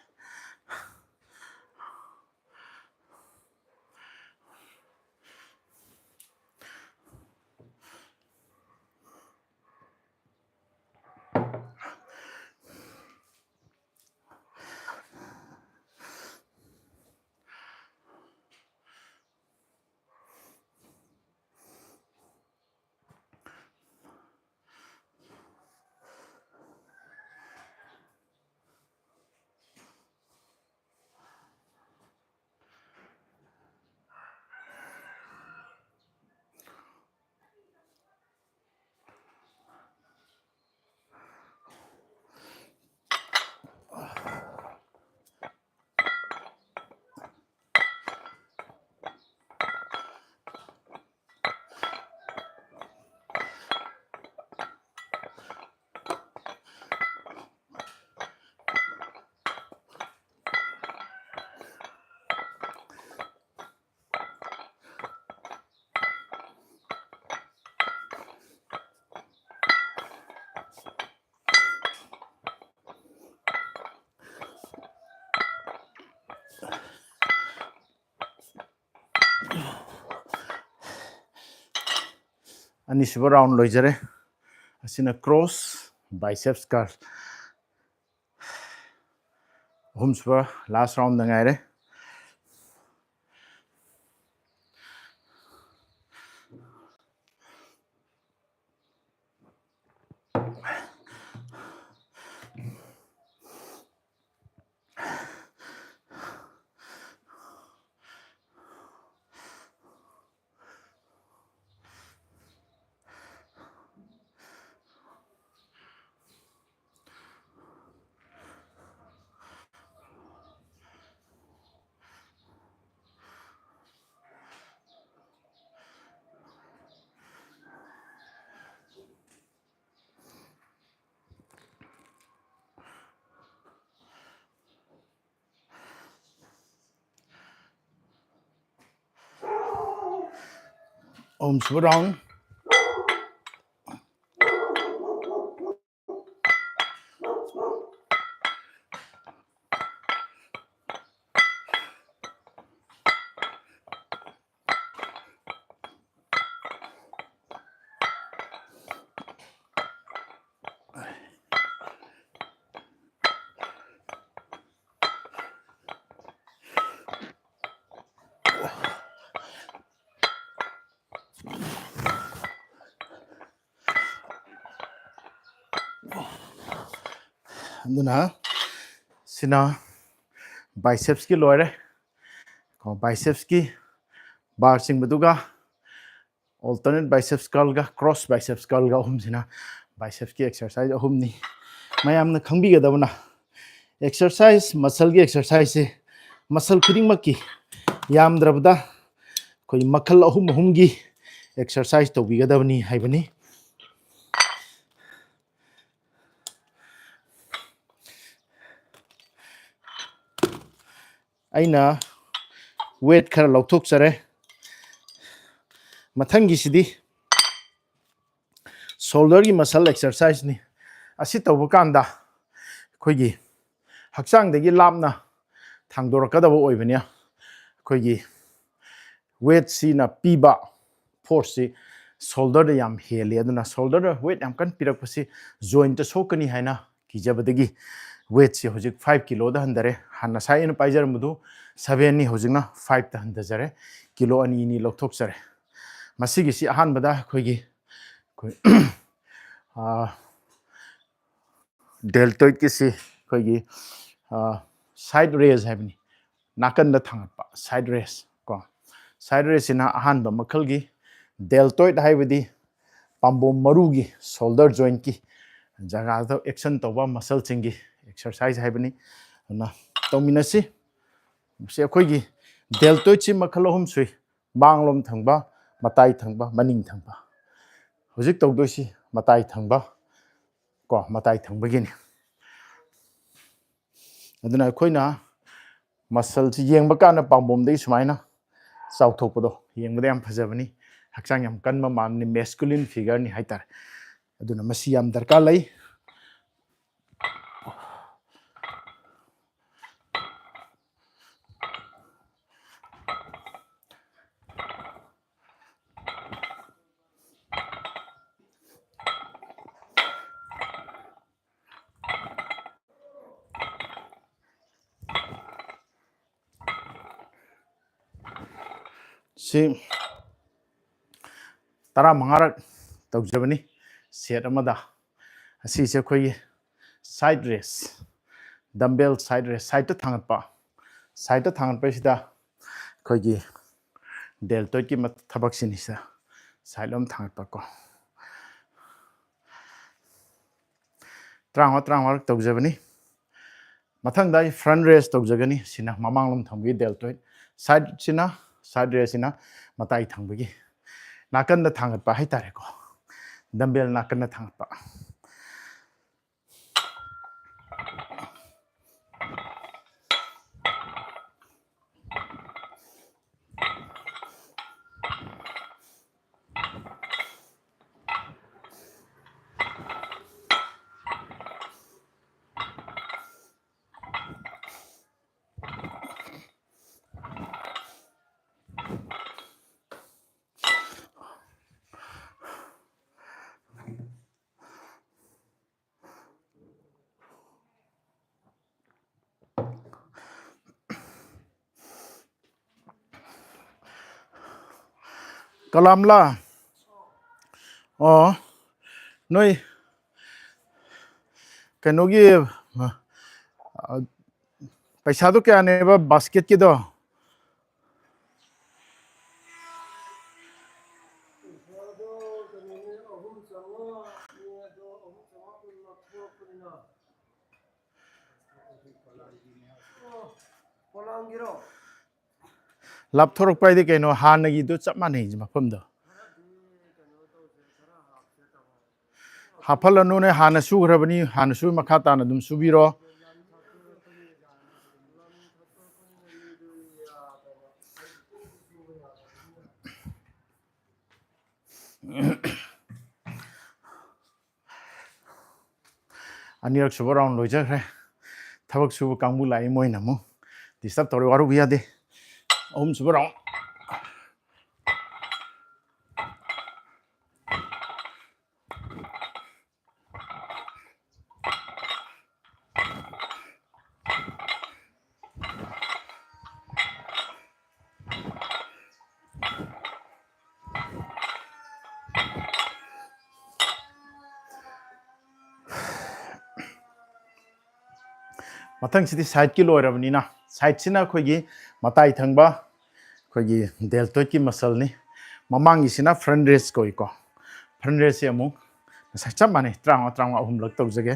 ꯑꯅꯤꯁꯨꯕ round ꯂꯣꯏꯖꯔꯦ꯫ ꯑꯁꯤꯅ cross biceps curl꯫ ꯑꯍꯨꯝꯁꯨꯕ last roundꯗ ꯉꯥꯏꯔꯦ꯫ ꯑꯍꯨꯝꯁꯨꯕ round꯫ ꯑꯗꯨꯅ ꯁꯤꯅ bicepsꯀꯤ ꯂꯣꯏꯔꯦ꯫ ꯀꯣ, bicepsꯀꯤ bar ꯆꯤꯡꯕꯗꯨꯒ, alternate biceps curlꯒ, cross biceps curlꯒ ꯑꯍꯨꯝꯁꯤꯅ bicepsꯀꯤ exercise ꯑꯍꯨꯝꯅꯤ꯫ ꯃꯌꯥꯝꯅ ꯈꯪꯕꯤꯒꯗꯕꯅ, exercise, muscleꯒꯤ exerciseꯁꯦ muscle ꯈꯨꯗꯤꯡꯃꯛꯀꯤ ꯌꯥꯝꯗ꯭ꯔꯕꯗ ꯑꯩꯈꯣꯏ ꯃꯈꯜ ꯑꯍꯨꯝ ꯑꯍꯨꯝꯒꯤ exercise ꯇꯧꯕꯤꯒꯗꯕꯅꯤ ꯍꯥꯏꯕꯅꯤ꯫ ꯑꯩꯅ weight ꯈꯔ ꯂꯧꯊꯣꯛꯆꯔꯦ꯫ ꯃꯊꯪꯒꯤꯁꯤꯗꯤ shoulderꯒꯤ muscle exerciseꯅꯤ꯫ ꯑꯁꯤ ꯇꯧꯕ ꯀꯥꯟꯗ ꯑꯩꯈꯣꯏꯒꯤ ꯍꯛꯆꯥꯡꯗꯒꯤ ꯂꯥꯞꯅ ꯊꯥꯡꯗꯣꯔꯛꯀꯗꯕ ꯑꯣꯏꯕꯅꯤ꯫ ꯑꯩꯈꯣꯏꯒꯤ weightꯁꯤꯅ ꯄꯤꯕ forceꯁꯤ ꯁꯣꯜꯗꯔꯗ ꯌꯥꯝ ꯍꯦꯜꯂꯤ꯫ ꯑꯗꯨꯅ ꯁꯣꯜꯗꯔꯗ ꯋꯦꯠ ꯌꯥꯝ ꯀꯟꯅ ꯄꯤꯔꯛꯄꯁꯤ ꯖꯣꯏꯟꯇ ꯁꯣꯛꯀꯅꯤ ꯍꯥꯏꯅ ꯀꯤꯖꯕꯗꯒꯤ ꯋꯦꯠꯁꯤ ꯍꯧꯖꯤꯛ ꯐꯥꯏꯚ ꯀꯤꯂꯣꯗ ꯍꯟꯊꯔꯦ꯫ ꯍꯥꯟꯅ ꯉꯁꯥꯏ ꯑꯩꯅ ꯄꯥꯏꯖꯔꯝꯕꯗꯨ ꯁꯚꯦꯟꯅꯤ, ꯍꯧꯖꯤꯛꯅ ꯐꯥꯏꯚꯇ ꯍꯟꯊꯖꯔꯦ꯫ ꯀꯤꯂꯣ ꯑꯅꯤ ꯑꯅꯤ ꯂꯧꯊꯣꯛꯆꯔꯦ꯫ ꯃꯁꯤꯒꯤꯁꯤ ꯑꯍꯥꯟꯕꯗ ꯑꯩꯈꯣꯏꯒꯤ, ꯑꯩꯈꯣꯏ, ꯑꯥ, ꯗꯦꯜꯇꯣꯏꯗꯀꯤꯁꯤ ꯑꯩꯈꯣꯏꯒꯤ, ꯑꯥ, ꯁꯥꯏꯠ ꯔꯦꯁ ꯍꯥꯏꯕꯅꯤ, ꯅꯥꯀꯟꯗ ꯊꯥꯡꯒꯠꯄ ꯁꯥꯏꯠ ꯔꯦꯁ ꯀꯣ꯫ ꯁꯥꯏꯠ ꯔꯦꯁꯁꯤꯅ ꯑꯍꯥꯟꯕ ꯃꯈꯜꯒꯤ ꯗꯦꯜꯇꯣꯏꯗ ꯍꯥꯏꯕꯗꯤ ꯄꯥꯝꯕꯣꯝ ꯃꯔꯨꯒꯤ ꯁꯣꯜꯗꯔ ꯖꯣꯏꯟꯀꯤ ꯖꯒꯥꯗ ꯑꯦꯛꯁꯟ ꯇꯧꯕ ꯃꯁꯜꯁꯤꯡꯒꯤ ꯑꯦꯛꯁꯔꯁꯥꯏꯁ ꯍꯥꯏꯕꯅꯤ꯫ ꯑꯗꯨꯅ ꯇꯧꯃꯤꯟꯅꯁꯤ꯫ ꯁꯤ ꯑꯩꯈꯣꯏꯒꯤ ꯗꯦꯜꯇꯣꯏꯗꯁꯤ ꯃꯈꯜ ꯑꯍꯨꯝ ꯁꯨꯏ: ꯃꯥꯡꯂꯣꯝ ꯊꯪꯕ, ꯃꯇꯥꯏ ꯊꯪꯕ, ꯃꯅꯤꯡ ꯊꯪꯕ꯫ ꯍꯧꯖꯤꯛ ꯇꯧꯗꯣꯏꯁꯤ ꯃꯇꯥꯏ ꯊꯪꯕ ꯀꯣ, ꯃꯇꯥꯏ ꯊꯪꯕꯒꯤꯅꯤ꯫ ꯑꯗꯨꯅ ꯑꯩꯈꯣꯏꯅ ꯃꯁꯜꯁꯤ ꯌꯦꯡꯕ ꯀꯥꯟꯗ ꯄꯥꯝꯕꯣꯝꯗꯒꯤ ꯁꯨꯃꯥꯏꯅ ꯆꯥꯎꯊꯣꯛꯄꯗꯣ ꯌꯦꯡꯕꯗ ꯌꯥꯝ ꯐꯖꯕꯅꯤ꯫ ꯍꯛꯆꯥꯡ ꯌꯥꯝ ꯀꯟꯕ ꯃꯥꯟꯕꯅꯤ, ꯃꯦꯁꯀꯨꯂꯤꯟ ꯐꯤꯒꯔꯅꯤ ꯍꯥꯏꯇꯥꯔꯦ꯫ ꯑꯗꯨꯅ ꯃꯁꯤ ꯌꯥꯝ ꯗꯔꯀꯥꯔ ꯂꯩ꯫ ꯁꯤ ꯇꯔꯥꯃꯉꯥꯔꯛ ꯇꯧꯖꯕꯅꯤ ꯁꯦꯠ ꯑꯃꯗ꯫ ꯑꯁꯤꯁꯦ ꯑꯩꯈꯣꯏꯒꯤ side raise, dumbbell side raise, ꯁꯥꯏꯠꯇ ꯊꯥꯡꯒꯠꯄ꯫ ꯁꯥꯏꯠꯇ ꯊꯥꯡꯒꯠꯄꯁꯤꯗ ꯑꯩꯈꯣꯏꯒꯤ ꯗꯦꯜꯇꯣꯏꯗꯀꯤ ꯃ-, ꯊꯕꯛꯁꯤꯅꯤ꯫ ꯁꯤꯗ ꯁꯥꯏꯠ ꯑꯃ ꯊꯥꯡꯒꯠꯄ ꯀꯣ꯫ ꯇꯔꯥꯃꯉꯥ, ꯇꯔꯥꯃꯉꯥꯔꯛ ꯇꯧꯖꯕꯅꯤ꯫ ꯃꯊꯪꯗ ꯑꯩ ꯐ꯭ꯔꯟ ꯔꯦꯁ ꯇꯧꯖꯒꯅꯤ꯫ ꯁꯤꯅ ꯃꯃꯥꯡꯂꯣꯝ ꯊꯪꯕꯒꯤ ꯗꯦꯜꯇꯣꯏꯗ꯫ ꯁꯥꯏꯠꯁꯤꯅ, ꯁꯥꯏꯠ ꯔꯦꯁꯁꯤꯅ ꯃꯇꯥꯏ ꯊꯪꯕꯒꯤ꯫ ꯅꯥꯀꯟꯗ ꯊꯥꯡꯒꯠꯄ ꯍꯥꯏꯇꯥꯔꯦꯀꯣ꯫ ꯗꯝꯕꯦꯜ ꯅꯥꯀꯟꯗ ꯊꯥꯡꯒꯠꯄ꯫ ꯀꯂꯥꯝꯂꯥ? ꯑꯣ, ꯅꯣꯏ ꯀꯩꯅꯣꯒꯤ, ꯑ, ꯄꯩꯁꯥꯗꯣ ꯀꯌꯥꯅꯦꯕ ꯕꯥꯁꯀꯦꯠꯀꯤꯗꯣ? ꯂꯥꯞꯊꯣꯔꯛꯄ ꯍꯥꯏꯗꯤ ꯀꯩꯅꯣ? ꯍꯥꯟꯅꯒꯤꯗꯨ ꯆꯞ ꯃꯥꯟꯅꯩ ꯃꯐꯝꯗꯣ꯫ ꯍꯥꯞꯍꯜꯂꯅꯨꯅꯦ, ꯍꯥꯟꯅ ꯁꯨꯈ꯭ꯔꯕꯅꯤ, ꯍꯥꯟꯅꯁꯨ ꯃꯈꯥ ꯇꯥꯅ ꯑꯗꯨꯝ ꯁꯨꯕꯤꯔꯣ꯫ ꯑꯅꯤꯔꯛ ꯁꯨꯕ ꯔꯥꯎꯟ ꯂꯣꯏꯖꯈ꯭ꯔꯦ꯫ ꯊꯕꯛ ꯁꯨꯕ ꯀꯥꯡꯕꯨ ꯂꯥꯛꯏ, ꯃꯣꯏꯅ ꯑꯃꯨꯛ ꯗꯤꯁꯇꯔꯕ ꯇꯧꯔꯦ, ꯋꯥꯔꯧꯕ ꯌꯥꯗꯦ꯫ ꯑꯍꯨꯝ ꯁꯨꯕ ꯔꯥꯎꯟ꯫ ꯃꯊꯪꯁꯤꯗꯤ ꯁꯥꯏꯠꯀꯤ ꯂꯣꯏꯔꯕꯅꯤꯅ, ꯁꯥꯏꯠꯁꯤꯅ ꯑꯩꯈꯣꯏꯒꯤ ꯃꯇꯥꯏ ꯊꯪꯕ ꯑꯩꯈꯣꯏꯒꯤ ꯗꯦꯜꯇꯣꯏꯠꯀꯤ ꯃꯁꯜꯅꯤ꯫ ꯃꯃꯥꯡꯒꯤꯁꯤꯅ ꯐ꯭ꯔꯟ ꯔꯦꯁ ꯀꯧꯏꯀꯣ꯫ ꯐ꯭ꯔꯟ ꯔꯦꯁꯁꯦ ꯑꯃꯨꯛ ꯉꯁꯥꯏ ꯆꯞ ꯃꯥꯟꯅꯩ, ꯇꯔꯥꯃꯉꯥ, ꯇꯔꯥꯃꯉꯥ ꯑꯍꯨꯝꯂꯛ ꯇꯧꯖꯒꯦ꯫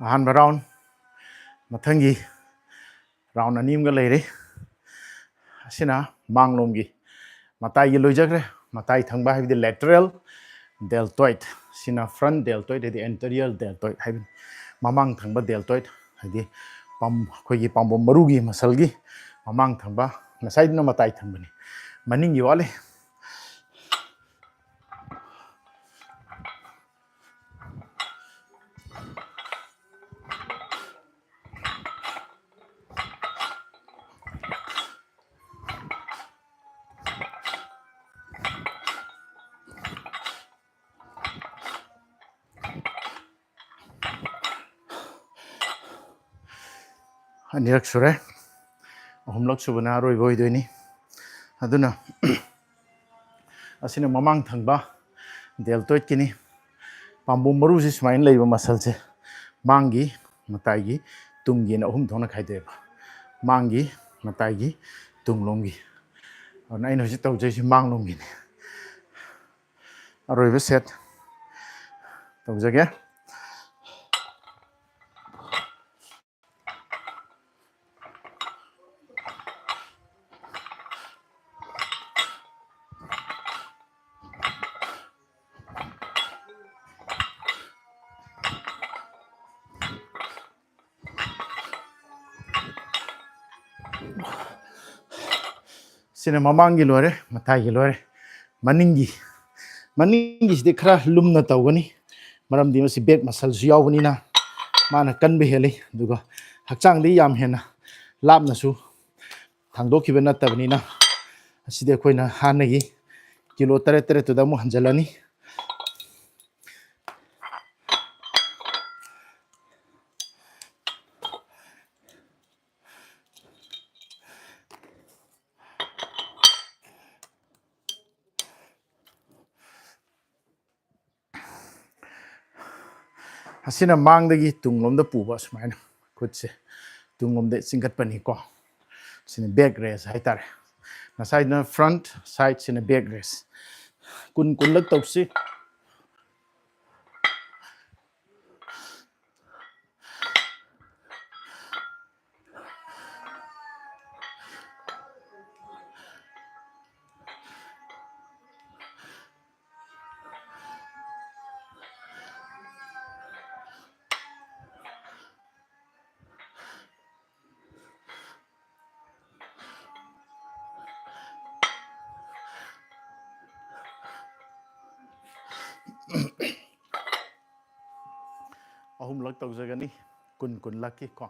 ꯑꯍꯥꯟꯕ ꯔꯥꯎꯟ꯫ ꯃꯊꯪꯒꯤ ꯔꯥꯎꯟ ꯑꯅꯤ ꯑꯃꯒ ꯂꯩꯔꯤ꯫ ꯑꯁꯤꯅ ꯃꯥꯡꯂꯣꯝꯒꯤ ꯃꯇꯥꯏꯒꯤ ꯂꯣꯏꯖꯈ꯭ꯔꯦ꯫ ꯃꯇꯥꯏ ꯊꯪꯕ ꯍꯥꯏꯕꯗꯤ lateral deltoid, ꯁꯤꯅ front deltoid ꯍꯥꯏꯗꯤ anterior deltoid ꯍꯥꯏꯕꯅꯤ꯫ ꯃꯃꯥꯡ ꯊꯪꯕ deltoid ꯍꯥꯏꯗꯤ ꯄꯥꯝ-, ꯑꯩꯈꯣꯏꯒꯤ ꯄꯥꯝꯕꯣꯝ ꯃꯔꯨꯒꯤ ꯃꯁꯜꯒꯤ ꯃꯃꯥꯡ ꯊꯪꯕ, ꯉꯁꯥꯏꯗꯨꯅ ꯃꯇꯥꯏ ꯊꯪꯕꯅꯤ꯫ ꯃꯅꯤꯡꯒꯤ ꯋꯥꯠꯂꯤ꯫ ꯑꯅꯤꯔꯛ ꯁꯨꯔꯦ꯫ ꯑꯍꯨꯝꯂꯛ ꯁꯨꯕꯅ ꯑꯔꯣꯏꯕ ꯑꯣꯏꯗꯣꯏꯅꯤ꯫ ꯑꯗꯨꯅ ꯑꯁꯤꯅ ꯃꯃꯥꯡ ꯊꯪꯕ ꯗꯦꯜꯇꯣꯏꯗꯀꯤꯅꯤ꯫ ꯄꯥꯝꯕꯣꯝ ꯃꯔꯨꯁꯤ ꯁꯨꯃꯥꯏꯅ ꯂꯩꯕ ꯃꯁꯜꯁꯦ ꯃꯥꯡꯒꯤ, ꯃꯇꯥꯏꯒꯤ, ꯇꯨꯡꯒꯤꯅ ꯑꯍꯨꯝ ꯊꯣꯛꯅ ꯈꯥꯏꯗꯣꯛꯑꯦꯕ꯫ ꯃꯥꯡꯒꯤ, ꯃꯇꯥꯏꯒꯤ, ꯇꯨꯡꯂꯣꯝꯒꯤ꯫ ꯑꯗꯨꯅ ꯑꯩꯅ ꯍꯧꯖꯤꯛ ꯇꯧꯖꯩꯁꯤ ꯃꯥꯡꯂꯣꯝꯒꯤꯅꯤ꯫ ꯑꯔꯣꯏꯕ ꯁꯦꯠ ꯇꯧꯖꯒꯦ꯫ ꯁꯤꯅ ꯃꯃꯥꯡꯒꯤ ꯂꯣꯏꯔꯦ, ꯃꯇꯥꯏꯒꯤ ꯂꯣꯏꯔꯦ꯫ ꯃꯅꯤꯡꯒꯤ, ꯃꯅꯤꯡꯒꯤꯁꯤꯗꯤ ꯈꯔ ꯂꯨꯝꯅ ꯇꯧꯒꯅꯤ, ꯃꯔꯝꯗꯤ ꯃꯁꯤ ꯕꯦꯛ ꯃꯁꯜꯁꯨ ꯌꯥꯎꯕꯅꯤꯅ ꯃꯥꯅ ꯀꯟꯕ ꯍꯦꯜꯂꯤ, ꯑꯗꯨꯒ ꯍꯛꯆꯥꯡꯗꯤ ꯌꯥꯝ ꯍꯦꯟꯅ ꯂꯥꯞꯅꯁꯨ ꯊꯥꯡꯗꯣꯛꯈꯤꯕ ꯅꯠꯇꯕꯅꯤꯅ꯫ ꯑꯁꯤꯗꯤ ꯑꯩꯈꯣꯏꯅ ꯍꯥꯟꯅꯒꯤ ꯀꯤꯂꯣ ꯇꯔꯦꯠ ꯇꯔꯦꯠꯇꯨꯗ ꯑꯃꯨꯛ ꯍꯟꯖꯤꯜꯂꯅꯤ꯫ ꯑꯁꯤꯅ ꯃꯥꯡꯗꯒꯤ ꯇꯨꯡꯂꯣꯝꯗ ꯄꯨꯕ, ꯁꯨꯃꯥꯏꯅ ꯈꯨꯠꯁꯦ ꯇꯨꯡꯂꯣꯝꯗ ꯆꯤꯡꯈꯠꯄꯅꯤꯀꯣ꯫ ꯁꯤꯅ ꯕꯦꯛ ꯔꯦꯁ ꯍꯥꯏꯇꯥꯔꯦ꯫ ꯉꯁꯥꯏꯗꯨꯅ ꯐ꯭ꯔꯟꯠ, ꯁꯥꯏꯠꯁꯤꯅ ꯕꯦꯛ ꯔꯦꯁ꯫ ꯀꯨꯟ ꯀꯨꯟꯂꯛ ꯇꯧꯁꯤ꯫ ꯑꯍꯨꯝꯂꯛ ꯇꯧꯖꯒꯅꯤ, ꯀꯨꯟ ꯀꯨꯟꯂꯛꯀꯤ ꯀꯣ꯫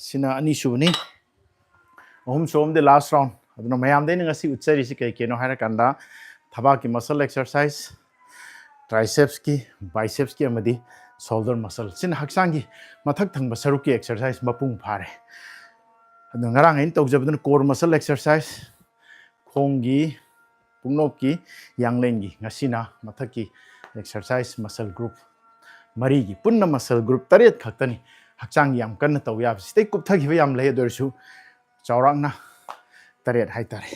ꯁꯤꯅ ꯑꯅꯤꯁꯨꯕꯅꯤ꯫ ꯑꯍꯨꯝꯁꯨꯕꯗꯤ last round꯫ ꯑꯗꯨꯅ ꯃꯌꯥꯝꯗ ꯑꯩꯅ ꯉꯁꯤ ꯎꯠꯆꯔꯤꯁꯤ ꯀꯩ ꯀꯩꯅꯣ ꯍꯥꯏꯔꯀꯥꯟꯗ, ꯊꯕꯥꯛꯀꯤ muscle exercise, tricepsꯀꯤ, bicepsꯀꯤ ꯑꯃꯗꯤ shoulder muscle꯫ ꯁꯤꯅ ꯍꯛꯆꯥꯡꯒꯤ ꯃꯊꯛ ꯊꯪꯕ ꯁꯔꯨꯛꯀꯤ exercise ꯃꯄꯨꯡ ꯐꯥꯔꯦ꯫ ꯑꯗꯨ ꯉꯔꯥꯡ ꯑꯩꯅ ꯇꯧꯖꯕꯗꯨꯅ core muscle exercise, ꯈꯣꯡꯒꯤ, ꯄꯨꯛꯅꯣꯞꯀꯤ, ꯌꯥꯡꯂꯦꯟꯒꯤ꯫ ꯉꯁꯤꯅ ꯃꯊꯛꯀꯤ exercise muscle group ꯃꯔꯤꯒꯤ꯫ ꯄꯨꯟꯅ muscle group ꯇꯔꯦꯠ ꯈꯛꯇꯅꯤ ꯍꯛꯆꯥꯡꯒꯤ ꯌꯥꯝ ꯀꯟꯅ ꯇꯧ ꯌꯥꯕ꯫ ꯁꯤꯗꯩ ꯀꯨꯞꯊꯈꯤꯕ ꯌꯥꯝ ꯂꯩ, ꯑꯗꯨ ꯑꯣꯏꯔꯁꯨ ꯆꯥꯎꯔꯥꯛꯅ ꯇꯔꯦꯠ ꯍꯥꯏꯇꯥꯔꯦ꯫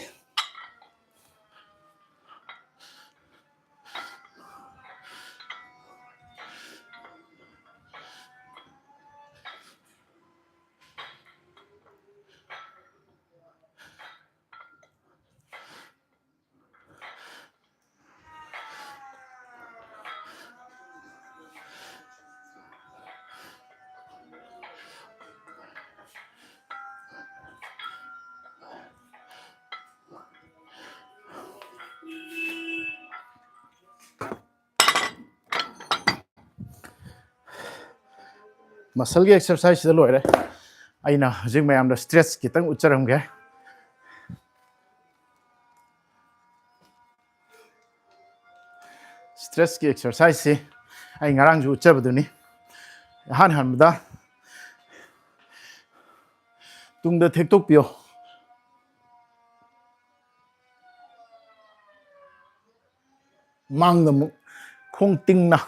Muscleꯒꯤ exerciseꯁꯤꯗ ꯂꯣꯏꯔꯦ꯫ ꯑꯩꯅ ꯍꯧꯖꯤꯛ ꯃꯌꯥꯝꯗ stretch ꯈꯤꯇꯪ ꯎꯠꯆꯔꯝꯒꯦ꯫ Stretchꯀꯤ exerciseꯁꯤ ꯑꯩ ꯉꯔꯥꯡꯁꯨ ꯎꯠꯆꯕꯗꯨꯅꯤ꯫ ꯑꯍꯥꯟ ꯍꯥꯟꯕꯗ ꯇꯨꯡꯗ ꯊꯦꯛꯇꯣꯛꯄꯤꯌꯣ꯫ ꯃꯥꯡꯗ ꯑꯃꯨꯛ ꯈꯣꯡ ꯇꯤꯡꯅ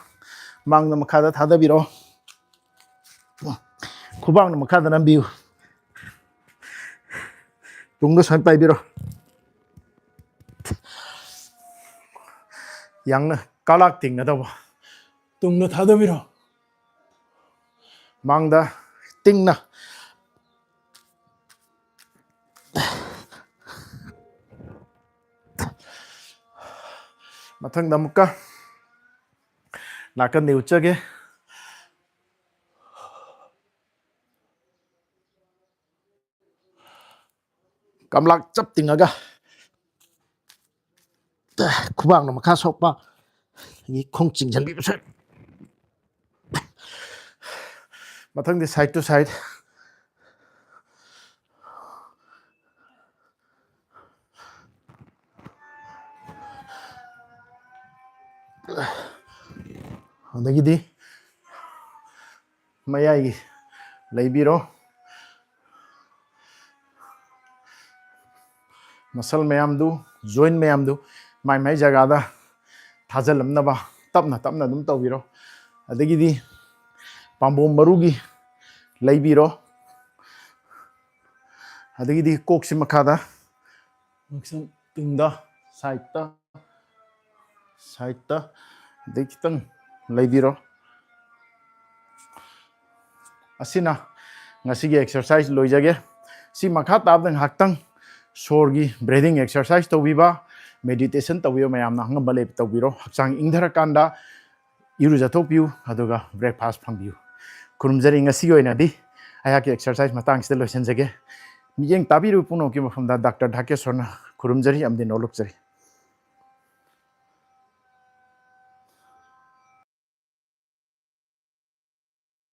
ꯃꯥꯡꯗ ꯃꯈꯥꯗ ꯊꯥꯗꯕꯤꯔꯣ꯫ ꯈꯨꯕꯥꯛꯅ ꯃꯈꯥꯗ ꯅꯝꯕꯤꯌꯨ꯫ ꯇꯨꯡꯗ ꯁꯨꯃꯥꯏꯅ ꯄꯥꯏꯕꯤꯔꯣ꯫ ꯌꯥꯡꯅ ꯀꯥꯂꯥꯛ ꯇꯤꯡꯅꯗꯧꯕ꯫ ꯇꯨꯡꯗ ꯊꯥꯗꯕꯤꯔꯣ꯫ ꯃꯥꯡꯗ ꯇꯤꯡꯅ꯫ ꯃꯊꯪꯗ ꯑꯃꯨꯛꯀ ꯅꯥꯀꯟꯗ ꯎꯠꯆꯒꯦ꯫ ꯀꯝꯂꯥꯛ ꯆꯞ ꯇꯤꯡꯉꯒ ꯈꯨꯕꯥꯛꯅ ꯃꯈꯥ ꯁꯣꯛꯄ, ꯑꯗꯒꯤ ꯈꯣꯡ ꯆꯤꯡꯁꯤꯟꯕꯤꯕꯁꯨ꯫ ꯃꯊꯪꯗꯤ side to side꯫ ꯑꯗꯒꯤꯗꯤ ꯃꯌꯥꯏꯒꯤ ꯂꯩꯕꯤꯔꯣ꯫ ꯃꯁꯜ ꯃꯌꯥꯝꯗꯨ, ꯖꯣꯏꯟ ꯃꯌꯥꯝꯗꯨ ꯃꯥꯏ ꯃꯥꯏ ꯖꯒꯥꯗ ꯊꯥꯖꯤꯜꯂꯝꯅꯕ ꯇꯞꯅ ꯇꯞꯅ ꯑꯗꯨꯝ ꯇꯧꯕꯤꯔꯣ꯫ ꯑꯗꯒꯤꯗꯤ ꯄꯥꯝꯕꯣꯝ ꯃꯔꯨꯒꯤ ꯂꯩꯕꯤꯔꯣ꯫ ꯑꯗꯒꯤꯗꯤ ꯀꯣꯛꯁꯤ ꯃꯈꯥꯗ, ꯇꯨꯡꯗ, ꯁꯥꯏꯠꯇ, ꯁꯥꯏꯠꯇ, ꯑꯗꯩ ꯈꯤꯇꯪ ꯂꯩꯕꯤꯔꯣ꯫ ꯑꯁꯤꯅ ꯉꯁꯤꯒꯤ ꯑꯦꯛꯁꯔꯁꯥꯏꯁ ꯂꯣꯏꯖꯒꯦ꯫ ꯁꯤ ꯃꯈꯥ ꯇꯥꯕꯗ ꯉꯥꯏꯍꯥꯛꯇꯪ ꯁꯣꯔꯒꯤ ꯕ꯭ꯔꯤꯗꯤꯡ ꯑꯦꯛꯁꯔꯁꯥꯏꯁ ꯇꯧꯕꯤꯕ, ꯃꯦꯗꯤꯇꯦꯁꯟ ꯇꯧꯕꯤꯕ ꯃꯌꯥꯝꯅ ꯑꯉꯝꯕ ꯂꯦꯞ ꯇꯧꯕꯤꯔꯣ꯫ ꯍꯛꯆꯥꯡ ꯏꯪꯊꯔꯀꯥꯟꯗ ꯏꯔꯨꯖꯊꯣꯛꯄꯤꯌꯨ, ꯑꯗꯨꯒ ꯕ꯭ꯔꯦꯛꯐꯥꯁ ꯐꯪꯕꯤꯌꯨ꯫ ꯈꯨꯔꯨꯝꯖꯔꯤ꯫ ꯉꯁꯤꯒꯤ ꯑꯣꯏꯅꯗꯤ ꯑꯩꯍꯥꯛꯀꯤ ꯑꯦꯛꯁꯔꯁꯥꯏꯁ ꯃꯇꯥꯡꯁꯤꯗ ꯂꯣꯏꯁꯤꯟꯖꯒꯦ꯫ ꯃꯤꯠꯌꯦꯡ ꯇꯥꯕꯤꯔꯤꯕ ꯄꯨꯝꯅꯃꯛꯀꯤ ꯃꯐꯝꯗ ꯗꯥꯛꯇꯔ ꯙꯥꯀꯦꯁꯣꯔꯅ ꯈꯨꯔꯨꯝꯖꯔꯤ ꯑꯃꯗꯤ ꯅꯣꯂꯨꯛꯆꯔꯤ꯫